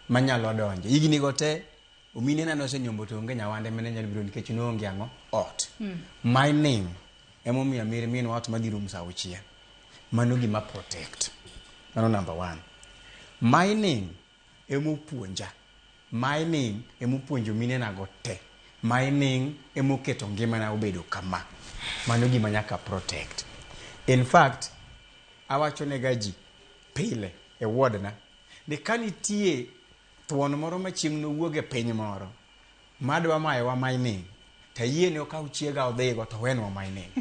manyalo donjo. Higni go te, ominena nosenyombo to onge nyawande mane nyalo biro nikech noonge ang'o? Ot. Mining emomiyo Ameri minwa ot madhi romo saa auchiel. Mano gima protect. Mano number 1. Mining emopuonja. Mining emopuonjo minena go te. Mining emoketo ngimana obedo kama. Mano gima nyaka protect. In fact, awacho nega ji pile e ward na ni ka nitie thuon moro ma chieng' nowuog e piny moro madwa mayowa mining, to ayie ni okaw chiega odhigo to owenwa mining.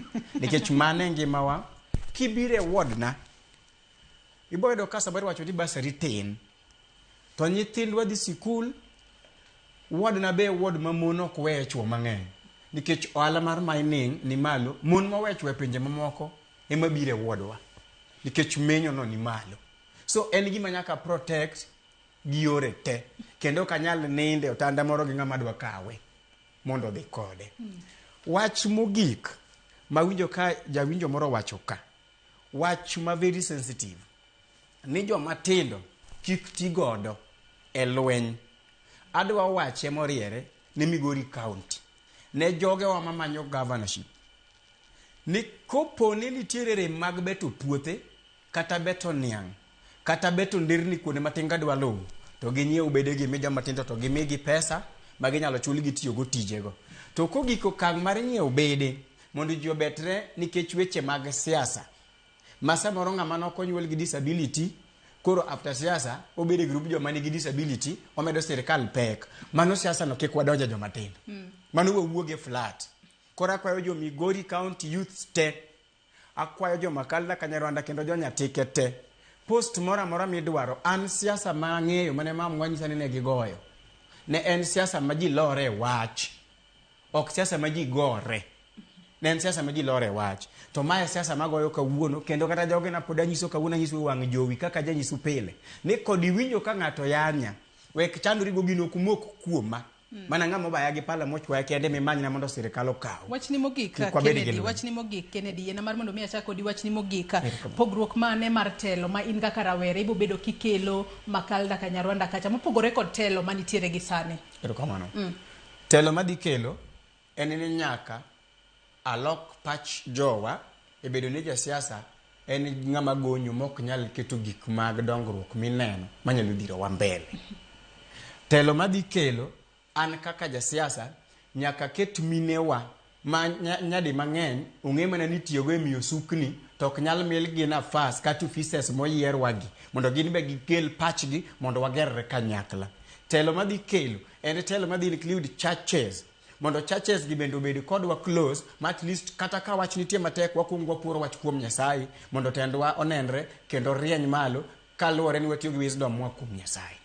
Nikech mano e ngimawa. Kibiro e ward na, ibo yudo ka samoro iwacho ni basari tin, to nyithindwa dhi sikul. Ward na be ward ma mon ok weye chwo mang'eny nikech ohala mar mining ni malo. Mon mawe chwo e pinje mamoko ema biro e wardwa nikech menyo no ni malo. So en gima nyaka protect gi yore te, kendo ok anyal ninde otanda moro gi ng'ama dwa kawe mondo odhi kode. Wach mogik mawinjo ka jawinjo moro wacho ka, wach ma very sensitive, ni joma tindo kik ti godo e lweny. Adwa wache moriere ne Migori County, ne jogewa mamanyo governorship, ni kopo ni nitiere rem mag beto puothe kata beto niang' kata beto nderni kuonde ma tinga dwa luwo, to ginyiew bedegi mi joma tindo to gimigi pesa ma ginyalo chulgi tiyogo tijego. To kogik okang' mar nyiewo bede mondo ji obetre nikech weche mag siasa, ma samoro ng'ama nok onyuol gi disability, koro after siasa obedo e group joma nigi disability, omedo sirikal pek. Mano siasa no kik wadonje joma tindo. Mano wawuoge flat. Koro akwayo jo Migori County youths te, akwayo jo Makalda Kanyarwanda kendo jo Nyatike te, Post moro amora midwaro, an siasa ma ang'eyo mane mamwa nyisa ni ne gigoyo, ne en siasa ma ji lore e wach, ok siasa ma ji gore. Ne en siasa ma ji lore e wach. To mae siasa magoyo kawuono, kendo kata jogena pod anyiso kawuono, anyiso e wang' jowi kaka janyisu pile, ni kod iwinjo ka ng'ato yanya, wek chandori go, gino ok mok kuoma. Mana ng'ama obaya gi pala mochwaya kende mimanyna mondo sirikal okaw.
Wachni mogik,
Kik wabed gi
Kennedy,
lweny.
wachni mogik, Kennedy, yiena mar mondo mi achak kodi wachni mogik.
Erokamano.
Pogruok mane mar telo ma in kaka rawera ibo bedo kikelo Makalda Kanyarwanda kacha mopogore kod telo manitiere gi sani?
Erokamano. Telo madhi kelo en ni nyaka alok pach jowa e bedo ni jasiasa en ng'ama gonyo mok nyal keto gik mag dongruok mineno manyalo dhirowa mbele. Telo madhi kelo an kaka jasiasa nyaka ket minewa ma nyadi mang'eny ong'e mana ni tiyogo e miyo sukni to ok nyal milgi nafas kata offices moyierwagi mondo gin be gikel pachgi mondo wagerre kanyakla. Telo madhi kelo en telo madhi include churches mondo churches gi bende obed kodwa close ma at least kata ka wach nitie matek, wakuongo wapuoro wach kuom Nyasaye mondo tendwa onenre kendo rieny malo kaluwore ni watiyo gi wisdom moa kuom Nyasaye.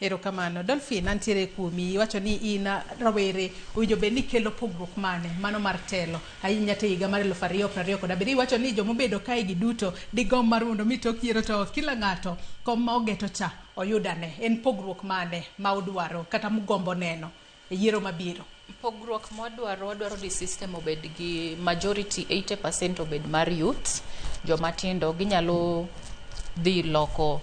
Erokamano. Dolphin, antiere kuomi. Iwacho ni in rawere owinjo bed ni kelo pogruok mane mano mar telo ahinya te higa mar 2027. Iwacho ni jomobedo kae gi duto digomb mar mondo mi tok yiero to kila ng'ato kom ma ogeto cha oyudane. En pogruok mane ma udwaro kata mugombo neno e yiero mabiro?
Pogruok mwadwaro, wadwaro ni system obed gi majority 80% obed mar youth, joma tindo ginyalo dhi loko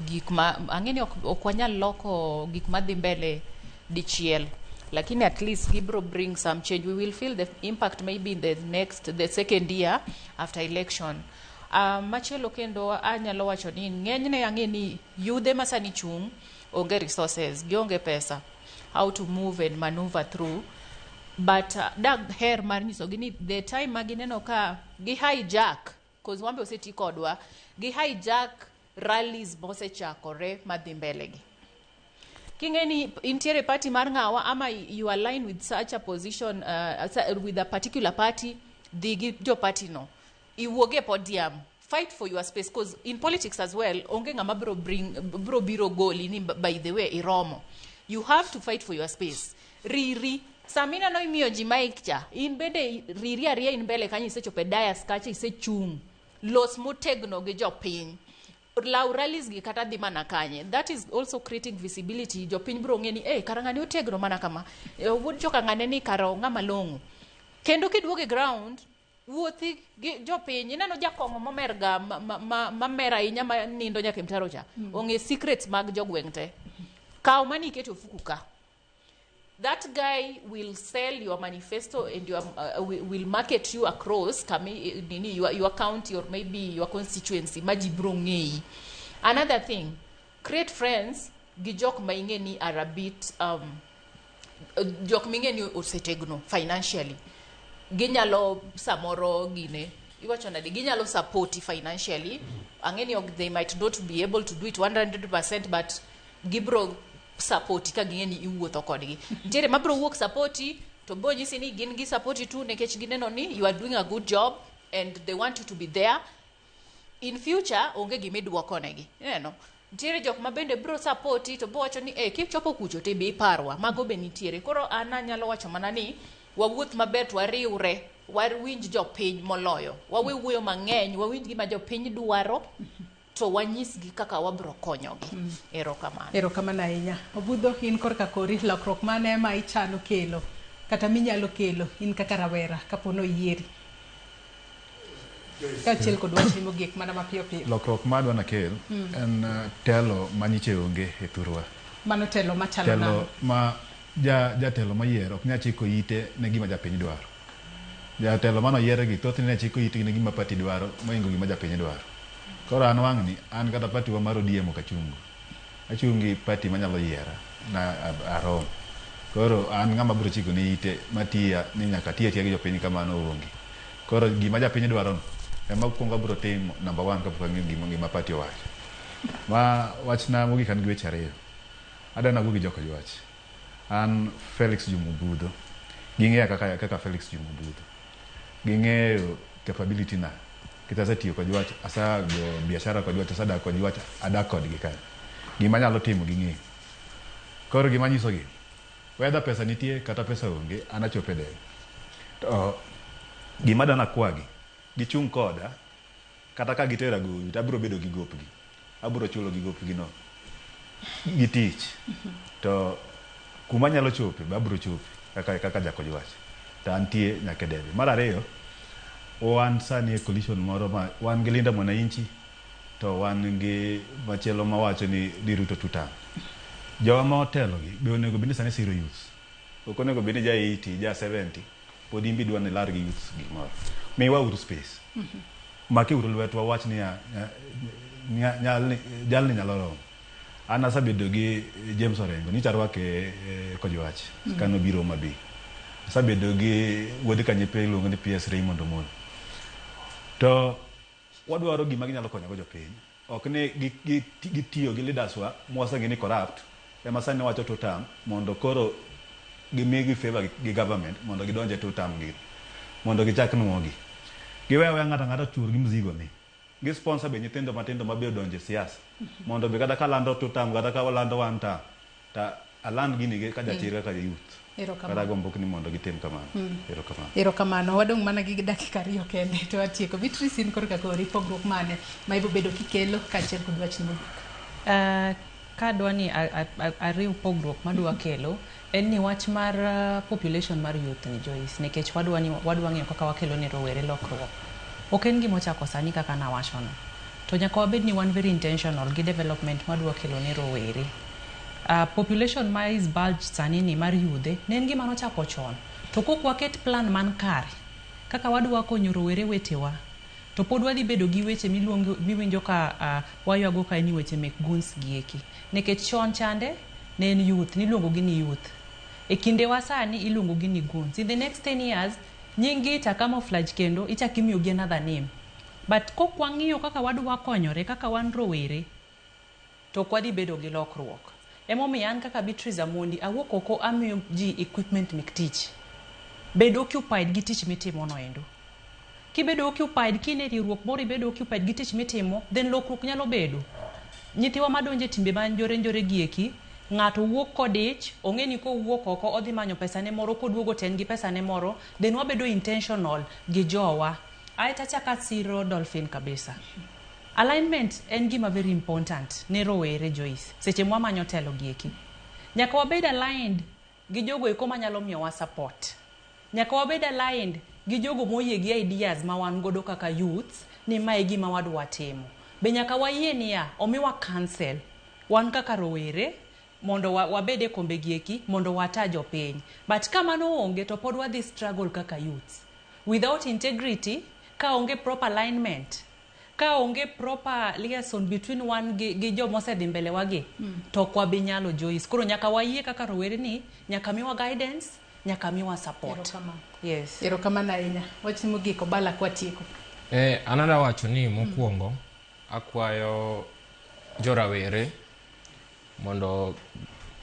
gik ma ang'e ni ok wanyal loko gik madhi mbele dichiel, lakini at least gibro bring some change. We will feel the impact maybe in the next, the second year after election. Machielo kendo anyalo wacho ni ng'enyne ang'e ni yudhe ma sani chung' onge resources, gionge pesa how to move and maneuver through, but dag her mar nyisogi ni the time ma gineno ka gi hijack, cause wambe oseti kodwa, gi hijack rallies mosechakore madhi mbele gi. King'e ni intiere party mar ng'awa ama you align with such a position, with a particular party, dhi gi jo party no, iwuog e podium, fight for your space, cause in politics as well onge ng'ama bro bring bro biro goli ni by the way iromo. You have to fight for your space. Riri sama ineno imiyo ji mic cha, in bende riri ariya in mbele kanyo, isechopo e dais kacha, isechung', los motegno gi jopiny, law rallies gi kata dhi mana kanye. That is also creating visibility. Jopiny biro ng'e ni hey, kara ng'ani otegno mana kama. Wuod joka ng'ane ni kara ng'ama long'o. Kendo kiduogo e ground, wuothi gi jopiny, ineno jakong'o momer ga mamer ahinya ma nindo nyaka e mtaro cha. Ong'e secrets mag jogweng' te. Kaw mani iket e ofuku ka. That guy will sell your manifesto and your, will market you across kami, nini, your county or maybe your constituency ma ji biro ng'eyi. Another thing, create friends gi jok ma ing'e ni are a bit jok ming'e ni osetegno financially, ginyalo samoro gine iwacho nade, ginyalo support financially. Ang'e ni they might not be able to do it 100%, but gibro support ka ging'e ni iwuotho kodgi. Nitiere mabro wuok support to bo nyisi ni gin gi support tu nikech gineno ni you are doing a good job and they want you to be there in future. Onge gimiduoko negi. Ineno nitiere jok ma bende bro support to bo wacho ni eh, kichopo kucho to ibi iparwa. Mago be nitiere. Koro an anyalo wacho mana ni wawuoth maber to wariwre, wawinj jopiny moloyo wawe wuoyo mang'eny, wawinj gima jopiny dwaro to wanyisgi kaka wabro konyogi. Erokamano.
Erokamano ahinya. Obudho, in korka kori, lokruok mane ma ichano kelo kata minyalo kelo in kaka rawera kapo noyieri? Kaachiel kod wachni mogik mana mapiyo piyo.
Lokruok ma adwa nakel en telo manyiche onge e thurwa.
Mano telo machalo
Telo
nang'o?
ma jatelo moyier ok nyal chiko ite ne gima japiny dwaro. Jatelo manoyier gi thothne ne chiko itgi ne gima party dwaro mohingo gima japiny dwaro. Koro an wang'ni an kata party wa mar ODM ok achungo. Achung' gi party manyalo yiera na arom. Koro an ng'ama biro chiko ne ite matiya ni nyaka ati atiya gi jopiny kamano onge. Koro gima japiny dwaro no ema kuongo abiro timo number one kapok ang'iyo gima party owacho. Ma wachna mogik, an gi weche ariyo. Adwa nawuo gi joka Ywach. An Felix Juma Obudho. Ging'eya kaka Felix Juma Obudho. Ging'eyo capability na. Nikech asetiyo kod Ywach, asego biashara kod Ywach, asedak kod Ywach, adak kodgi kanyo. Gima anyalo timo ging'eyo. Koro gima anyisogi, whether pesa nitie kata pesa onge, an achopo e debe. To gima dwa nakwagi, gichung' koda, kata ka gitera gowi to abiro bedo gi gopgi. Abiro chulo gi gopgi no gi tich. To kuma anyalo chope be abiro chope kaka, kaka jakojwach. To antie nyaka e debe. Mar ariyo, wan sani e coalition moro ma wan gi Linda Mwananchi to wan gi machielo mawacho ni, ni Ruto two term. Jowa ma otelo gi be onego bed ni sani siro youths. Ok onego bed ni ja 80, ja 70 pod in be idwa ni ilar gi youths gimoro. Miwa uru space. Maki uru lwetwa wach niya, jalni, jalni nyalo romo. An asebedo gi James Orengo, nyocha arwake e Kojwach kane obiro Homa Bay. Asebedo gi wuod Kanyepe iluongo ni PS Raymond Omolo. To wadwaro gima ginyalo konyogo jopiny. Ok ni gitiyo gi leaders wa mwaseng'e ni corrupt ema sani wacho two term mondo koro gimigi favor gi government mondo gidonj e two term gi mondo gichak nuogi. Giwe aweya ng'ato ang'ata chur gi mzigo ni. Gi sponsor be nyithindo matindo ma be odonjo e siasa mondo be kata kalando two term kata ka walando one term to aland gini gi ka jachir kaka youth.
Erokamano.
Kata agombo ni mondo gitim kamano. Erokamano.
Erokamano. Wadong' mana gi dakika 2 kende to watieko. Beatrice, in korka kori pogruok mane ma ibo bedo kikelo kaachiel kod wachni mogik?
Kadwa ni ariw pogruok madwa kelo en ni wach mar population mar youth ni Joyce, nikech wadwa ni wadwa ng'iyo kaka wakelo ne rowere lokruok. Ok en gima ochako sani kaka nawachono. To nyaka wabed ni wan very intentional gi development madwa kelo ne rowere. Population ma is bulged sani ni mar yudhe ne en gima nochako chon. To kok waket plan man kare kaka wadwa konyo rowere wetewa to pod wadhi bedo gi weche miluongo miwinjo ka waywago kae ni weche mek goons gi eki. Nikech chon chande ne en youth, niluongo gi ni youth. E kindewa sani iluongo gi ni goons. In the next 10 years, nying gi ita camouflage kendo ichak imiyo gi another name. But kok wang'iyo kaka wadwa konyore kaka wan rowere, to ok wadhi bedo gi lokruok. Emomiyo an kaka Beatrice Amondi awuok oko amiyo ji equipment mek tich. Bed occupied gi tich mitimo no endo. Kibedo occupied, kin e riwruok moro ibedo occupied gi tich mitimo, then lokruok nyalo bedo. Nyithiwa madonjo e timbe ma njore njore gi eki, ng'ato wuok kodich, ong'e ni kowuok oko odhi manyo pesa ne moro, koduogo to en gi pesa ne moro, then wabedo intentional gi jowa. Aeto achako asiro Dolphin kabisa. Alignment en gima very important ne rowere Joyce, seche mwamanyo telo gi eki. Nyaka wabed aligned gi jogo eko manyalo miyowa support. Nyaka wabed aligned gi jogo moyie gi ideas ma wan godo kaka youths ni mae e gima wadwa timo. Be nyaka wayie niya, omiwa counsel wan kaka rowere mondo wabed e kombe gi eki mondo wata jopiny. But ka mano onge to pod wadhi struggle kaka youths. Without integrity, ka onge proper alignment, ka onge proper liaison between wan gi jomosedhi mbele wagi, to ok wabi nyalo Joyce. Koro nyaka wayie kaka rowere ni nyaka miwa guidance, nyaka miwa support.
Erokamano.
Yes.
Erokamano ahinya. Wachni mogik Obala kwatieko.
An adwa wacho ni mokwongo akwayo jorawere mondo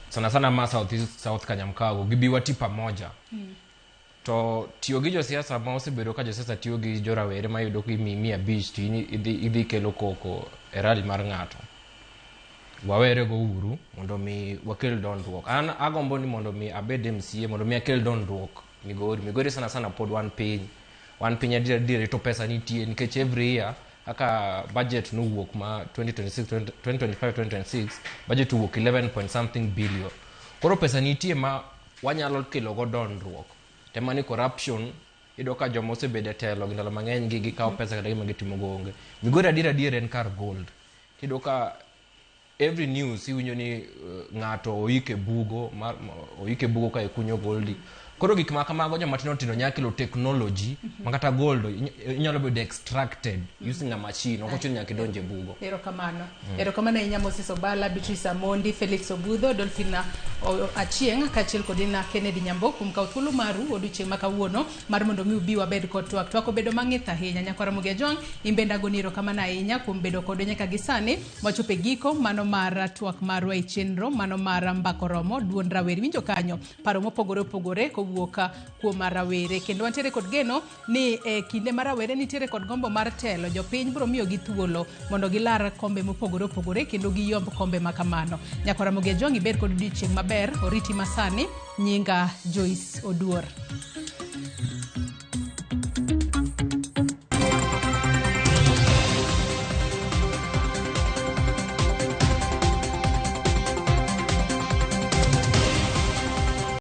sana sana ma South East, South Kanyamkago gibi wati pamoja. To tiyo gi josiasa ma osebedo ka josiasa tiyo gi jorawere mayudo ki 500 to idhi kelo koko e rally mar ng'ato. Wawere go uru mondo mi wakel dondruok. An agombo ni mondo mi abed MCA mondo mi akel dondruok Migori. Migori sana sana pod wan piny. Wan piny adier adier to pesa nitie nikech every year kaka budget nowuok ma 2026 2025 2026 budget owuok 11 point something billion. Koro pesa nitie ma wanyalo kelo go dondruok. Tema ni corruption iyudo ka joma osebedo e telo gi ndalo mang'eny gi gikawo pesa kata gima gitimo go onge. Migori adier adier en kar gold. Iyudo ka every news iwinjo ni ng'ato oik e bugo mar oik e bugo ka ikunyo goldi. Koro gik ma kamago joma tindo tindo nyalo kelo technology ma kata gold inyalo bedo extracted using a machine, ok ochuno nyaka idonj e bugo.
Erokamano. Erokamano ahinya Moses Obala, Beatrice Amondi, Felix Obudho, Dolphina Achieng' kaachiel kod Ina Kennedy Nyambo kuom kawo thuolo maru odiochieng' ma kawuono mar mondo mi ubi wabed kod twak. Twak obedo mang'ith ahinya. Nyakwar Ramogi Ajwang', in bende agoni erokamano ahinya kuom bedo kodwa nyaka gi sani. Wachopo e giko mano mar twak marwa e chenro mano mar Mbaka Oromo, duond rawere. Winjo kanyo paro mopogore opogore kowuok kowuok kuom rawere. Kendo wantiere kod geno ni e kinde ma rawere nitiere kod gombo mar telo, jopiny biro miyogi thuolo mondo gilar kombe mopogore opogore kendo giyomb kombe ma kamano. Nyakwa Ramogi Ajwang' ibed kod odiochieng' maber, oriti masani, nyinga Joyce Oduor.